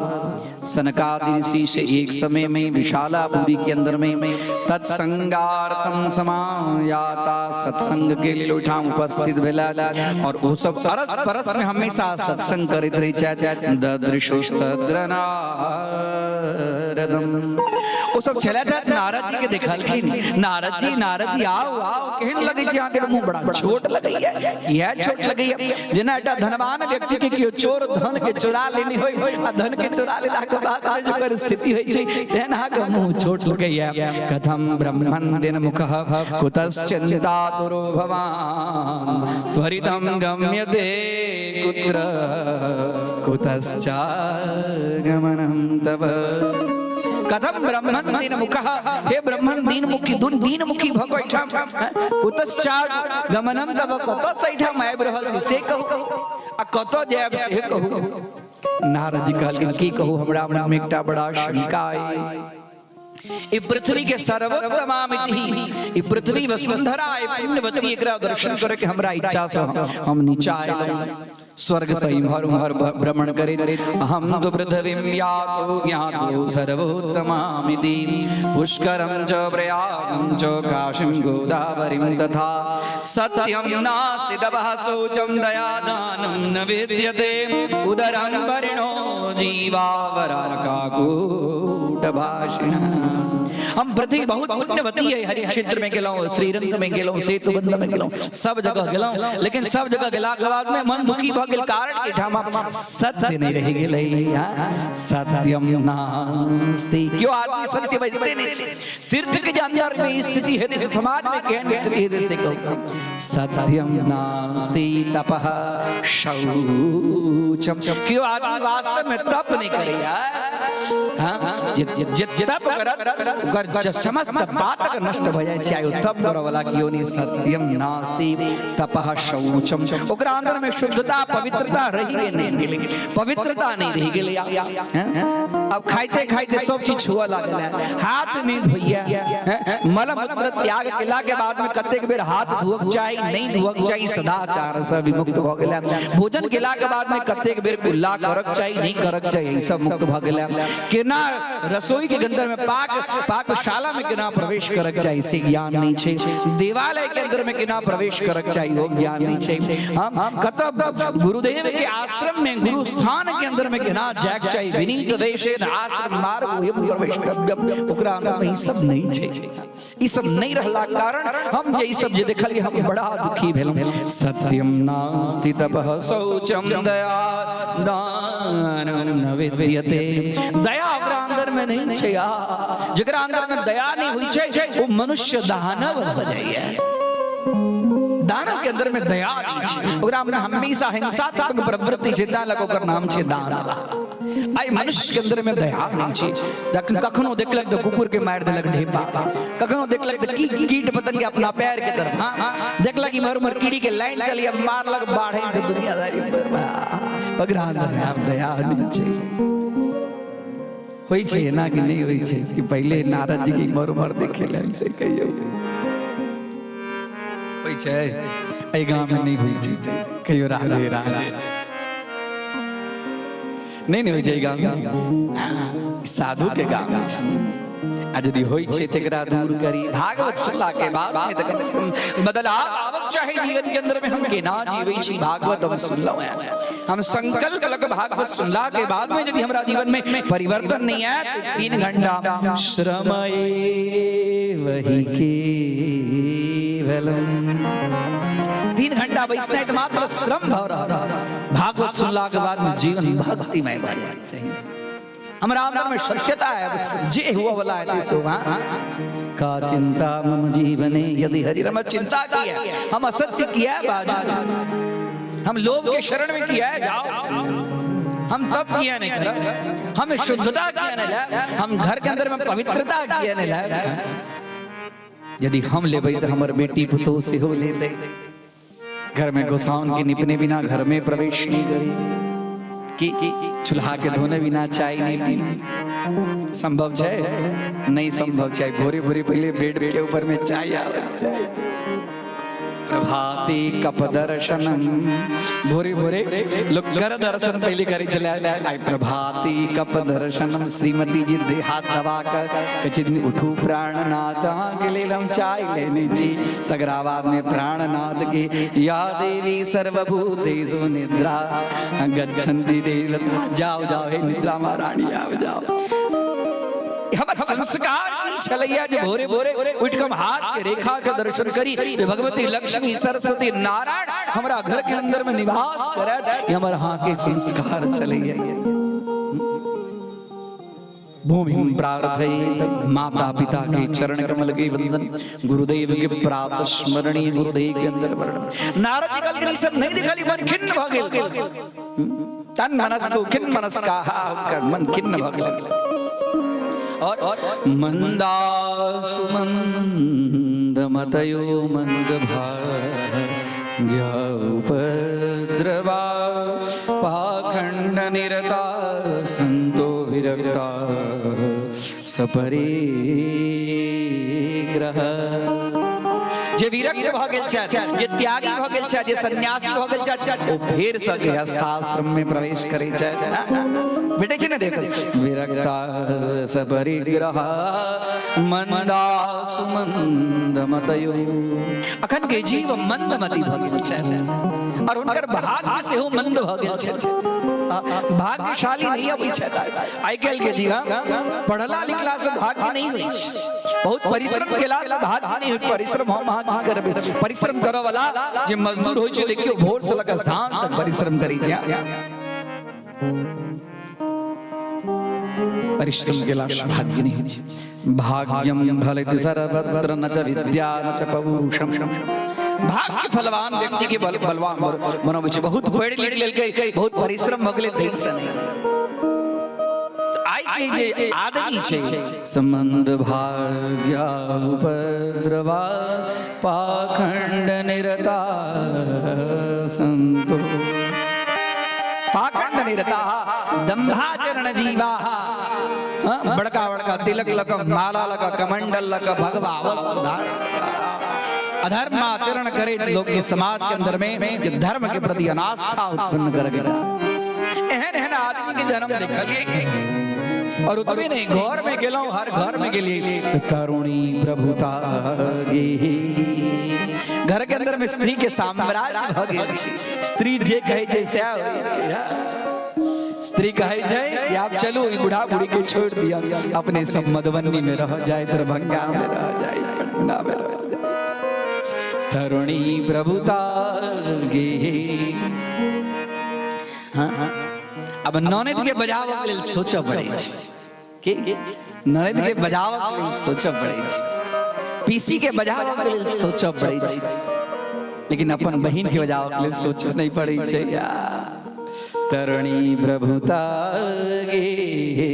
सनकादि ऋषि से एक समय में विशालापुरी के अंदर में तत्संगार्थम समायाता, सत्संग के लिए ओहिठाम उपस्थित भेला और ओ सब अरस परस में हमेशा सत्संग करैत रहै छथि। ददृशुस्तद्रनारदम, ओ सब छलथि। नारद जी के देखलखिन। नारद जी, नारद जी, आओ आओ, केहन लगै छै अहाँके? मुंह बड़ा छोट लगैया। किया छोट लगैया? जेना एकटा धनवान व्यक्ति के केओ चोर धन के चोरा लेने होय आ धन के चोरा लेला के बाद में जे ओकर स्थिति होइ छै, तेहन अहाँके मुंह छोट लगैया। कथम ब्रह्मन दिन मुखः कुतश्चिन्तातुरो भवान त्वरितं गम्यते कुत्र कुतश्चागमनं तव। कथम ब्रह्मन दिन मुखः, हे ब्रह्मन दीन मुखी दुन दीन मुखी भऽ कऽ एहिठाम कुतश्चागमनं तव, कतऽ से एहिठाम आबि रहल छी से कहू आ कतऽ जायब से कहू। नारद जी कहलखिन, की कहू, हमरा मन में एकटा बड़ा शंका अइ। ई पृथ्वी के सर्वोत्तमामिति, ई पृथ्वी वसुंधरा है, पुण्यवती, एकरा दर्शन करे के हमरा इच्छा से हम नीचा आयल स्वर्ग से इम्हर उम्हर भ्रमण करे। अहम तो पृथ्वीं यातो ज्ञातो सर्वोत्तमामिति पुष्करं च प्रयागं च काशीं गोदावरीं तथा सत्यं नास्ति तपः शौचं दयादानं न विद्यते उदरं वरिणो जीवावराकाकूटभाषिणः। हम पृथ्वी बहुत पुण्यवती है। हरि क्षेत्र में गेलहुँ, श्रीरंग में गेलहुँ, सेतुबंध में गेलहुँ, सब जगह गेलहुँ, लेकिन सब जगह गेलाके बाद में मन दुखी भऽ गेल, कारण कि एहिठाम सत्य नहि रहि गेलै। सत्यम नास्ति, क्यों आदमी सत्य बजते नहि छै। तीर्थ के जे अंदर में स्थिति हेतै से समाज में केहन स्थिति हेतै से कहू। सत्यम नास्ति तपः शौचम, क्यों आदमी वास्तव में तप नहीं करैया। हाँ, जे जे तप करत ओकर जे समस्त बात के नष्ट भऽ जाइ छै। आइ ओ तप करऽ वाला केओ नहि। सत्यम नास्ति तपः शौचम, ओकरा अंदर में शुद्धता पवित्रता रहि नहि गेलै, पवित्रता नहीं रहि गेलै। हैं? अब खाइते खाइते सब चीज छुअ लागल है, हाथ नहीं धोइया। मल मूत्र त्याग केला के बाद में कतेक बेर हाथ धोअक चाही, नहीं धोअक चाही, सदाचार से विमुक्त भ गेला। भोजन केला के बाद में कतेक बेर कुल्ला करक चाही, नहीं करक चाही, ई सब मुक्त भ गेला। केना रसोई के अंदर में पाकशाला में केना प्रवेश करक चाही से ज्ञान नहीं छै। देवालय के अंदर में केना प्रवेश करक चाही वो ज्ञान नहीं छै। हम कतऽ गुरुदेव के आश्रम में, गुरु स्थान के अंदर में केना जायक चाही, विनीत वेशेन आश्रम मार्ग एवं प्रवेशतव्यम, ओकरा अंदर में ई सब नहीं छै। ई सब नहीं रहला कारण हम जे ई सब जे देखलिए हम बड़ा दुखी भेलहुँ। सत्यम नास्ति तपः शौचम दया दानम न विद्यते, दया ओकरा अंदर में नहीं छै। आ जकरा अंदर में दया नहीं हुई छै वो मनुष्य दानव भऽ जाइए। दानव के अंदर में दया नहीं छै, ओकरा में हमेशा हिंसात्मक प्रवृत्ति छै, ताहि लऽ कऽ ओकर नाम छै दानव। आइ मनुष्य के अंदर में दया नहीं छै। जखन कखनो देखलक तऽ कुकुर के मारि देलक ढेपा, कखनो देखलक तऽ की कीट पतंग के अपना पैर के तरफ, हाँ देखलक इम्हर उम्हर कीड़ी के लाइन चलिए मारलक बाढ़े से दुनियादारी पर। ओकरा अंदर में आब दया नहीं छै। होइ छै एना कि नहि होइ छै कि पहिले नारद जी के इम्हर उम्हर देखे लेल से कहियौ, होइ छै? एहि गाँव में नहि होइ छै तऽ कहियो राधे राधे। नहि नहि होइ छै एहि गाँव में, साधु के गाँव छै। आ यदि होइ छै तकरा दूर करी। भागवत सुनला के बाद में तऽ कम से कम बदलाव आवक चाही जीवन के अंदर में। हम केना जीबै छी? भागवत हम सुनलहुँ हैं, हम संकल्प लग भागवत सुनला के बाद में यदि हमरा जीवन में परिवर्तन नहीं आयत, 3 घंटा श्रम वही केवलम, 3 घंटा बैसनाइ तऽ मात्र श्रम भऽ रहल। भागवत सुनला के बाद में जीवन भक्तिमय भऽ जायत चाही। हमरा अंदर में सत्यता है, जे हुआ वाला है सो। हाँ, का चिंता मम जीवने यदि हरि रम, चिंता की है? हम असत्य किया है बाजू, हम लोभ के शरण में किया है जाओ, हम तप किया नहीं करब, हम शुद्धता किया नहीं लाए, हम घर के अंदर में पवित्रता किया नहीं लाए। यदि हम लेबै तऽ हमर बेटी पुतोह सेहो लेतै। घर में गोसाउन के निपने बिना घर में प्रवेश नहीं करी, कि चूल्हा के धोने बिना चाय नहीं पी संभव है? नहीं संभव चाय। भोरे भोरे पहले बेड के ऊपर में चाय आवे चाय। प्रभाती कप दर्शनम, भोरे भोरे लोग कर दर्शन पहले करी चले आए। प्रभाती कप दर्शनम, श्रीमती जी देहात दबा कर कहै उठू प्राणनाथ के लेल हम चाय लेने छी। तकरा बाद में प्राणनाथ के या देवी सर्वभूतेषु निद्रा गच्छन्ति देवता, जाओ जाओ हे निद्रा महारानी आव जाओ। हमर संस्कार की छलैया जे भोरे भोरे उठ के हम हाथ के रेखा के दर्शन करी, भगवती लक्ष्मी सरस्वती नारायण हमरा घर के अंदर में निवास करत, हमर हाथ के संस्कार छलैया। भूमि प्रार्थयेत, माता पिता के चरण कमल के वंदन, गुरुदेव के प्रातः स्मरणीय गुरुदेव के अंदर वर्ण। नारद जी कहलखिन ई सब नहीं देखली, मन खिन्न भ गेल। तन मनस को खिन्न मनस का, मन खिन्न भ गेल। और मंदासु मंद मतयो मंद भाग्य उपद्रवा पाखंड निरता संतो विरक्ता सपरिग्रह। जे विरक्त भ गेल छथि, जे त्यागी भ गेल छथि, जे सन्यासी भ गेल छथि, ओ फेर से गृहस्थाश्रम में प्रवेश करै छथि। भेटै छै ने देखल विरक्ता सपरिग्रह मंदासु मंद मतयो। अखन के जीव मंदमती भ गेल छै और हुनकर भाग्य सेहो मंद भ गेल छै। भाग्यशाली नहीं अबै छथि आइ काल्हि के जीव। पढ़ला लिखला से भाग्य नहीं होइ छै, बहुत परिश्रम केला से भाग्य नहीं होइ। परिश्रम हम अहाँ की करबै? परिश्रम करऽ वाला जे मजदूर होइ छै, देखियौ भोर से लऽ कऽ साँझ तक परिश्रम करै छै। परिश्रम केला से भाग्य नहीं होइ छै। भाग्यम फलति सर्वत्र न च विद्या न च पौरुषम। भाग्य फलवान व्यक्ति के बल बलवान बनबै छै। बहुत पढ़ि लिख लेलकै, बहुत परिश्रम भऽ गेलै, तै से नहि। आइ के जे आदमी छै, संबंध भाग्य उपद्रवा पाखंड निरता संतो पाखंड निरता दंभाचरण जीवाः। हाँ, बड़का बड़का तिलक लक, माला लक, कमंडल लक, भगवा वस्त्र धारण, अधर्म आचरण करे लोग के समाज के अंदर में जो धर्म के प्रति अनास्था उत्पन्न कर गया, एहन एहन आदमी के जन्म देखलिए। और उतबे नहीं, घर में गेलहुं, हर घर में गेलिए तो तरुणी प्रभुता गेही। घर के अंदर में स्त्री के साम्राज्य भ गेल छै। स्त्री जे कहै छै सएह होइ छै। हाँ। स्त्री कहै छै कि आप चलू, ई बूढ़ा बूढ़ी के छोड़ दिया, अपने सब मधुबनी में रह जाए, दरभंगा में रह जाए, पटना में रह जाए। तरुणी प्रभुता गेही। हाँ, अब ननद के बजाबऽ के लेल सोचऽ पड़ै छै के ननद के बजाबऽ के लेल सोचऽ पड़ै छै, पीसी के बजाबऽ के लेल सोचऽ पड़ै छै, लेकिन अपन बहिन के बजाबऽ के लेल सोचऽ नहीं पड़ै छै। तरुणी प्रभुता गेहे।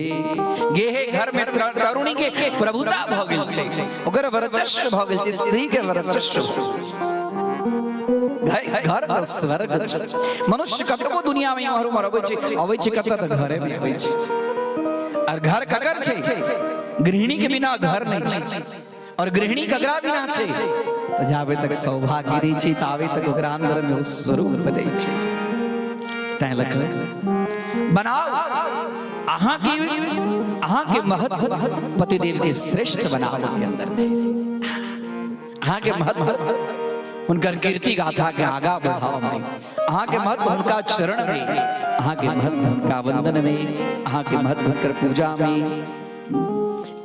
गेहे घर में तरुणी के प्रभुता भऽ गेल छै, ओकर वर्चस्व भऽ गेल छै, स्त्री के वर्चस्व भऽ गेल छै। घर तऽ स्वर्ग छै। मनुष्य कतबो दुनिया में इम्हर उम्हर अबै छै, अबै छै कतऽ? तऽ घरे में अबै छै। और घर ककर छै? गृहिणी के बिना घर नहीं छै। और गृहिणी ककरा बिना छै? तऽ जाबे तक सौभाग्य नहि छै ताबे तक ओकरा अंदर में ओ स्वरूप नहि छै। तैं लऽ कऽ बनाउ, अहाँके महत्व पतिदेव के श्रेष्ठ बनाओ के अंदर में, अहाँके महत्व हुनकर कीर्ति गाथा के आगा बढ़ाओ में, अहाँके महत्व हुनका चरण में, अहाँके महत्व हुनका वंदन में, अहाँके महत्व हुनकर पूजा में।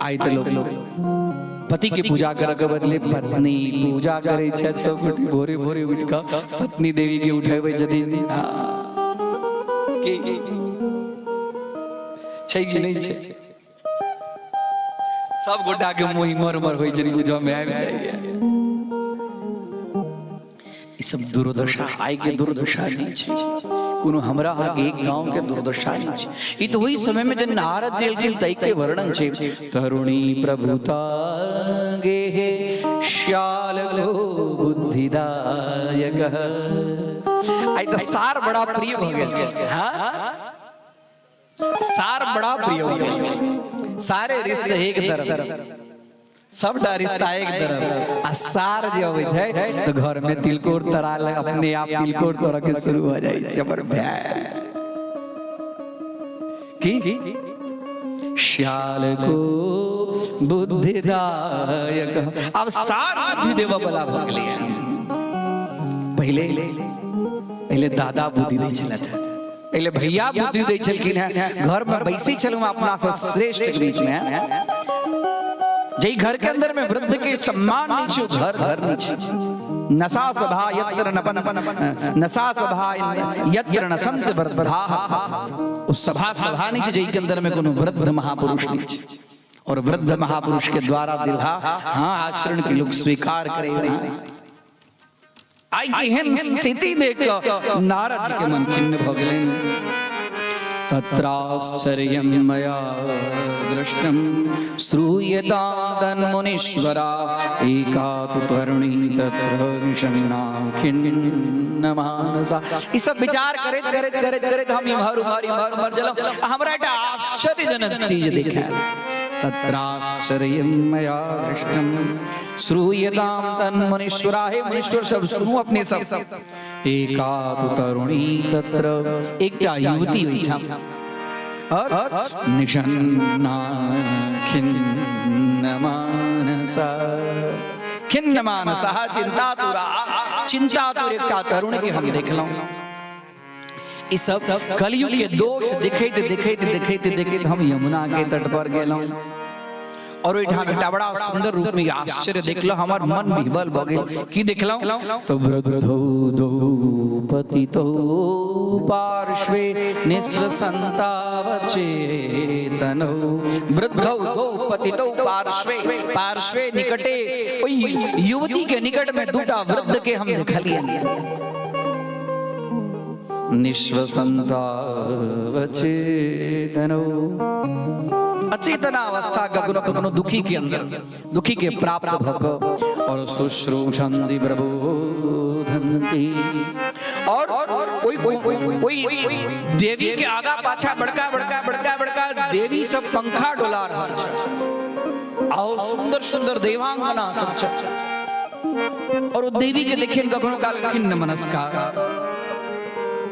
आइ तऽ लोग पति के पूजा करे के बदले पत्नी पूजा करे छथि। सब गोटे भोरे भोरे उठि कऽ पत्नी देवी के उठेबै छथिन। की छै कि नहि छै? सब गोटा के मुँह इमहर उमहर होइ छै, बुझऽ में आबि जाइए। ई सब दुर्दशा आइ के दुर्दशा नहीं छै, कोनो हमरा अहाँके एक गांव के दुर्दशा नहीं छै। ई तऽ ओहि समय में जे नारद जी एलखिन तै के वर्णन छै। तरुणी प्रभुता गेहे श्याल को बुद्धि बुद्धिदायक। आइ तऽ सार बड़ा प्रिय भऽ गेल छै। हाँ, सार बड़ा प्रिय भऽ गेल छै। सारे रिश्ते एक तरफ, सबटा रिश्ता एक तरफ, आ सार जे अबै छै तऽ घर में तिलकोर तराल अपने आप तिलकोर तरह के शुरू हो जाइ छै। हमर भाय की श्याल को बुद्धिदायक, अब सार बुद्धि देवऽ वाला भऽ गेलै। पहिले पहिले दादा बुद्धि दै छलथि, पहिले भैया बुद्धि दै छलखिन हेँ। घर में बैसै छलहुँ अपना से श्रेष्ठ के बीच में। जै घर के अंदर में वृद्ध के सम्मान नहीं छै, घर घर नहीं छै। नशा सभा यत्र नपन नशा सभा यत्र न संत वृद्धाः, ओ सभा सभा नहीं छै जै के अंदर में कोनो वृद्ध महापुरुष नहीं छै। और वृद्ध महापुरुष के द्वारा दिलहा हाँ आचरण के लोग स्वीकार करे। आइ एहन स्थिति देख कऽ नारद जी के मन खिन्न भऽ गेलनि। तत्राश्चर्यं मया दृष्टं श्रूयतां मुनीश्वरा, एका तु तरुणी तत्र निषण्णा खिन्न मानसा। ई सब विचार करैत करैत करैत करैत हम इम्हर उम्हर इम्हर उम्हर गेलहुँ, हमरा एकटा आश्चर्यजनक चीज देखायल। तत्राश्चर्यं मया दृष्टं श्रूयतां तन्मुनीश्वरा, हे मुनीश्वर सब सुनू अपने सब। एका तु तरुणी तत्र, एकटा युवती ओहिठाम और निषण्णा खिन्न मानसा, खिन्न मानसा चिंतातुरा, चिंतातुर एकटा तरुण के हम देखलहुँ। ई सब कलयुग के दोष देखैत देखैत देखैत देखैत हम यमुना के तट पर गेलहुँ और ओहिठाम एकटा बड़ा सुंदर रूप में आश्चर्य देखलहुँ, हमर मन विह्वल भऽ गेल। की देखलहुँ? तऽ वृद्धौ द्वौ पतितौ पार्श्वे निःश्वसन्तावचेतनौ, वृद्धौ द्वौ पतितौ पार्श्वे, पार्श्वे निकटे, ओहि युवती के निकट में दूटा वृद्ध के हम देखलियनि। निःश्वसन्तावचेतनौ, अचेतनावस्था कखनो कखनो दुखी के अंदर दुखी के प्राप्त भऽ कऽ और शुश्रूषन्ति प्रबोधन्ति, और कोई कोई कोई देवी के आगा पाछा बड़का बड़का बड़का बड़का देवी सब पंखा डोला रहल छै, आओ सुंदर सुंदर देवांगना सब छै, और ओ देवी के देखियन कखनो काल खिन्न मनस्का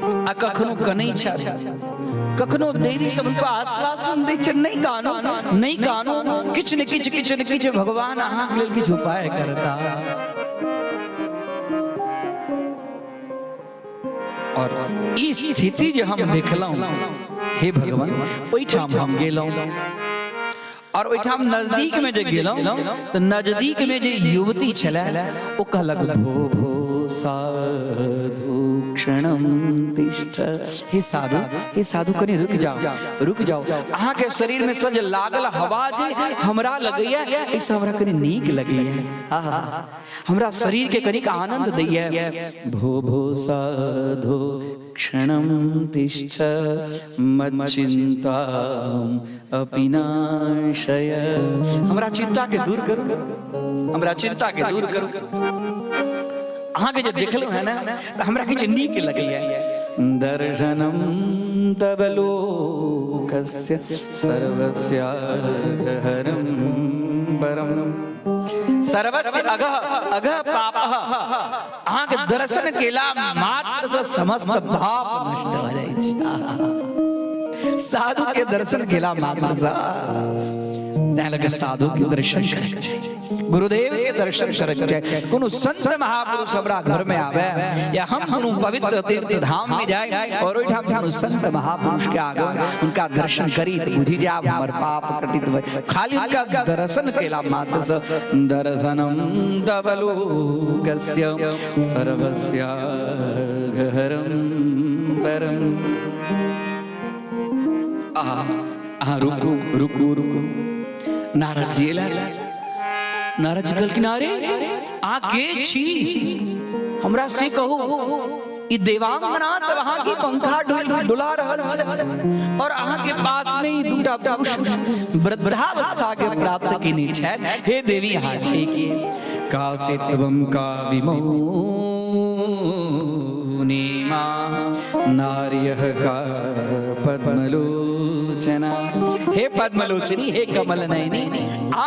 आ कखनो कनै छै, कखनो देवी सब हुनका आश्वासन दै छै, नहि कानू, नहि कानू, किछु ने किछु किछु ने किछु भगवान अहाँके लेल किछु उपाय करता। और ई स्थिति जे हम देखलहुँ, हे भगवान, ओहिठाम हम गेलहुँ और ओहिठाम नजदीक में जे गेलहुँ तऽ नजदीक में जे युवती छलै ओ कहलक, भो भो साधु क्षणम तिष्ठ, हे साधु, हे साधु, कनि रुकि जाओ, रुकि जाओ। अहाँके शरीर में सज लागल हवा जे हमरा लगैया, एहिसँ हमरा कनि नीक लगैया, आहा, हमरा शरीर के कनिक आनंद दैया। भो भो साधु क्षणम तिष्ठ मच्चिन्ताम अपि नाशय, हमरा चिंता के दूर करू, हमरा चिंता के दूर करू। अहाँके जे देखलहुँ है ने तऽ हमरा किछु नीक लगैया। दर्शनम तव लोकस्य सर्वस्यार्घहरं परम, सर्वस्य अघः अघः पापः, अहाँके दर्शन केला मात्र से समस्त पाप नष्ट भऽ जाइ छै। साधु के दर्शन केला मात्र से। तैं लऽ कऽ साधु के दर्शन करैके चाही, गुरुदेव के दर्शन करैके चाही। कोनो संत महापुरुष हमरा घर में आवे या हम कोनो पवित्र तीर्थ धाम में जाए और ओहिठाम कोनो संत महापुरुष के आगे उनका दर्शन करी तऽ बुझी जाब हमर पाप कटित भए। खाली उनका दर्शन केला मात्र से दर्शनम तव लोकस्य सर्वस्यार्घहरं परम। आहा आहा, रुकू रुकू रुकू। नारद जी एला। नारद जी कहलखिन, अरे अहाँ के छी, हमरा से कहू, ई देवांगना सब अहाँ के पंखा डोला रहल छै और अहाँ के पास में ई दूटा पुरुष वृद्धावस्था के प्राप्त केने छथि। हे देवी, अहाँ छी के? कासि त्वं का विमोनिमा नार्यः का पद्मलोचना। हे पद्मलोचनी, हे कमल नयनी, आ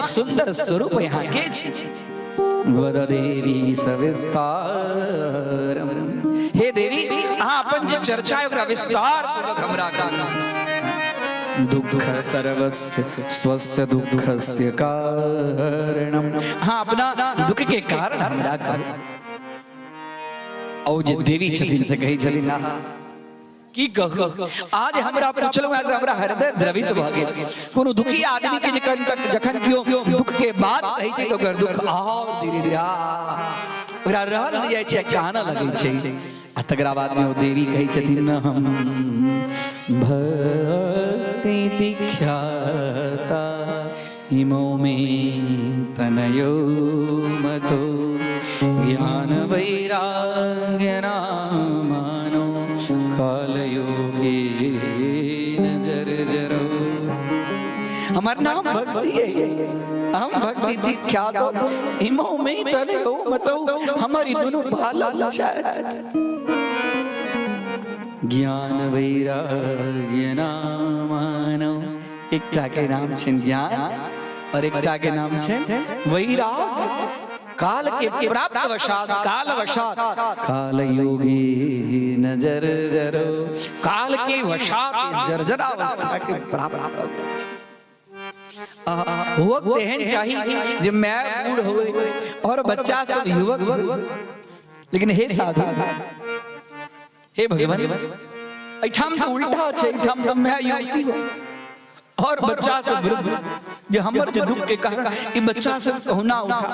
सुंदर स्वरूप यहाँ के छी? वद देवी सविस्तारम। हे देवी, अहाँ अपन जे चर्चा है ओकरा विस्तार पूर्वक हमरा कहू। दुःख सर्वस्य स्वस्य दुःखस्य कारणम। हाँ, अपना दुख के कारण हमरा कहू। और जे देवी छथिन से कहै छथिन, आहा, की कहू, आज हमरा पुछलहुँ से हमरा हृदय द्रवित भऽ गेल। कोनो दुखी आदमी के जखन तक जखन केओ दुख के बात कहै छै तऽ ओकर दुख और धीरे धीरे ओकरा रहल नहि जाइ छै, कानऽ लगै छै। आ तकरा बाद में ओ देवी कहै छथिन, हम भक्ति दीख्याता इमो मे तनयो मतो ज्ञान वैराग्य नामानो कालयोगे जर्जरो। हमार नाम भक्ति है, हम भक्ति दीक्षा दो, इमो में तनयो मतो, हमारी दोनों बालक छथि। ज्ञान वैराग्य नामानो, एकटा के नाम छै ज्ञान और एकटा के नाम छै वैराग। काल के प्राप्त वशात, काल वशात, काल योगी नजर जरो, काल के वशात जर्जर अवस्था के प्राप्त भऽ गेल छै। हुअक तेहन चाही जे my बूढ़ होए और बच्चा सब युवक होए। लेकिन हे साधु, हे भगवान, एहिठाम तऽ उल्टा छै। एहिठाम तऽ my युवती हो और बच्चा सब वृद्ध, जे हमर जे दुख के कारण ई बच्चा सब कहुना उठा।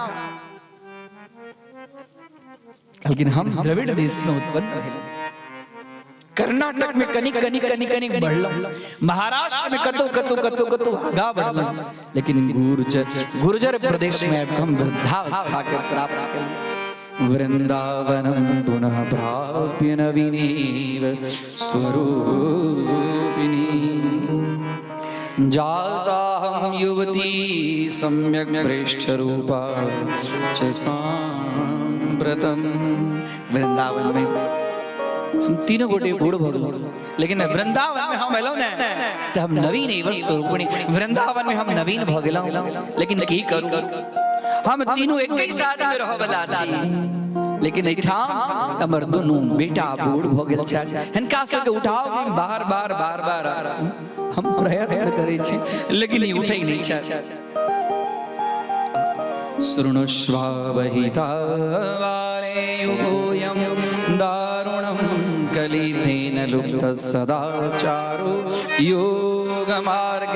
लेकिन हम द्रविड़ देश में उत्पन्न भेल, कर्नाटक में कनी कनी कनी कनी बढ़लहुँ, महाराष्ट्र में कतो कतो कतो कतो आगा बढ़लहुँ, लेकिन गुर्जर गुर्जर प्रदेश में आबि कऽ हम वृद्धावस्था के प्राप्त केलहुँ। वृंदावनम पुनः प्राप्य नवीनेव स्वरूपिणी जाता हम युवती सम्यक प्रेष्ठ रूपा च सांप्रतम। वृंदावन में हम तीनों गोटे बूढ़ भऽ गेलहुँ, लेकिन वृंदावन में हम एलहुँ ने तऽ हम नवीन एवं स्वरूपिणी, वृंदावन में हम नवीन भऽ गेलहुँ। लेकिन की करू, हम तीनों एक ही साथ में रहऽ वाला छी, लेकिन एहिठाम हमर दुनू बेटा बूढ़ भऽ गेल छथि। हिनका सबके उठाओ बार बार बार बार हम प्रयत्न करै छी, लेकिन ई उठै नहि छथि। शृणुष्वावहिता वारे युगोऽयं दारुणं कलितेन लुप्त सदाचारो योगमार्गस्तपांसि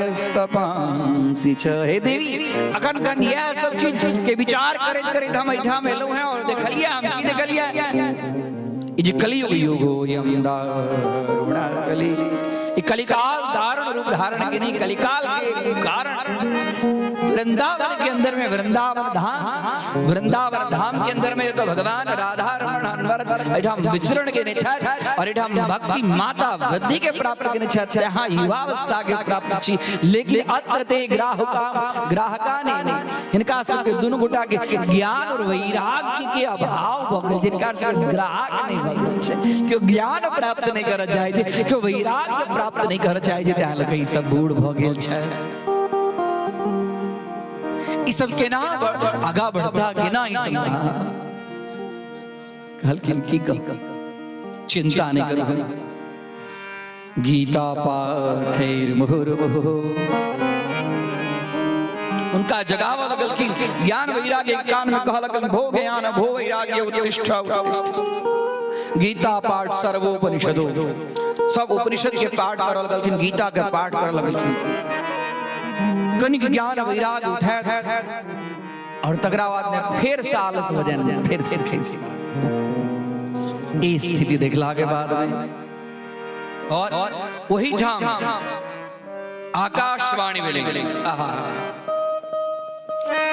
च। हे देवी, अखन कन इएह सब चीज के विचार करैत करैत हम एहिठाम एलहुँ हैं और देखलियै, हम की देखलियै, ई जे कलियुग युगोऽयं दारुण कलि, ई कलिकाल दारुण रूप धारण केने, कलिकाल के कारण वृंदावन के अंदर में, वृंदावन धाम, वृंदावन धाम के अंदर में तो भगवान राधा रमण अनवरत एठाम विचरण केने छथि और एठाम भक्ति माता वृद्धि के प्राप्त केने छथि, यहाँ युवावस्था के प्राप्त छी। लेकिन अत्र ते ग्राहका ग्राहका ने हिनका सबके दुनू गोटा के ज्ञान और वैराग्य के अभाव भऽ गेल, जिनका सबके ग्राहक नहि भऽ गेल छै। केओ ज्ञान प्राप्त नहि करऽ चाहै छै, केओ वैराग्य प्राप्त नहि करऽ चाहै छै, तैं लऽ कऽ ई सब बूढ़ भऽ गेल छै। ई सब केना आगा बढ़ता, केना ई सब? कहलखिन, की कहू, चिंता नहीं करू। गीता पाठैर्मुहुर्मुहुः उनका जगावऽ लगलखिन। ज्ञान वैराग्य कान में कहऽ लगल, भो ज्ञान भो वैराग्य, उत्तिष्ठ उत्तिष्ठ। गीता पाठ सर्वोपनिषदो, सब उपनिषद के पाठ करऽ लगलखिन, गीता के पाठ करऽ लगलखिन। कनिक ज्ञान वैराग्य उठाय और तकरा बाद में फेर सालस भजन फिर से खैस। ई स्थिति देखला के बाद में और वही ठाम आकाशवाणी भेलै। आहा,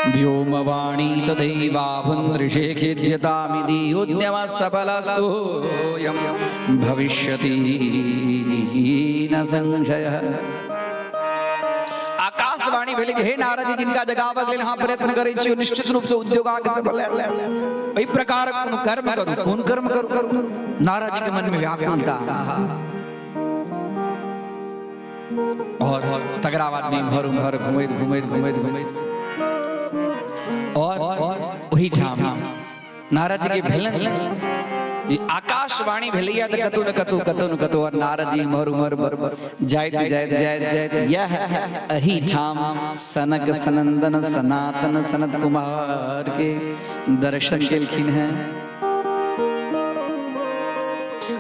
व्योमवाणी तदैवाभुन्दृशे खिद्यतामिति उद्यमः सफलस्तु यं भविष्यति न संशयः। आकाशवाणी। भेलै जे हे नारद जी, जिनका जगाबक लेल अहाँ प्रयत्न करै छी, ओ निश्चित रूप से उद्योग अहाँके सफल हैत। एहि प्रकारक कोनो कर्म करू। कोन कर्म करू? नारद जी के मन में व्याकुलता और तकरा बाद में इम्हर उम्हर घुमैत घुमैत घुमैत घुमैत और ओहिठाम नारद जी के भेलनि जे आकाशवाणी भेलैया, तऽ कतौ ने कतौ, कतौ ने कतौ, और नारद जी इम्हर उम्हर जाइत जाइत जाइत जाइत यह एहिठाम सनक सनंदन सनातन सनत कुमार के दर्शन केलखिन हैं।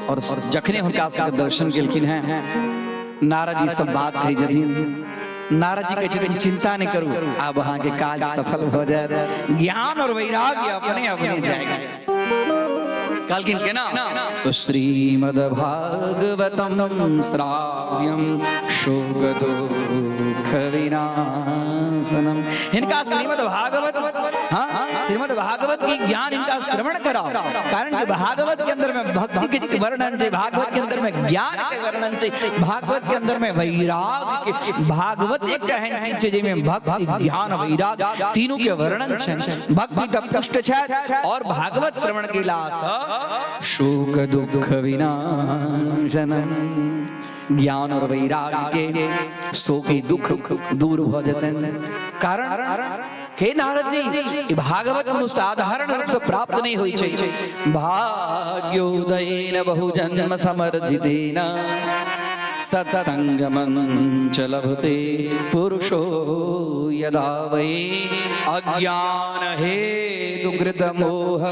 और जखने हुनका सबके दर्शन केलखिन हैं, नारद जी सब बात कहै छथिन। नारद जी कहै छथिन, चिंता नहि करू, आब अहाँके काज सफल भऽ जायत, ज्ञान और वैराग्य अपने अपने जाएगा। कहलखिन केना? तो श्रीमद् भागवतम श्राव्यम शोक दुख विनाशनम। हिनका श्रीमद् भागवत, हाँ, श्रीमद् भागवत की ज्ञान इनका श्रवण कराओ, कारण कि भागवत के अंदर में भक्ति के वर्णन छै, भागवत के अंदर में ज्ञान के वर्णन छै, भागवत के अंदर में वैराग के। भागवत एकटा एहन चीज छै जाहिमे भक्ति, ज्ञान, वैराग तीनू के वर्णन छै। भक्ति तऽ पुष्ट छै और भागवत श्रवण केला सँ शोक दुख विनाशनम, ज्ञान और वैराग के शोक दुख दूर भऽ जेतनि। कारण हे नारद जी, ई भागवत कोनो साधारण रूप से प्राप्त नहीं होइ छै। भाग्योदयेन बहुजन्म समर्जितेन सत्संगमं च लभते पुरुषो यदा वै अज्ञान हेतुकृत मोह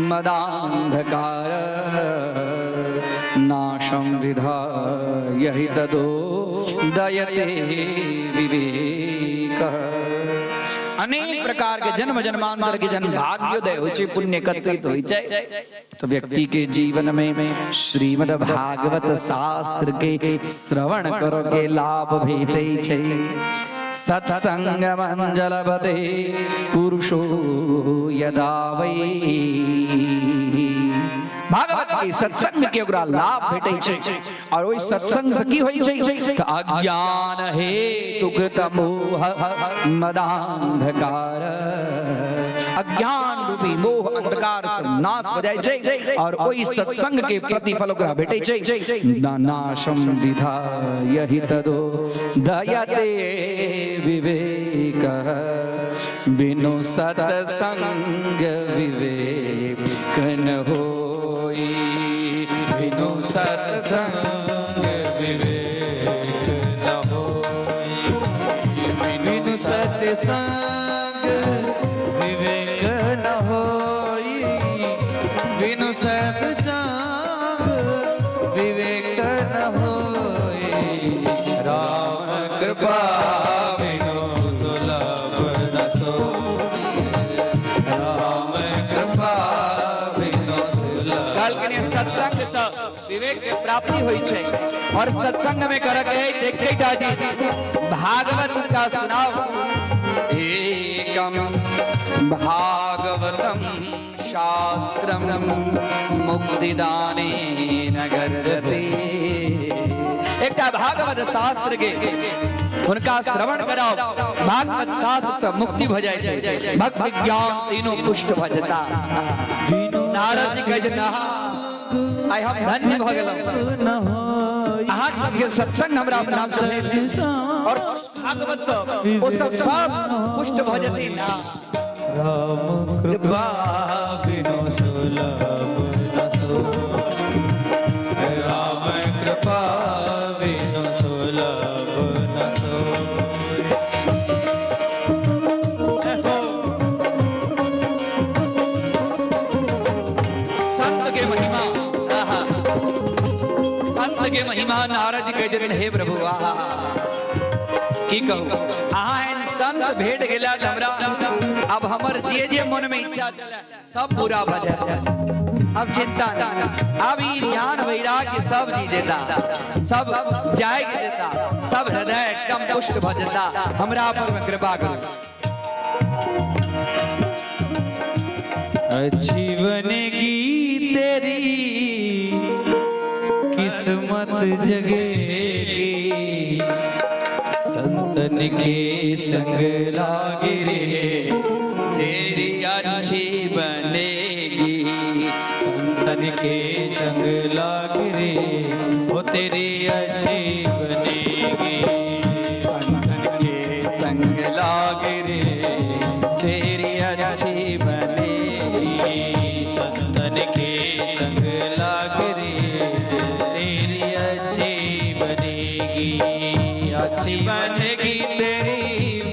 मदांधकार नाशं विधाय हि तदो दयते विवेक। अनेक प्रकार के जन्म जन्मांतर के जन्म भाग्योदय होइ छै, पुण्य एकत्रित होइ छै, तो व्यक्ति के जीवन में श्रीमद् भागवत शास्त्र के श्रवण करो के लाभ भेटै छै। सत्संग मंजलबते पुरुषो यदा वै, भागवत के सत्संग के ओकरा लाभ भेटै छै और ओहि सत्संग से की होइ छै? तऽ अज्ञान हेतु कृत मोह मदांधकार, अज्ञान रूपी मोह अंधकार से नाश हो जाइ छै और ओहि सत्संग के प्रतिफल ओकरा भेटै छै। नाशम विधाय हि तदो दयते विवेक, बिनु सत्संग विवेक न होई, बिनु सत्संग विवेक न होई, बिनु सत्संग विवेक न होई, बिनु सत्संग विवेक न होई, राम कृपा बिनु सुलभ न सोई, राम कृपा बिनु सुलभ। कहलखिन ये सत्संग से विवेक के प्राप्ति होइ छै और सत्संग में करक है देखते टा जी भागवत का सुनाओ। एकम भागवतम शास्त्रम मुक्तिदानेन गर्जते। एकटा भागवत शास्त्र के हुनका श्रवण कराओ, भागवत शास्त्र से मुक्ति भऽ जाइ छै, भक्ति ज्ञान तीनों पुष्ट भऽ जेता। नारद जी कहै छथिन, आहा, आइ हम धन्य भऽ गेलहुँ, अहाँ सबके सत्संग हमरा प्राप्त भेल और भागवत सब ओ सब सब पुष्ट भऽ जेथिन। राम कृपा बिनु सुलभ न सोई, राम कृपा बिनु सुलभ न सोई। संत के महिमा, आहा, संत के महिमा। नारद जी कहै छथिन, हे प्रभु, आहा, की कहू, अहाँ एहन संत भेट गेला तऽ हमरा अब हमर जे जे मन में इच्छा छलै सब पूरा भऽ जायत। अब चिंता नहीं, अब ई ज्ञान वैराग्य सब जी जेता, सब जाग जेता, सब हृदय एकदम पुष्ट भऽ जेता। हमरा पर में कृपा करू। अच्छी बनेगी तेरी किस्मत जगेगी संत संतन के संग लागे रे, तेरी अच्छी बनेगी। संतन के संग लागे रे, वो तेरी अच्छी बनेगी। संतन के संग लागे रे, तेरी अच्छी बनेगी। संतन के संग लागे रे, तेरी अच्छी बनेगी। अच्छी बनेगी तेरी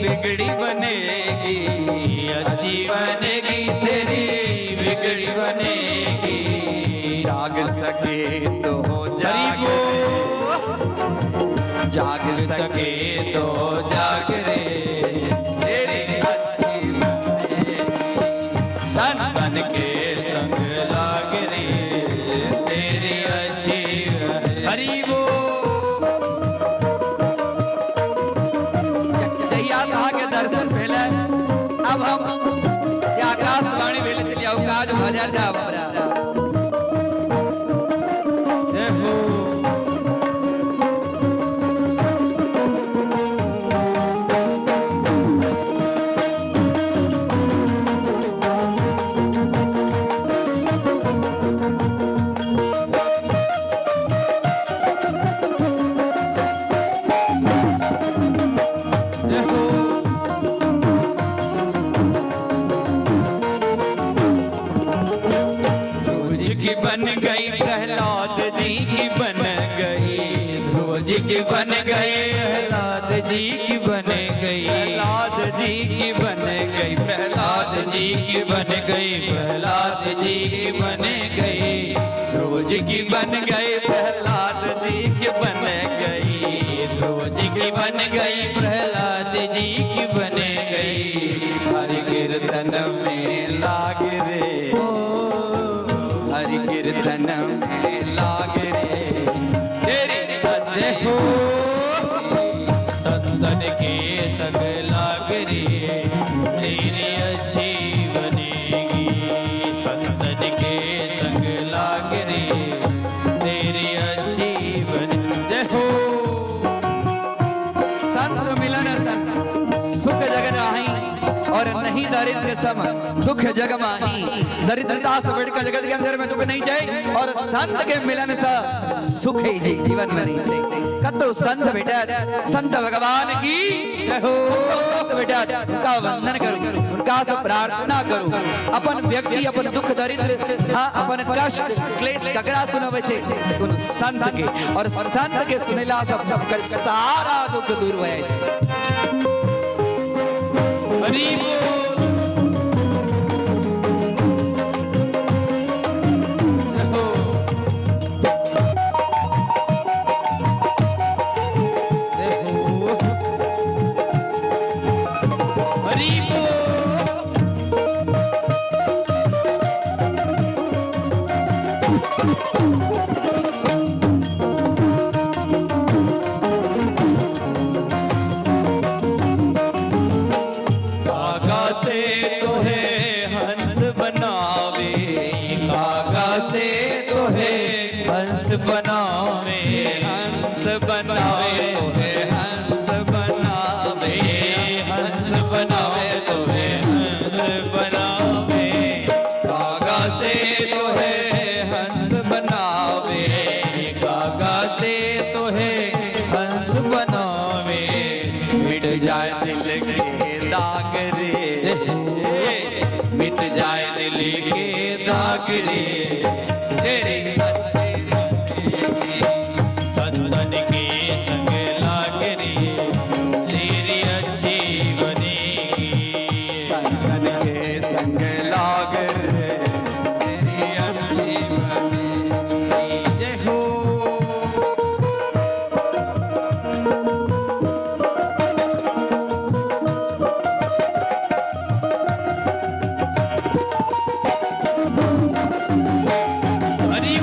बिगड़ी बनेगी, अच्छी बनेगी तेरी बिगड़ी बनेगी। जाग सके तो हो जाग, जाग सके तो जाग रे, तेरी अच्छी बनेगी। संतन के संग लाग रे, तेरी अच्छी। हरि बोल। जहिया से अहाँके दर्शन भेलै, अब हम ये आकाशवाणी भेल चलिए काज भऽ जायत आब हमरा। जय हो। जय हो। ध्रुव जी की बन गई, प्रहलाद जी की बन गई, ध्रुव जी की बन गई, प्रहलाद जी की बन गई, प्रहलाद जी की बन गई, प्रहलाद जी की बन गई, प्रहलाद जी की बन गई। ध्रुव जी की बन गई, प्रहलाद जी की बन गई, ध्रुव जी की बन गई, प्रहलाद जी की बन गई। हरि कीर्तन में लाग रे, हरि कीर्तन में लाग रे, तेरी जय हो। संतन के संग लाग रे, तेरी अच्छी बनेगी। संतन के संग लाग रे, तेरी अच्छी बने। जय हो। संत मिलन संत सुख जग नाही, और नहीं दरिद्र सम दुख जग माही। दरिद्रता से बढ़कर जगत के अंदर में दुख नहीं चाहिए, और संत के मिलन से सुख ही जी जीवन में नहीं चाहिए। कतो संत बेटा, संत भगवान की जय हो। संत बेटा, उनका वंदन करो, उनका से प्रार्थना करो। अपन व्यक्ति अपन दुख दरिद्र, हाँ, अपन कष्ट क्लेश ककरा सुनबै छै? कोनो संत के। और संत के सुनेला से सबकर सारा दुख दूर भऽ जाइ छै। हरि बोल। जय हो। जय हो। हरि बोल। कागा से तो है हंस बनावे, कागा से तो है हंस बनावे, हंस बनावे तो है हंस बनावे, हंस बनावे तो है हंस बनावे। कागा से तो है हंस बनावे, कागा से तो है हंस बनावे। मिट जाए दिल के दाग रे, मिट जाए दिल के दाग रे, तेरी अच्छी बनेगी। संतन के संग लाग रे, तेरी अच्छी बनेगी। संतन के संग लाग रे, तेरी अच्छी बनेगी। जय हो। हरि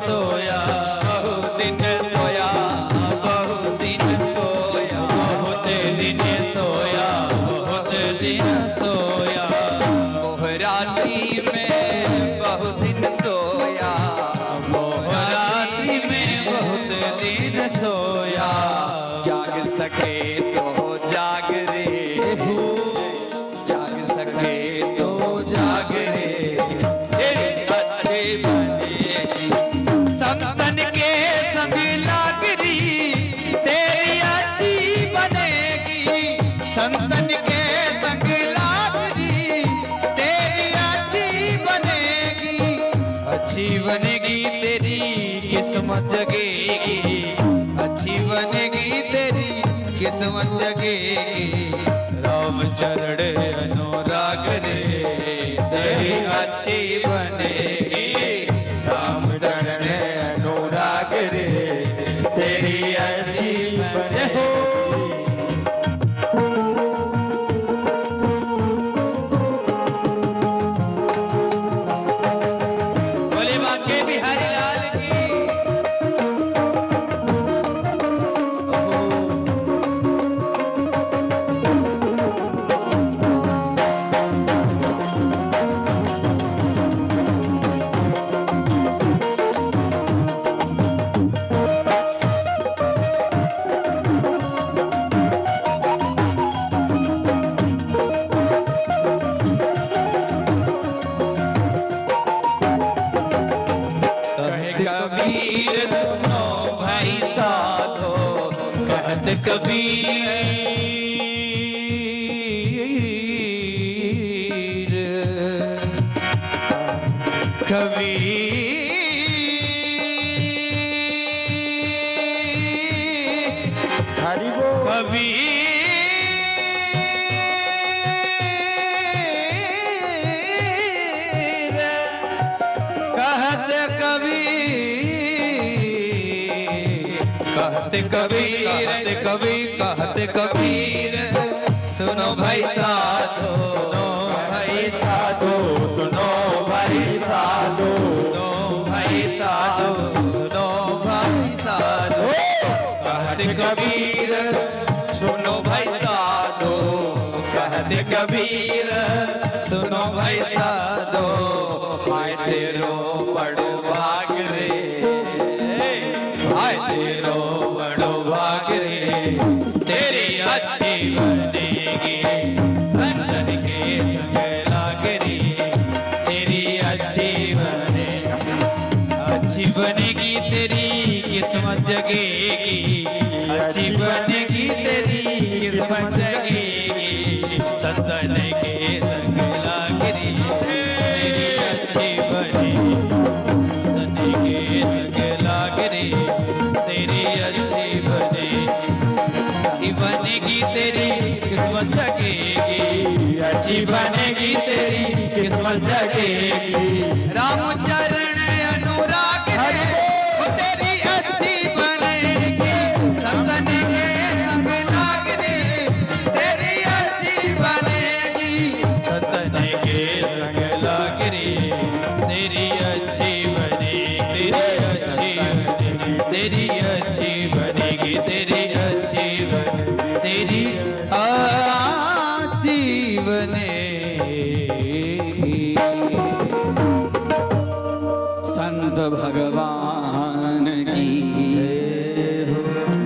सोया, बहुत दिन सोया, बहुत दिन सोया, बहुत दिन सोया, बहुत दिन सोया। मोहराती में बहुत दिन सोया, मोहरात्रि में बहुत दिन सोया। जाग सके तो जाग रे, जाग सके तो जाग रे, तेरी अच्छी बनेगी। संतन के संग लागरी तेरी अच्छी बनेगी। संतन के संग लागरी तेरी अच्छी बनेगी। अच्छी बनेगी तेरी किस्मत जगेगी, अच्छी बनेगी तेरी किस्मत जगेगी। राम चरण अनुराग रे, तेरी अच्छी बनेगी। राम चरण अनुराग रे, तेरी अच्छी बने हो। बोले बांके बिहारी लाल की। कहे कबीर सुनो भाई साधो, कहत कबीर, कबीर, हरि बोल। कबीर, कहत कबीर, कहत कबीर, कबीर कहत कबीर, सुनो भाई साधो, सुनो भाई साधो, सुनो भाई साधो, सुनो भाई साधो, सुनो भाई साधो। कहत कबीर सुनो भाई साधो, कहत कबीर सुनो भाई साधो। हाय तेरो बड़ो भाग रे, हाय तेरो बड़ो भाग रे, तेरी अच्छी बनेगी संतन के संग लागरी। तेरी अच्छी बने, अच्छी बनेगी तेरी किस्मत जगेगी। अच्छी बनेगी तेरी किस्मत जगेगी। संतन के संग लागरी तेरी अच्छी बनेगी। संतन के संग लागरी तेरी अच्छी बनेगी। अच्छी बनेगी तेरी किस्मत जगेगी। अच्छी बनेगी तेरी किस्मत जगेगी। राम चरण अनुराग रे, ओ तेरी अच्छी बनेगी। संतन के संग लाग रे, तेरी अच्छी बनेगी। संतन के संग लाग रे, तेरी अच्छी बनेगी। तेरी अच्छी बनेगी, तेरी अच्छी बनेगी, तेरी अच्छी बनेगी, तेरी अच्छी बनेगी। संत भगवान की।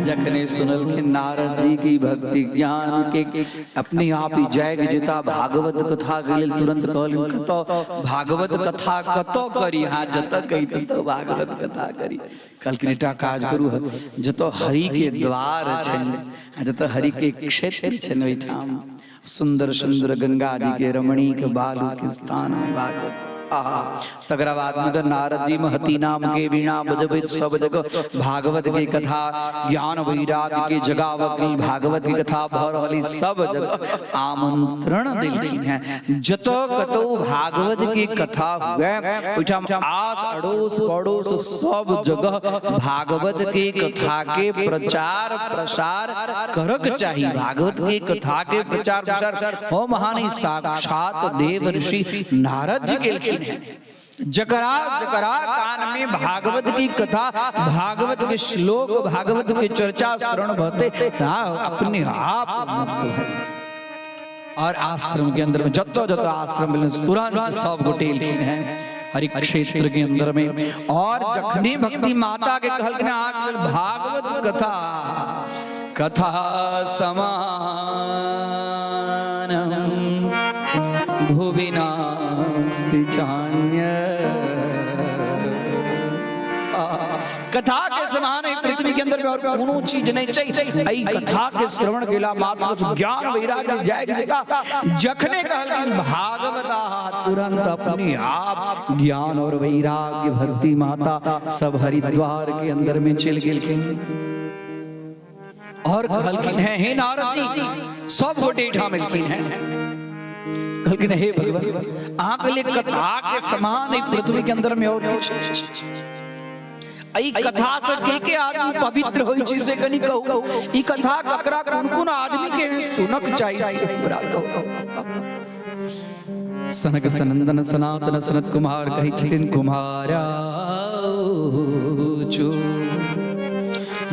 जखने सुनलखिन नारद जी की भक्ति ज्ञान के, अपने आप ही जाग जेता भागवत कथा के लेल। तुरंत कहलखिन, कतौ भागवत कथा कतौ करी? हाँ, जतऽ कही ततऽ भागवत कथा करी। कहलखिन, एकटा काज करू, जतऽ हरि के द्वार छनि, जतऽ हरि के क्षेत्र छनि, ओहिठाम सुंदर सुंदर गंगा जी के रमणीक बालू के स्थान में भागवत। आहा, तकरा बाद में तऽ नारद जी महती नाम के वीणा बजबैत सब जगह भागवत के कथा, ज्ञान वैराग्य के जगावक लेल भागवत के कथा भऽ रहल अछि। सब जगह आमंत्रण देलखिन हैं, जतऽ कतौ भागवत के कथा हुए, ओहिठाम आस अड़ोस पड़ोस सब जगह भागवत के कथा के प्रचार प्रसार करक चाही। भागवत के कथा के प्रचार प्रसार हो महान साक्षात देव ऋषि नारद जी केलखिन हैं। जकरा जकरा कान में भागवत की कथा, भागवत के श्लोक, भागवत के चर्चा श्रवण भते अपने आप मुक्त भऽ और आश्रम के अंदर में जतो जतो आश्रम मिलन तुरंत सब गोटे एलखिन हैं हरि क्षेत्र के अंदर में। और जखनी भक्ति माता के कहलखिन अहाँके लेल भागवत कथा कथा समान भुवि नास्ति चान्य, कथा के समान है पृथ्वी के अंदर में और कोनो चीज नहीं चाहिए। एहि कथा के श्रवण केला मात्र से ज्ञान वैराग्य जाग जेता। जखने कहलखिन भागवत, तुरंत अपने आप ज्ञान और वैराग्य भक्ति माता सब हरिद्वार के अंदर में चल गेलखिन और कहलखिन है हे नारद जी, सब गोटे एहिठाम एलखिन हैं। कहलखिन हे भगवान, अहाँके लिए कथा के समान एहि पृथ्वी के अंदर में और किछु एहि कथा से के के आदमी पवित्र होइ छै से कनि कहू। ई कथा ककरा कोन कोन आदमी के सुनक चाही से हमरा कहू। सनक सनंदन सनातन सनत कुमार कहै छथिन कुमारा चो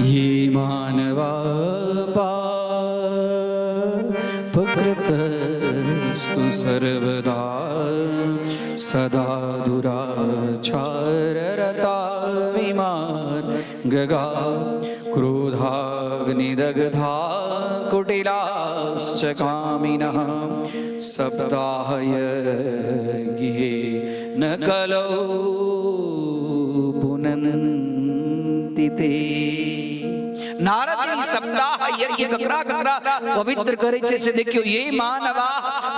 ये मानवा पापकृतस्तु सर्वदा सदा दुराचार रता विमार गगा क्रोधाग्निदग्धा कुटिलाश्च कामिनः सप्ताह यज्ञे न कलौ पुनन्ति ते। नारद जी सप्ताह यज्ञ ककरा ककरा पवित्र करै छै से देखियौ। ये मानवा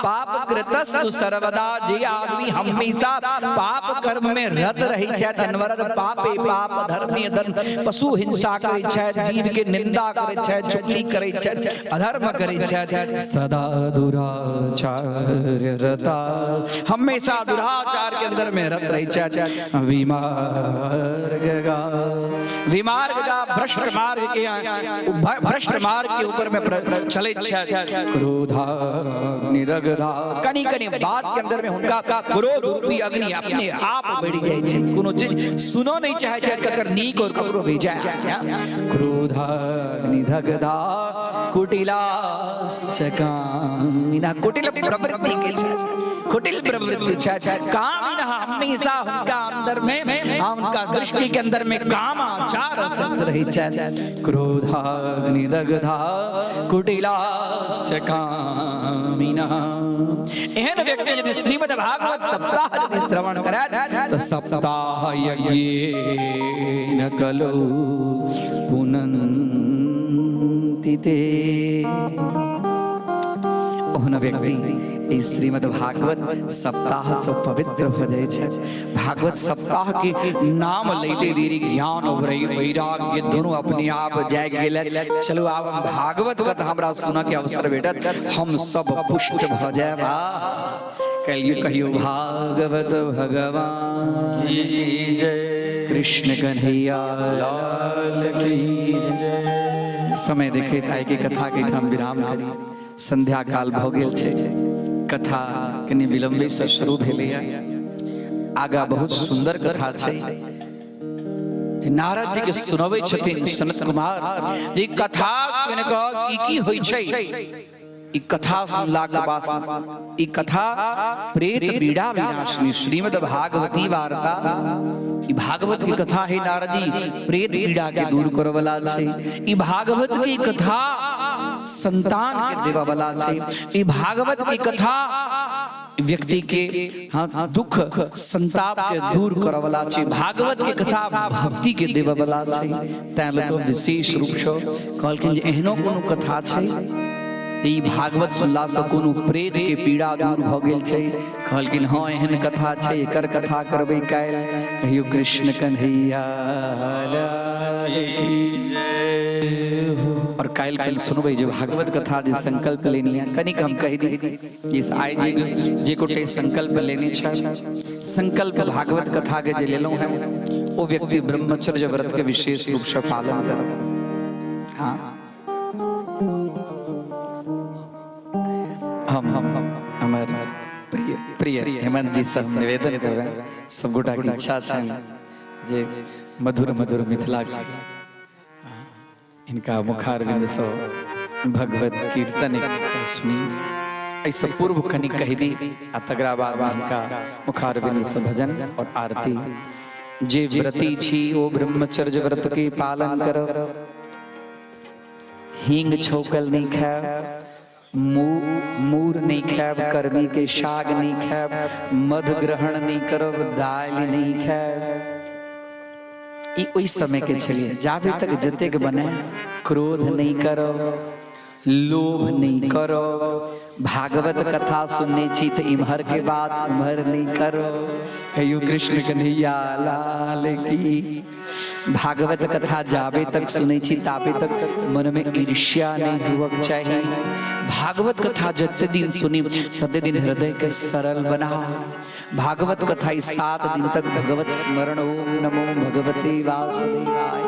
पाप कृतस्तु सर्वदा, जे आदमी हमेशा पाप कर्म में रत रहै छथि, अनवरत पापे पाप धर्मे धर्म, पशु हिंसा करै छथि, जीव के निंदा करै छथि, चुगली करै छथि, अधर्म करै छथि, सदा दुराचार रता, हमेशा दुराचार के अंदर में रत रहै छथि, विमार्ग गा विमार्ग गा भ्रष्ट मार्ग के भ्रष्ट मार्ग के ऊपर में चले छथि, क्रोधाग्निदग्धा, कनी कनी बात के अंदर में हुनका क्रोध रूपी अग्नि अपने आप बढ़ि जाइ छै, कोनो चीज सुनो नहीं चाहे छै ककर नीक और ककरो बेजाय। क्रोधाग्निदग्धा कुटिलाश्च कामिनः, कुटिल प्रवृत्ति के छथि, कुटिल प्रवृत्ति छथि, कामिनः हमेशा हुनका अंदर में, हाँ, उनका दृष्टि के अंदर में कामाचार असक्त रहै छथि, क्रोधाग्निदग्धा कुटिलाश्च कामिनः। एहन व्यक्ति यदि श्रीमद् भागवत सप्ताह यदि श्रवण करत तऽ सप्ताह यज्ञेन कलौ पुनन्ति ते। ओहन व्यक्ति ई श्रीमद् भागवत सप्ताह से पवित्र हो जाइ छै। भागवत सप्ताह के नाम लैते देरी ज्ञान और वैराग्य दोनों अपने आप जागि गेल। चलू आब हम भागवत कथा हमरा सुनऽ के अवसर भेटत, हम सब पुष्ट भऽ जायब। आ कहियो कहियो भागवत भगवान की जय, कृष्ण कन्हैया लाल की जय। समय देखैत आइ के कथा के ठाम विराम करी। संध्या काल भऽ गेल छै, कथा कनि विलम्बे से शुरू भेलैया, आगा बहुत सुंदर कथा छै। नारद जी के सुनबै छथिन सनत कुमार जे कथा सुनि कऽ की की होइ छै। ई कथा सुनला के बाद ई कथा प्रेत पीड़ा विनाशिनी श्रीमद् भागवती वार्ता, ई भागवत की कथा है नारद जी प्रेत पीड़ा के दूर करऽ वाला छै। ई भागवत की कथा संतान के देबऽ वाला छै। ई भागवत की कथा व्यक्ति के हाँ दुख संताप के दूर करऽ वाला छै। भागवत के कथा भक्ति के देबऽ वाला छै। तैं लऽ कऽ विशेष रूप सँ कहलखिन जे एहनो कोनो कथा छै, ई भागवत सुनला सँ कोनो प्रेत के पीड़ा दूर भऽ गेल छै? कहलखिन हँ, एहन कथा छै, एकर कथा करबै काल्हि। कहियो कृष्ण कन्हैया लाल की जय। और काल्हि काल्हि सुनबै जे भागवत कथा जे संकल्प लेनी है। कनिक हम कहि दी जे आइ जे जे गोटे संकल्प लेने छथि, संकल्प भागवत कथा के जे लेलहुँ हैं, ओ व्यक्ति ब्रह्मचर्य व्रत के विशेष रूप से पालन करब। हाँ, हम हमर प्रिय प्रिय प्रिय हेमंत जी से हम निवेदन करबनि, सब गोटा के इच्छा छनि जे मधुर मधुर मिथिला के इनका मुखारविंद से भगवत कीर्तन एकटा सुनी। एहिसँ पूर्व कनि कहि दी आ तकरा बाद हिनका मुखारविंद से भजन और आरती। जे व्रती छी ओ ब्रह्मचर्य व्रत के पालन करब, हींग छौकल नहीं खायब, मूर नहीं खायब, कर्मी के साग नहीं खायब, मध ग्रहण नहीं करब, दालि नहीं खायब। ई ओहि समय के छलिए। जाबे तक जतेक बने क्रोध नहीं करब, लोभ नहीं करब, भागवत कथा सुनने छी तो इम्हर के बात उम्हर नहीं करो। कहियो कृष्ण कन्हैया लाल की। भागवत कथा जाबे तक सुनै छी ताबे तक मन में ईर्ष्या नहीं हुअक चाही। भागवत कथा जते दिन सुनी तते दिन हृदय के सरल बना। भागवत कथा 7 दिन तक भगवत स्मरण, ओम नमो भगवते वासुदेवाय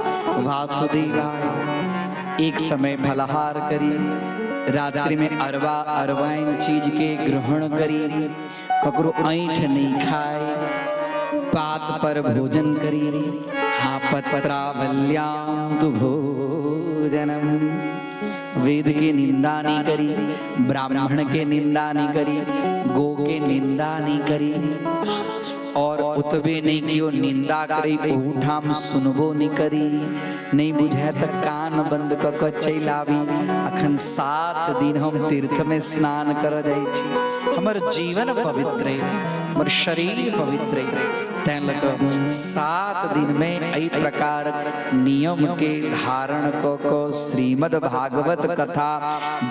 वासुदेवाय। एक समय फलाहार करी, रात्रि में अरवा अरवाइन चीज के ग्रहण करी, ककरो ऐठ नहीं खाए, पात पर भोजन करी। हाँ, पत्रावल्याम तु भोजनम। वेद के निंदा नहीं करी, ब्राह्मण के निंदा नहीं करी, गो के निंदा नहीं करी, और उतबे नहीं कियो निंदा करी ओहूठाम सुनबो नहीं करी। नहीं बुझे तो कान बंद क क चलि आबी। अखन 7 दिन हम तीर्थ में स्नान कर जाइ छी, हमर जीवन पवित्र है, हमर शरीर पवित्र है। तैं लग 7 दिन में एहि प्रकार नियम के धारण क क श्रीमद् भागवत कथा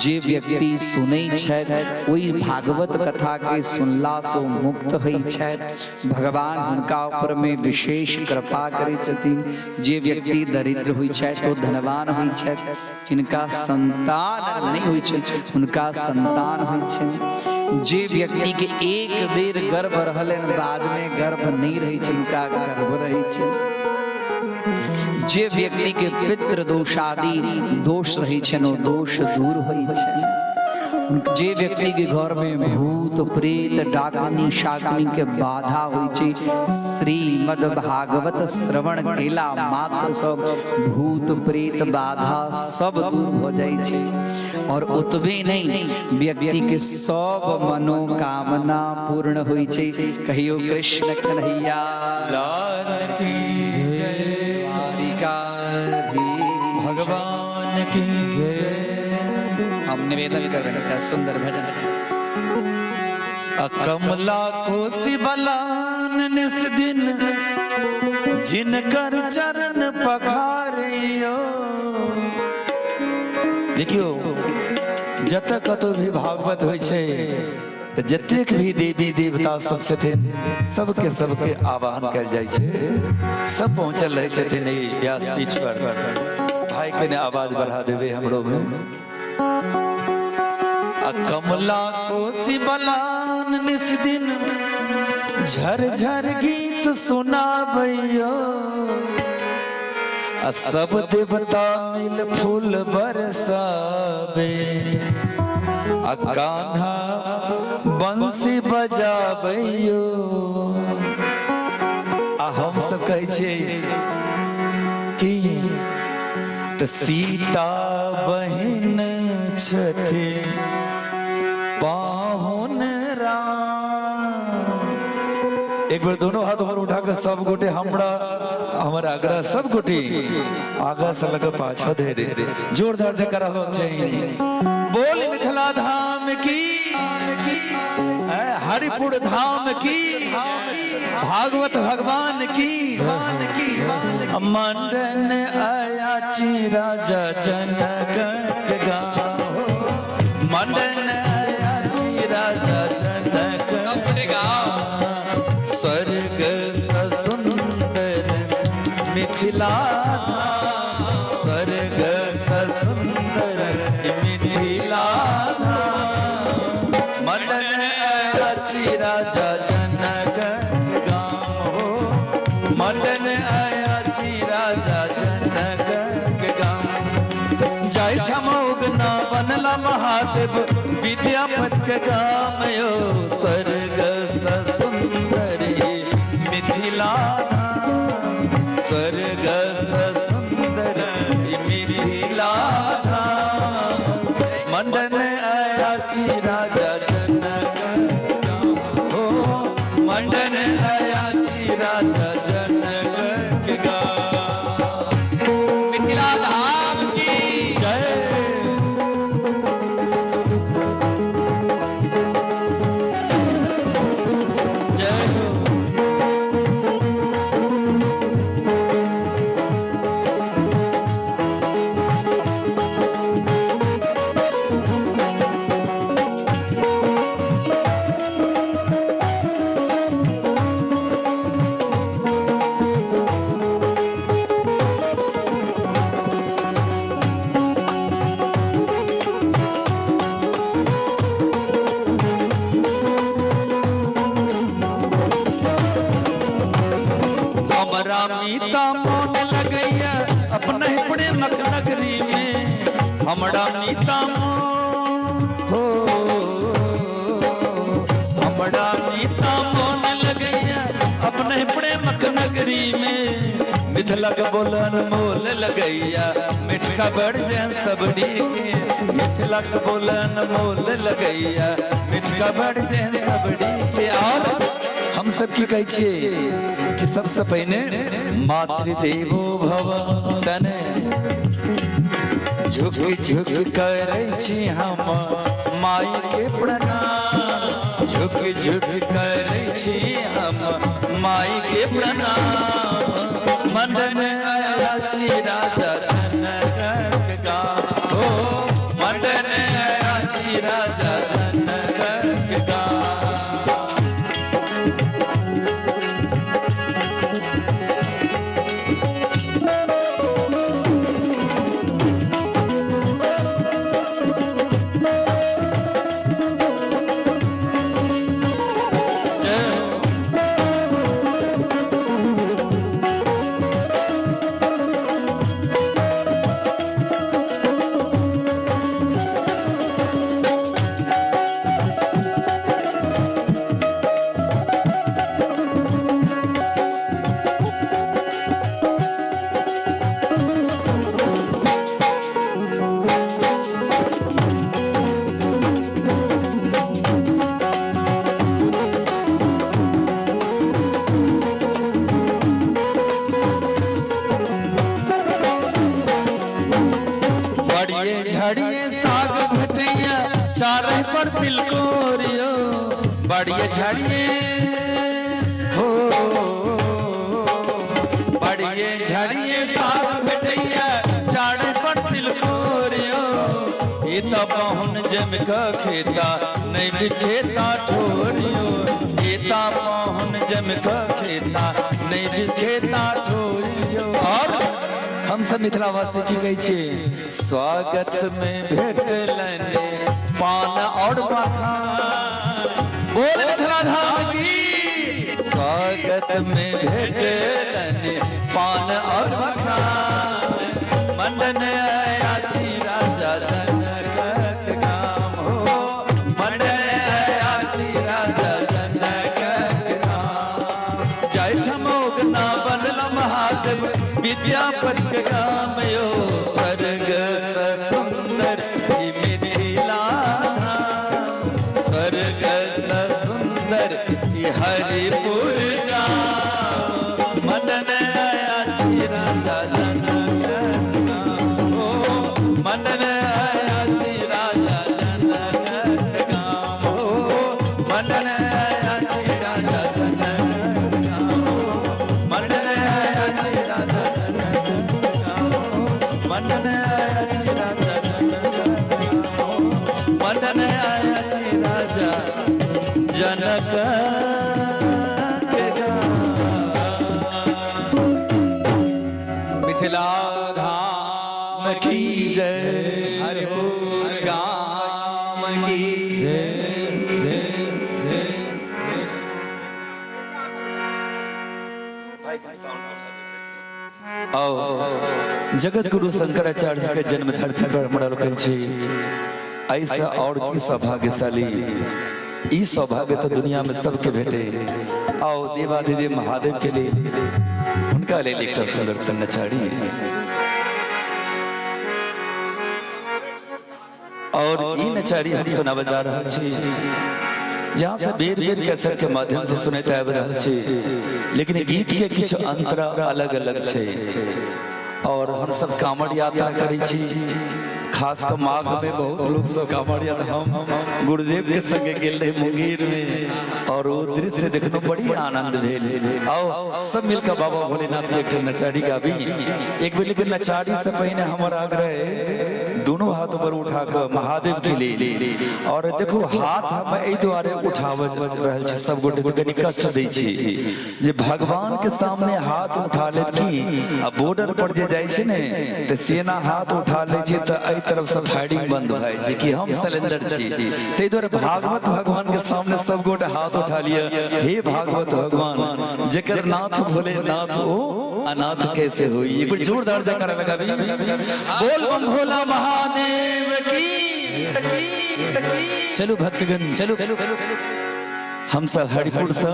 जे व्यक्ति सुनै छथि ओहि भागवत कथा के सुनला से मुक्त होइ छथि। भगवान हुनका ऊपर में विशेष कृपा करै छथिन। जे व्यक्ति दरिद्र होइ छथि ओ धनवान होइ छथि, जिनका संतान नहीं होइ छनि हुनका संतान होइ छनि। जे व्यक्ति के एक बेर गर्भ रहलनि बाद में गर्भ नहीं रहै छनि हुनका गर्भ रहै छनि। जे व्यक्ति के पितृ दोष आदि दोष रहै छनि ओ दोष दूर होइ छनि। जे व्यक्ति के घर में भूत प्रेत डाकनी शाकनी के बाधा होइ छै, श्रीमद् भागवत श्रवण केला मात्र सब भूत प्रेत बाधा सब दूर हो जाइ छै। और ओतबे नहीं, व्यक्ति के सब मनोकामना पूर्ण होइ छै। कहियो कृष्ण कन्हैया लाल की जय, द्वारिकाधीश भगवान की जय। हम निवेदन कर रहे हैं सुंदर भजन। कमला कोसी बलान निस दिन जिनकर चरण पखारियो। देखियो जत कतौ भी भागवत होइ छै तऽ जतेक भी देवी देवता सब छथिन सबके सबके आह्वान कयल जाइ छै, सब पहुँचल रहै छथिन एहि व्यासपीठ पर। भाई कने आवाज बढ़ा देबै हमरो में। आ कमला कोसी बलान निस दिन झर झर गीत सुनाबैयो, आ सब देवता मिल फूल बरसाबे, आ कान्हा बंसी बजाबैयो। आ हम सब कहै छियै कि तऽ सीता बहिन छथि पाहुन राम। एक बेर दोनों हाथ ऊपर उठा के सब गोटे हमरा हमर आग्रह सब गोटे आगा से लग पाछा धरे जोरदार जयकारा होना चाहिए। बोल मिथिला धाम की, हरिपुर धाम की, भागवत भगवान की। मंडन अयाची राजा जनक गाँव, मंडन अयाची राजा जनक गाँव, स्वर्ग सुंदर मिथिला, स्वर्ग सुंदर मिथिला। मंडन अयाची राजा जनक गाँव हो, मंडन अयाची राजा जनक गाँव। जाहिठाम उगना बनला महादेव विद्यापति के गाम यो, स्वर्ग मिथिला धाम, स्वर्ग सँ सुन्दर ई मिथिला धाम। मंडन अयाची राजा जनक गाम हो, मंडन अयाची राजा जनक के गाम। मिथिला धाम की जय। जय हो। हमरा मीता मोन लगैया अपने ही प्रेमक नगरी में, हमरा मीता मोन हो, हमरा मीता मोन लगैया अपने ही प्रेमक नगरी में। मिथिला के बोलन मोल लगैया मिठका बड़ जैन सबड़ी के, मिथिला के बोलन मोल लगैया मिठका बड़ जैन सबड़ी के। और हम सब की कहै छियै कि सबसे पहिने मातृदेवो भव सने झुक झुक करै छी हम माई के प्रणाम, झुक झुक करै छी हम माई के प्रणाम। मंडन अयाची राजा जनक गाम हो, मंडन अयाची राजा जनक गाम। जय हो। बड़िए झड़िए साग भेटैया चारे पर तिलकोरियो, बड़िए झड़िए हो, बड़िए झड़िए साग भेटैया चारे पर तिलकोरियो। ई त पहुन जम क खेता नहीं बिखेता ठोरियो, ई त पहुन जम क खेता नहीं बिखेता ठोरियो। और हम सब मिथिलावासी की कहै छियै, स्वागत में भेटलनि पान और मखान, बोल मिथिला धाम की। स्वागत में भेटलनि पान और मखान, मंडन अयाची राजा जनक गाम हो, मंडन अयाची राजा जनक गाम। जाहिठाम उगना बनल महादेव विद्यापति के गाम यो, स्वर्ग सँ सुन्दर ई मिथिला धाम, स्वर्ग सँ सुन्दर ई हरिपुर गाम। मंडन अयाची राजा जनक गाम हो, मंडन अयाची राजा जनक गाम हो, मंडन अयाची राजा जनक गाम हो, मंडन अयाची राजा जनक गाम हो, मंडन अयाची राजा जनक गाम हो, मंडन अयाची राजा जनक के गाम। मिथिला धाम की जय। हरिपुर गाम की जय जय जय। आओ जगत गुरु शंकराचार्य के जन्म धरती पर हमरा लोकनि छी, ऐसा और की सौभाग्यशाली। ई सौभाग्य तो दुनिया में सबके भेटे। आओ देवाधिदेव महादेव के लिए, हुनका लेल एकटा सुंदर सन नचारी। और ई नचारी हम सुनाबे जा रहल छी, जहाँ से बेर बेर कैसेट के माध्यम से सुनैत आबि रहल छी, लेकिन गीत के किछु अंतरा अलग अलग छै। और हम सब कांवड़ यात्रा करै छी, खास कऽ माघ में बहुत लोग सब कांवड़ यात्रा। हम गुरुदेव के संगे गेल रही मुंगेर में और वो दृश्य देखनो बड़ी आनंद भेल। आओ सब मिलकर बाबा भोलेनाथ के एकटा नचारी गाबी एक बेर। लेकिन नचारी से पहिने हमर आग्रह है, दोनों हाथ ऊपर उठा कऽ महादेव के लेल। और देखो, हाथ हम एहि दुआरे उठाबऽ रहल छी, सब गोटे से कनि कष्ट दै छी जे भगवान के सामने हाथ उठा लेब की आ बॉर्डर पर जे जाइ छै ने तऽ सेना हाथ उठा लै छै तऽ एहि तरफ से फायरिंग बंद भए जाइ छै कि हम सिलेंडर छी। ताहि दुआरे भागवत भगवान के सामने सब गोटे हाथ उठा लिअ। हे भागवत भगवान, जेकर नाथ भोलेनाथ ओ अनाथ कैसे होई। एक बेर जोरदार जयकारा लगाबी, बोल बम भोला महादेव की। चलू भक्तगण, चलू हम सब हरिपुर से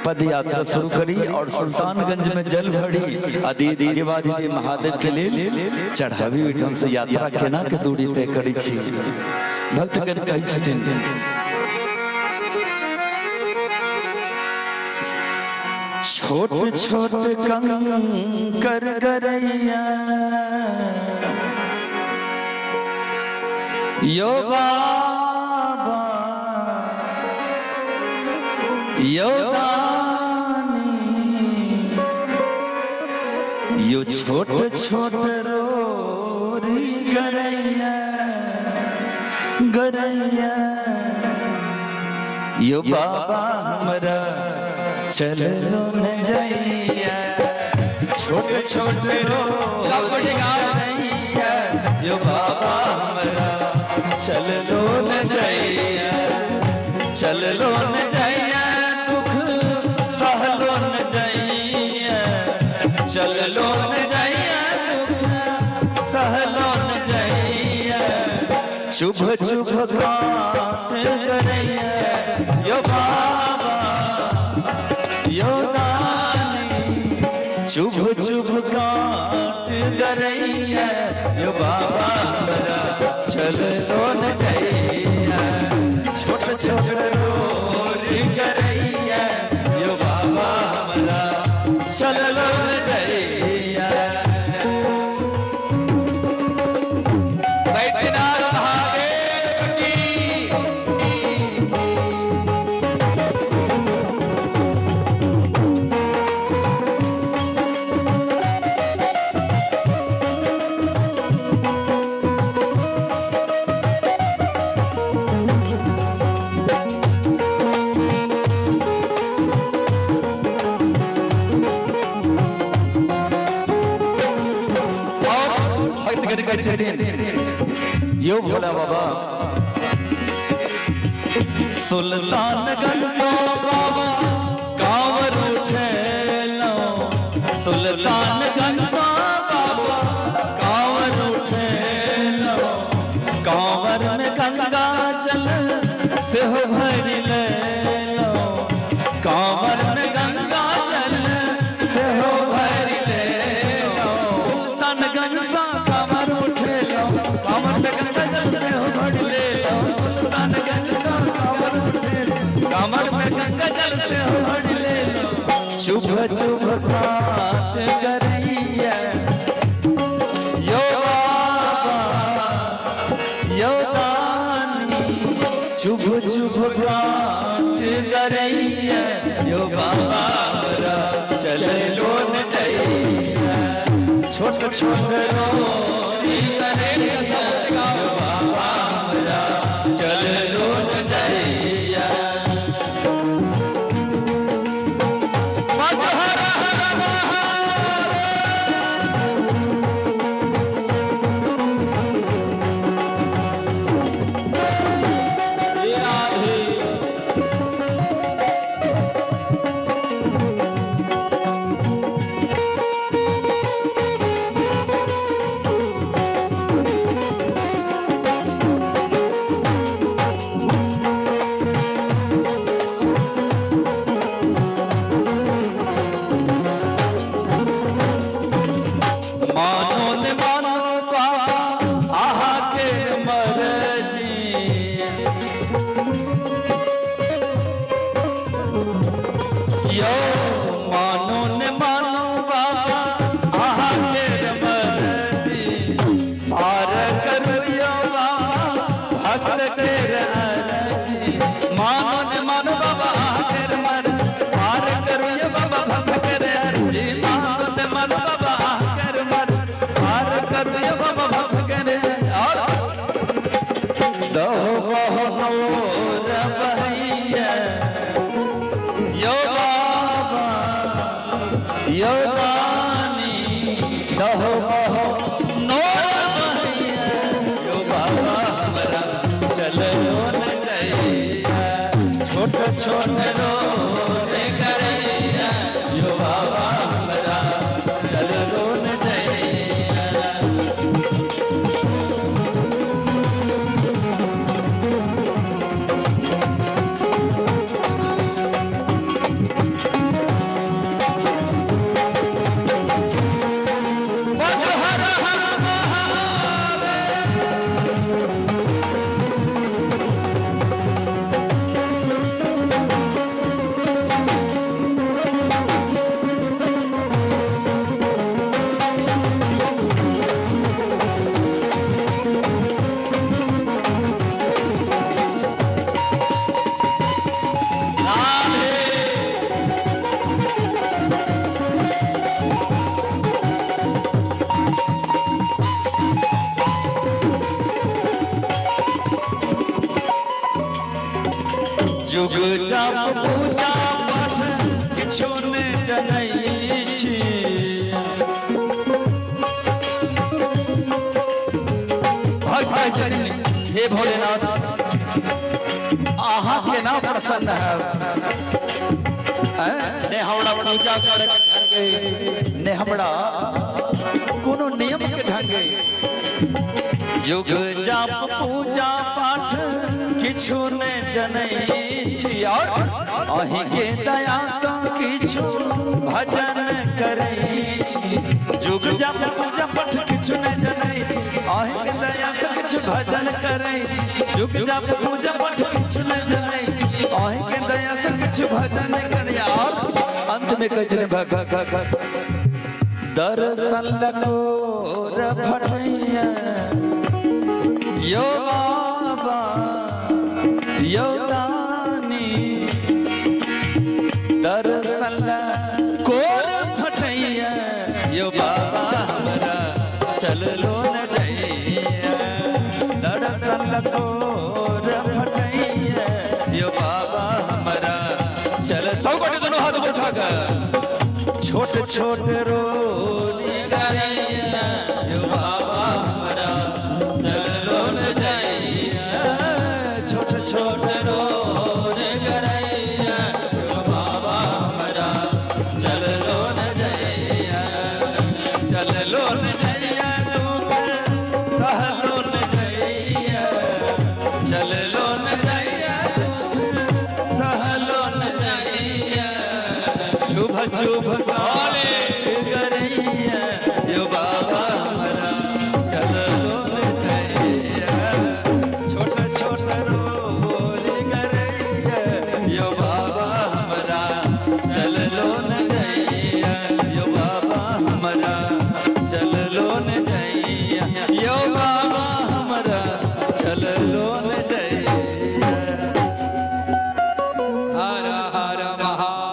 पद यात्रा शुरू करी और सुल्तानगंज में जल भरी आ देवाधिदेव महादेव के लेल चढ़ावी। ओहिठाम से यात्रा केना के दूरी तय करै छी, भक्तगण कहै छथिन। छोट छोट कंकर गरैया यो बाबा यो दानी, यो छोट छोट रोरी गरैया गरैया यो बाबा हमरा चललो न जाइया। छोट छोट रोरी गरैया यो बाबा हमरा चललो न जाइया। चललो न जाइया, दुख सहलो न जाइया। चललो न जाइया, दुख सहलो न जाइया। चुभ चुभ काट करैया यो बाबा यो दानी, चुभ चुभ काट करैया यो बाबा हमरा चललो न जाइया। छोट छोट रोरी करैया यो बाबा हमरा चललो न जाइया। बैद्यनाथ महादेव की। और भक्तगण कहै छथिन, यो भोला बाबा, सुल्तानगंज सो बाबा कांवर उठेलो, सुल्तानगंज सो बाबा कांवर उठेलो, कांवर में गंगा जल सेहो भरि लेलो, कांवर में गंगा जल सेहो भरि लेलो। सुल्तानगंज सा कांवर उठेलो, कांवर में गंगा जल सेहो भरि लेलो। सुल्तानगंज सा कांवर उठेलो, कांवर में गंगा जल सेहो भरि लेलो। चुभ चुभ काट गरैया यो बाबा यो दानी, चुभ चुभ काट गरैया यो बाबा हमरा चललो न जाइया। छोट छोट रोरी करैया यो बाबा हमरा चललो न जाइया। हर हर महादेव। हे राधे। बाबा अहाँ कर पार करू यो बाबा भव कर। और दहो बहो बहैया यो बाबा यो दानी, दहो बहो नोर बहैया यो बाबा हमरा चलो न जइया, छोट छोट रोने करैया यो बाबा हमरा चलो न जइया। बोलो हर हर महादेव। जुग जाप पूजा पाठ किछु ने जनै छी, भक्त कहै छथिन हे भोलेनाथ अहाँ केना प्रसन्न है, ने हमरा पूजा करे के ढंग अइ, ने हमरा कोनो नियम के ढंग अइ। जुग जाप पूजा पाठ किछु ने जनै छी, और अहीं के दया सँ किछु भजन करै छी। जुग जाप पूजा पाठ किछु ने जनै छी, अहीं के दया सँ किछु भजन करै छी। जुग जाप पूजा पाठ किछु ने जनै छी, अहीं के दया सँ किछु भजन करै। और अंत में कहै छथिन भग दर्शन लकोर फटैया यो बाबा यो दानी, दर्शन कोर फटैया यो बाबा हमरा चललो न जइया, दर्शन कोर फटैया यो बाबा हमरा चल। सब गोटे दोनों हाथ उठा कर छोट छोट रोली करैया यो बाबा हमरा चललो न जइया, छोट छोट रोली करैया यो बाबा हमरा चललो न जइया, चललो न जइया दुख सहलो न जइया, चललो न जइया दुख सहलो न जइया, शुभ शुभ काले करैया यो बाबा हमरा चललो न जइया, छोट छोट रोल करैया यो बाबा हमरा चललो न जइया, यो बाबा हमरा चललो न जइया, यो बाबा हमरा चललो न जइया। हर हर महादेव।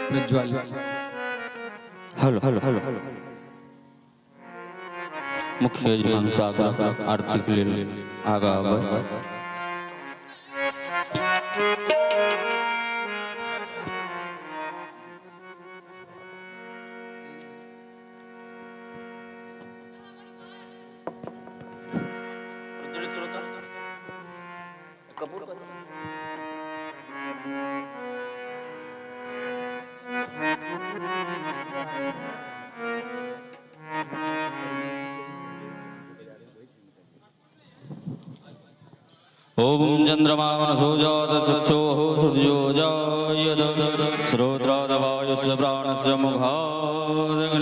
Prajwal hello hello hello. मुख्य यजमान सागर आरतीक लेल आगा आबै। ॐ चन्द्रमा मनसो जातचक्षुः सूर्यो जायत श्रोत्रादवायुस्य प्राणस्य मुखादग्निरजायत।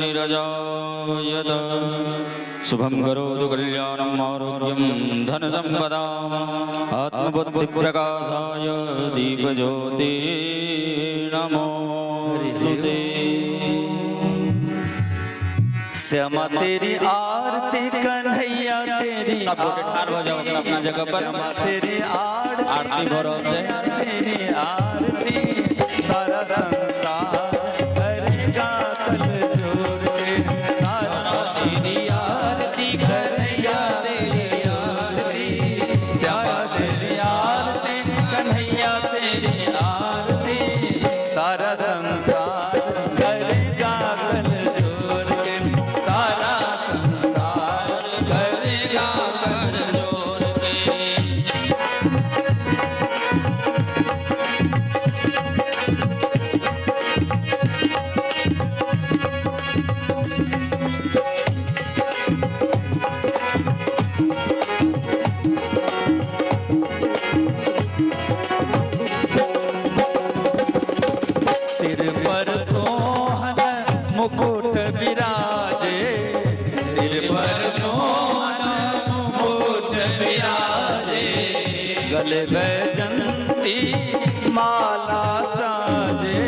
शुभं करोतु कल्याणम् आरोग्यं धनसम्पदाम् आत्मबुद्धिप्रकाशाय दीपज्योतिर्नमोऽस्तु। नमोस्तुते। श्यामा तेरी आरती कन्हैया तेरी, सब गोटे ठाढ़ हो जाओ अपना अपना जगह पर। श्यामा तेरी आरती, आरती भऽ रहल छै। तेरी आरती, सारा संसार करेगा कल जोर के, सारा तेरी आरती कन्हैया तेरी आरती, श्यामा तेरी आरती कन्हैया तेरी आरती, सारा संसार करेगा कल जोर के, सारा संसार करेगा कल जोर के। सिर पर सोहन मुकुट विराजे, सिर पर सोहन मुकुट विराजे, गले वैजंती माला साजे,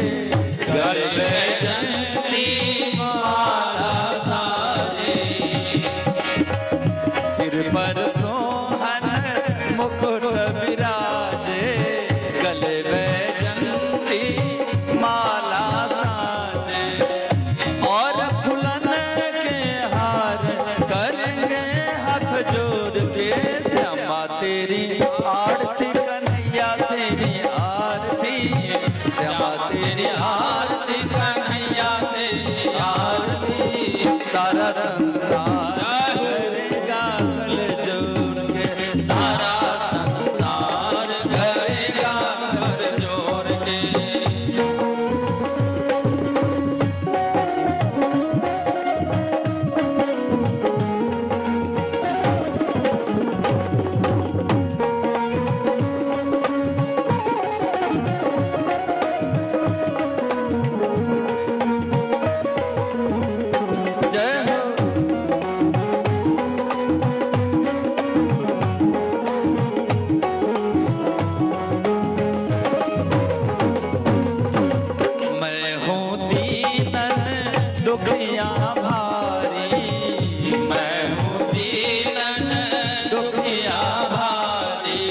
गले वैजंती माला साजे, सिर पर सोहन मुकुट विराजे, गले वैजंती माला साजे, और फूलन के हार करेंगे हाथ जोड़ के, श्यामा तेरी आरती कन्हैया तेरी आरती, श्यामा तेरी आरती कन्हैया तेरी आरती, सारा संसार करेगा कल जोड़ के, सारा संसार करेगा कल जोड़ के। जय हो। मैं हूँ दीनन दुखिया भारी, मैं हूँ दीनन दुखिया भारी,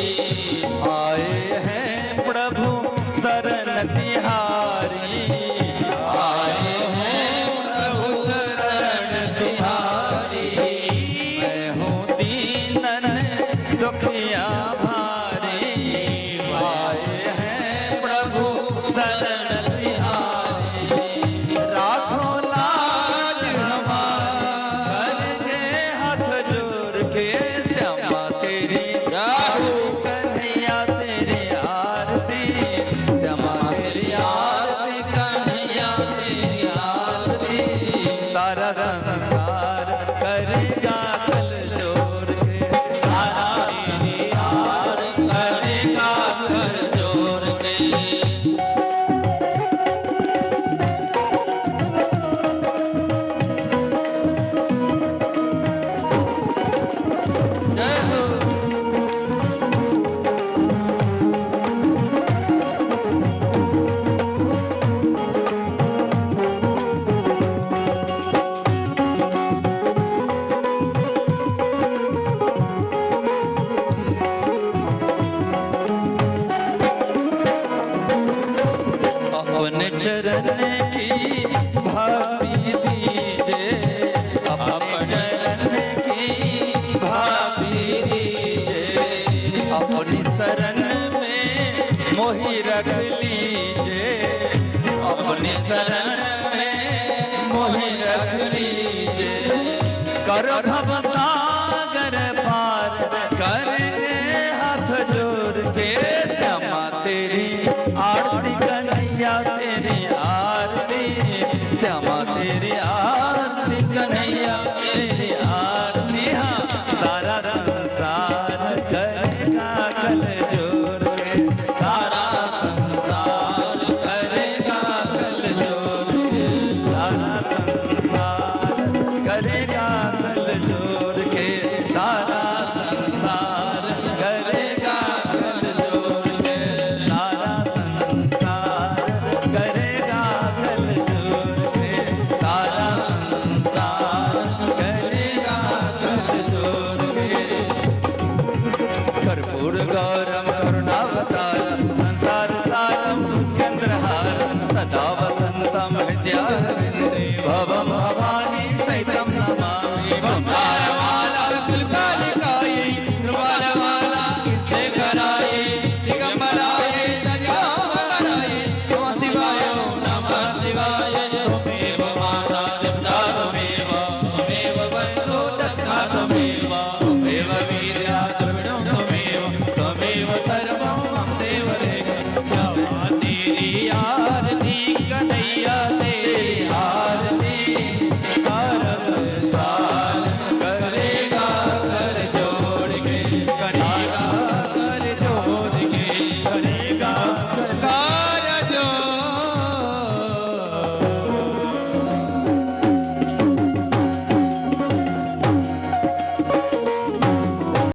आए हैं प्रभु शरण तिहारी, आए हैं प्रभु शरण तिहारी, मैं हूँ दीनन दुखिया भारी, आए हैं प्रभु शरण तिहारी, राखो लाज हमारी, करेंगे हाथ जोड़ के, श्यामा तेरी आरती कन्हैया तेरी आरती, श्यामा तेरी आरती कन्हैया तेरी आरती, सारा संसार करेगा कल जोड़ के, सारा संसार करेगा कर जोर के। जय हो। अपने चरण की भाभी दीजे, अपने चरण की भाभी दीजे, अपनी शरण में मोहि रख लीजे, अपनी शरण में मोहि रख लीजे, कर भव सागर पार, करेंगे हाथ जोड़ के, श्यामा तेरी आरती कन्हैया तेरी आरती, श्यामा तेरी आरती कन्हैया तेरी आरती, हाँ सारा संसार करेगा कल जोर के, सारा संसार करेगा कल जोर दावत।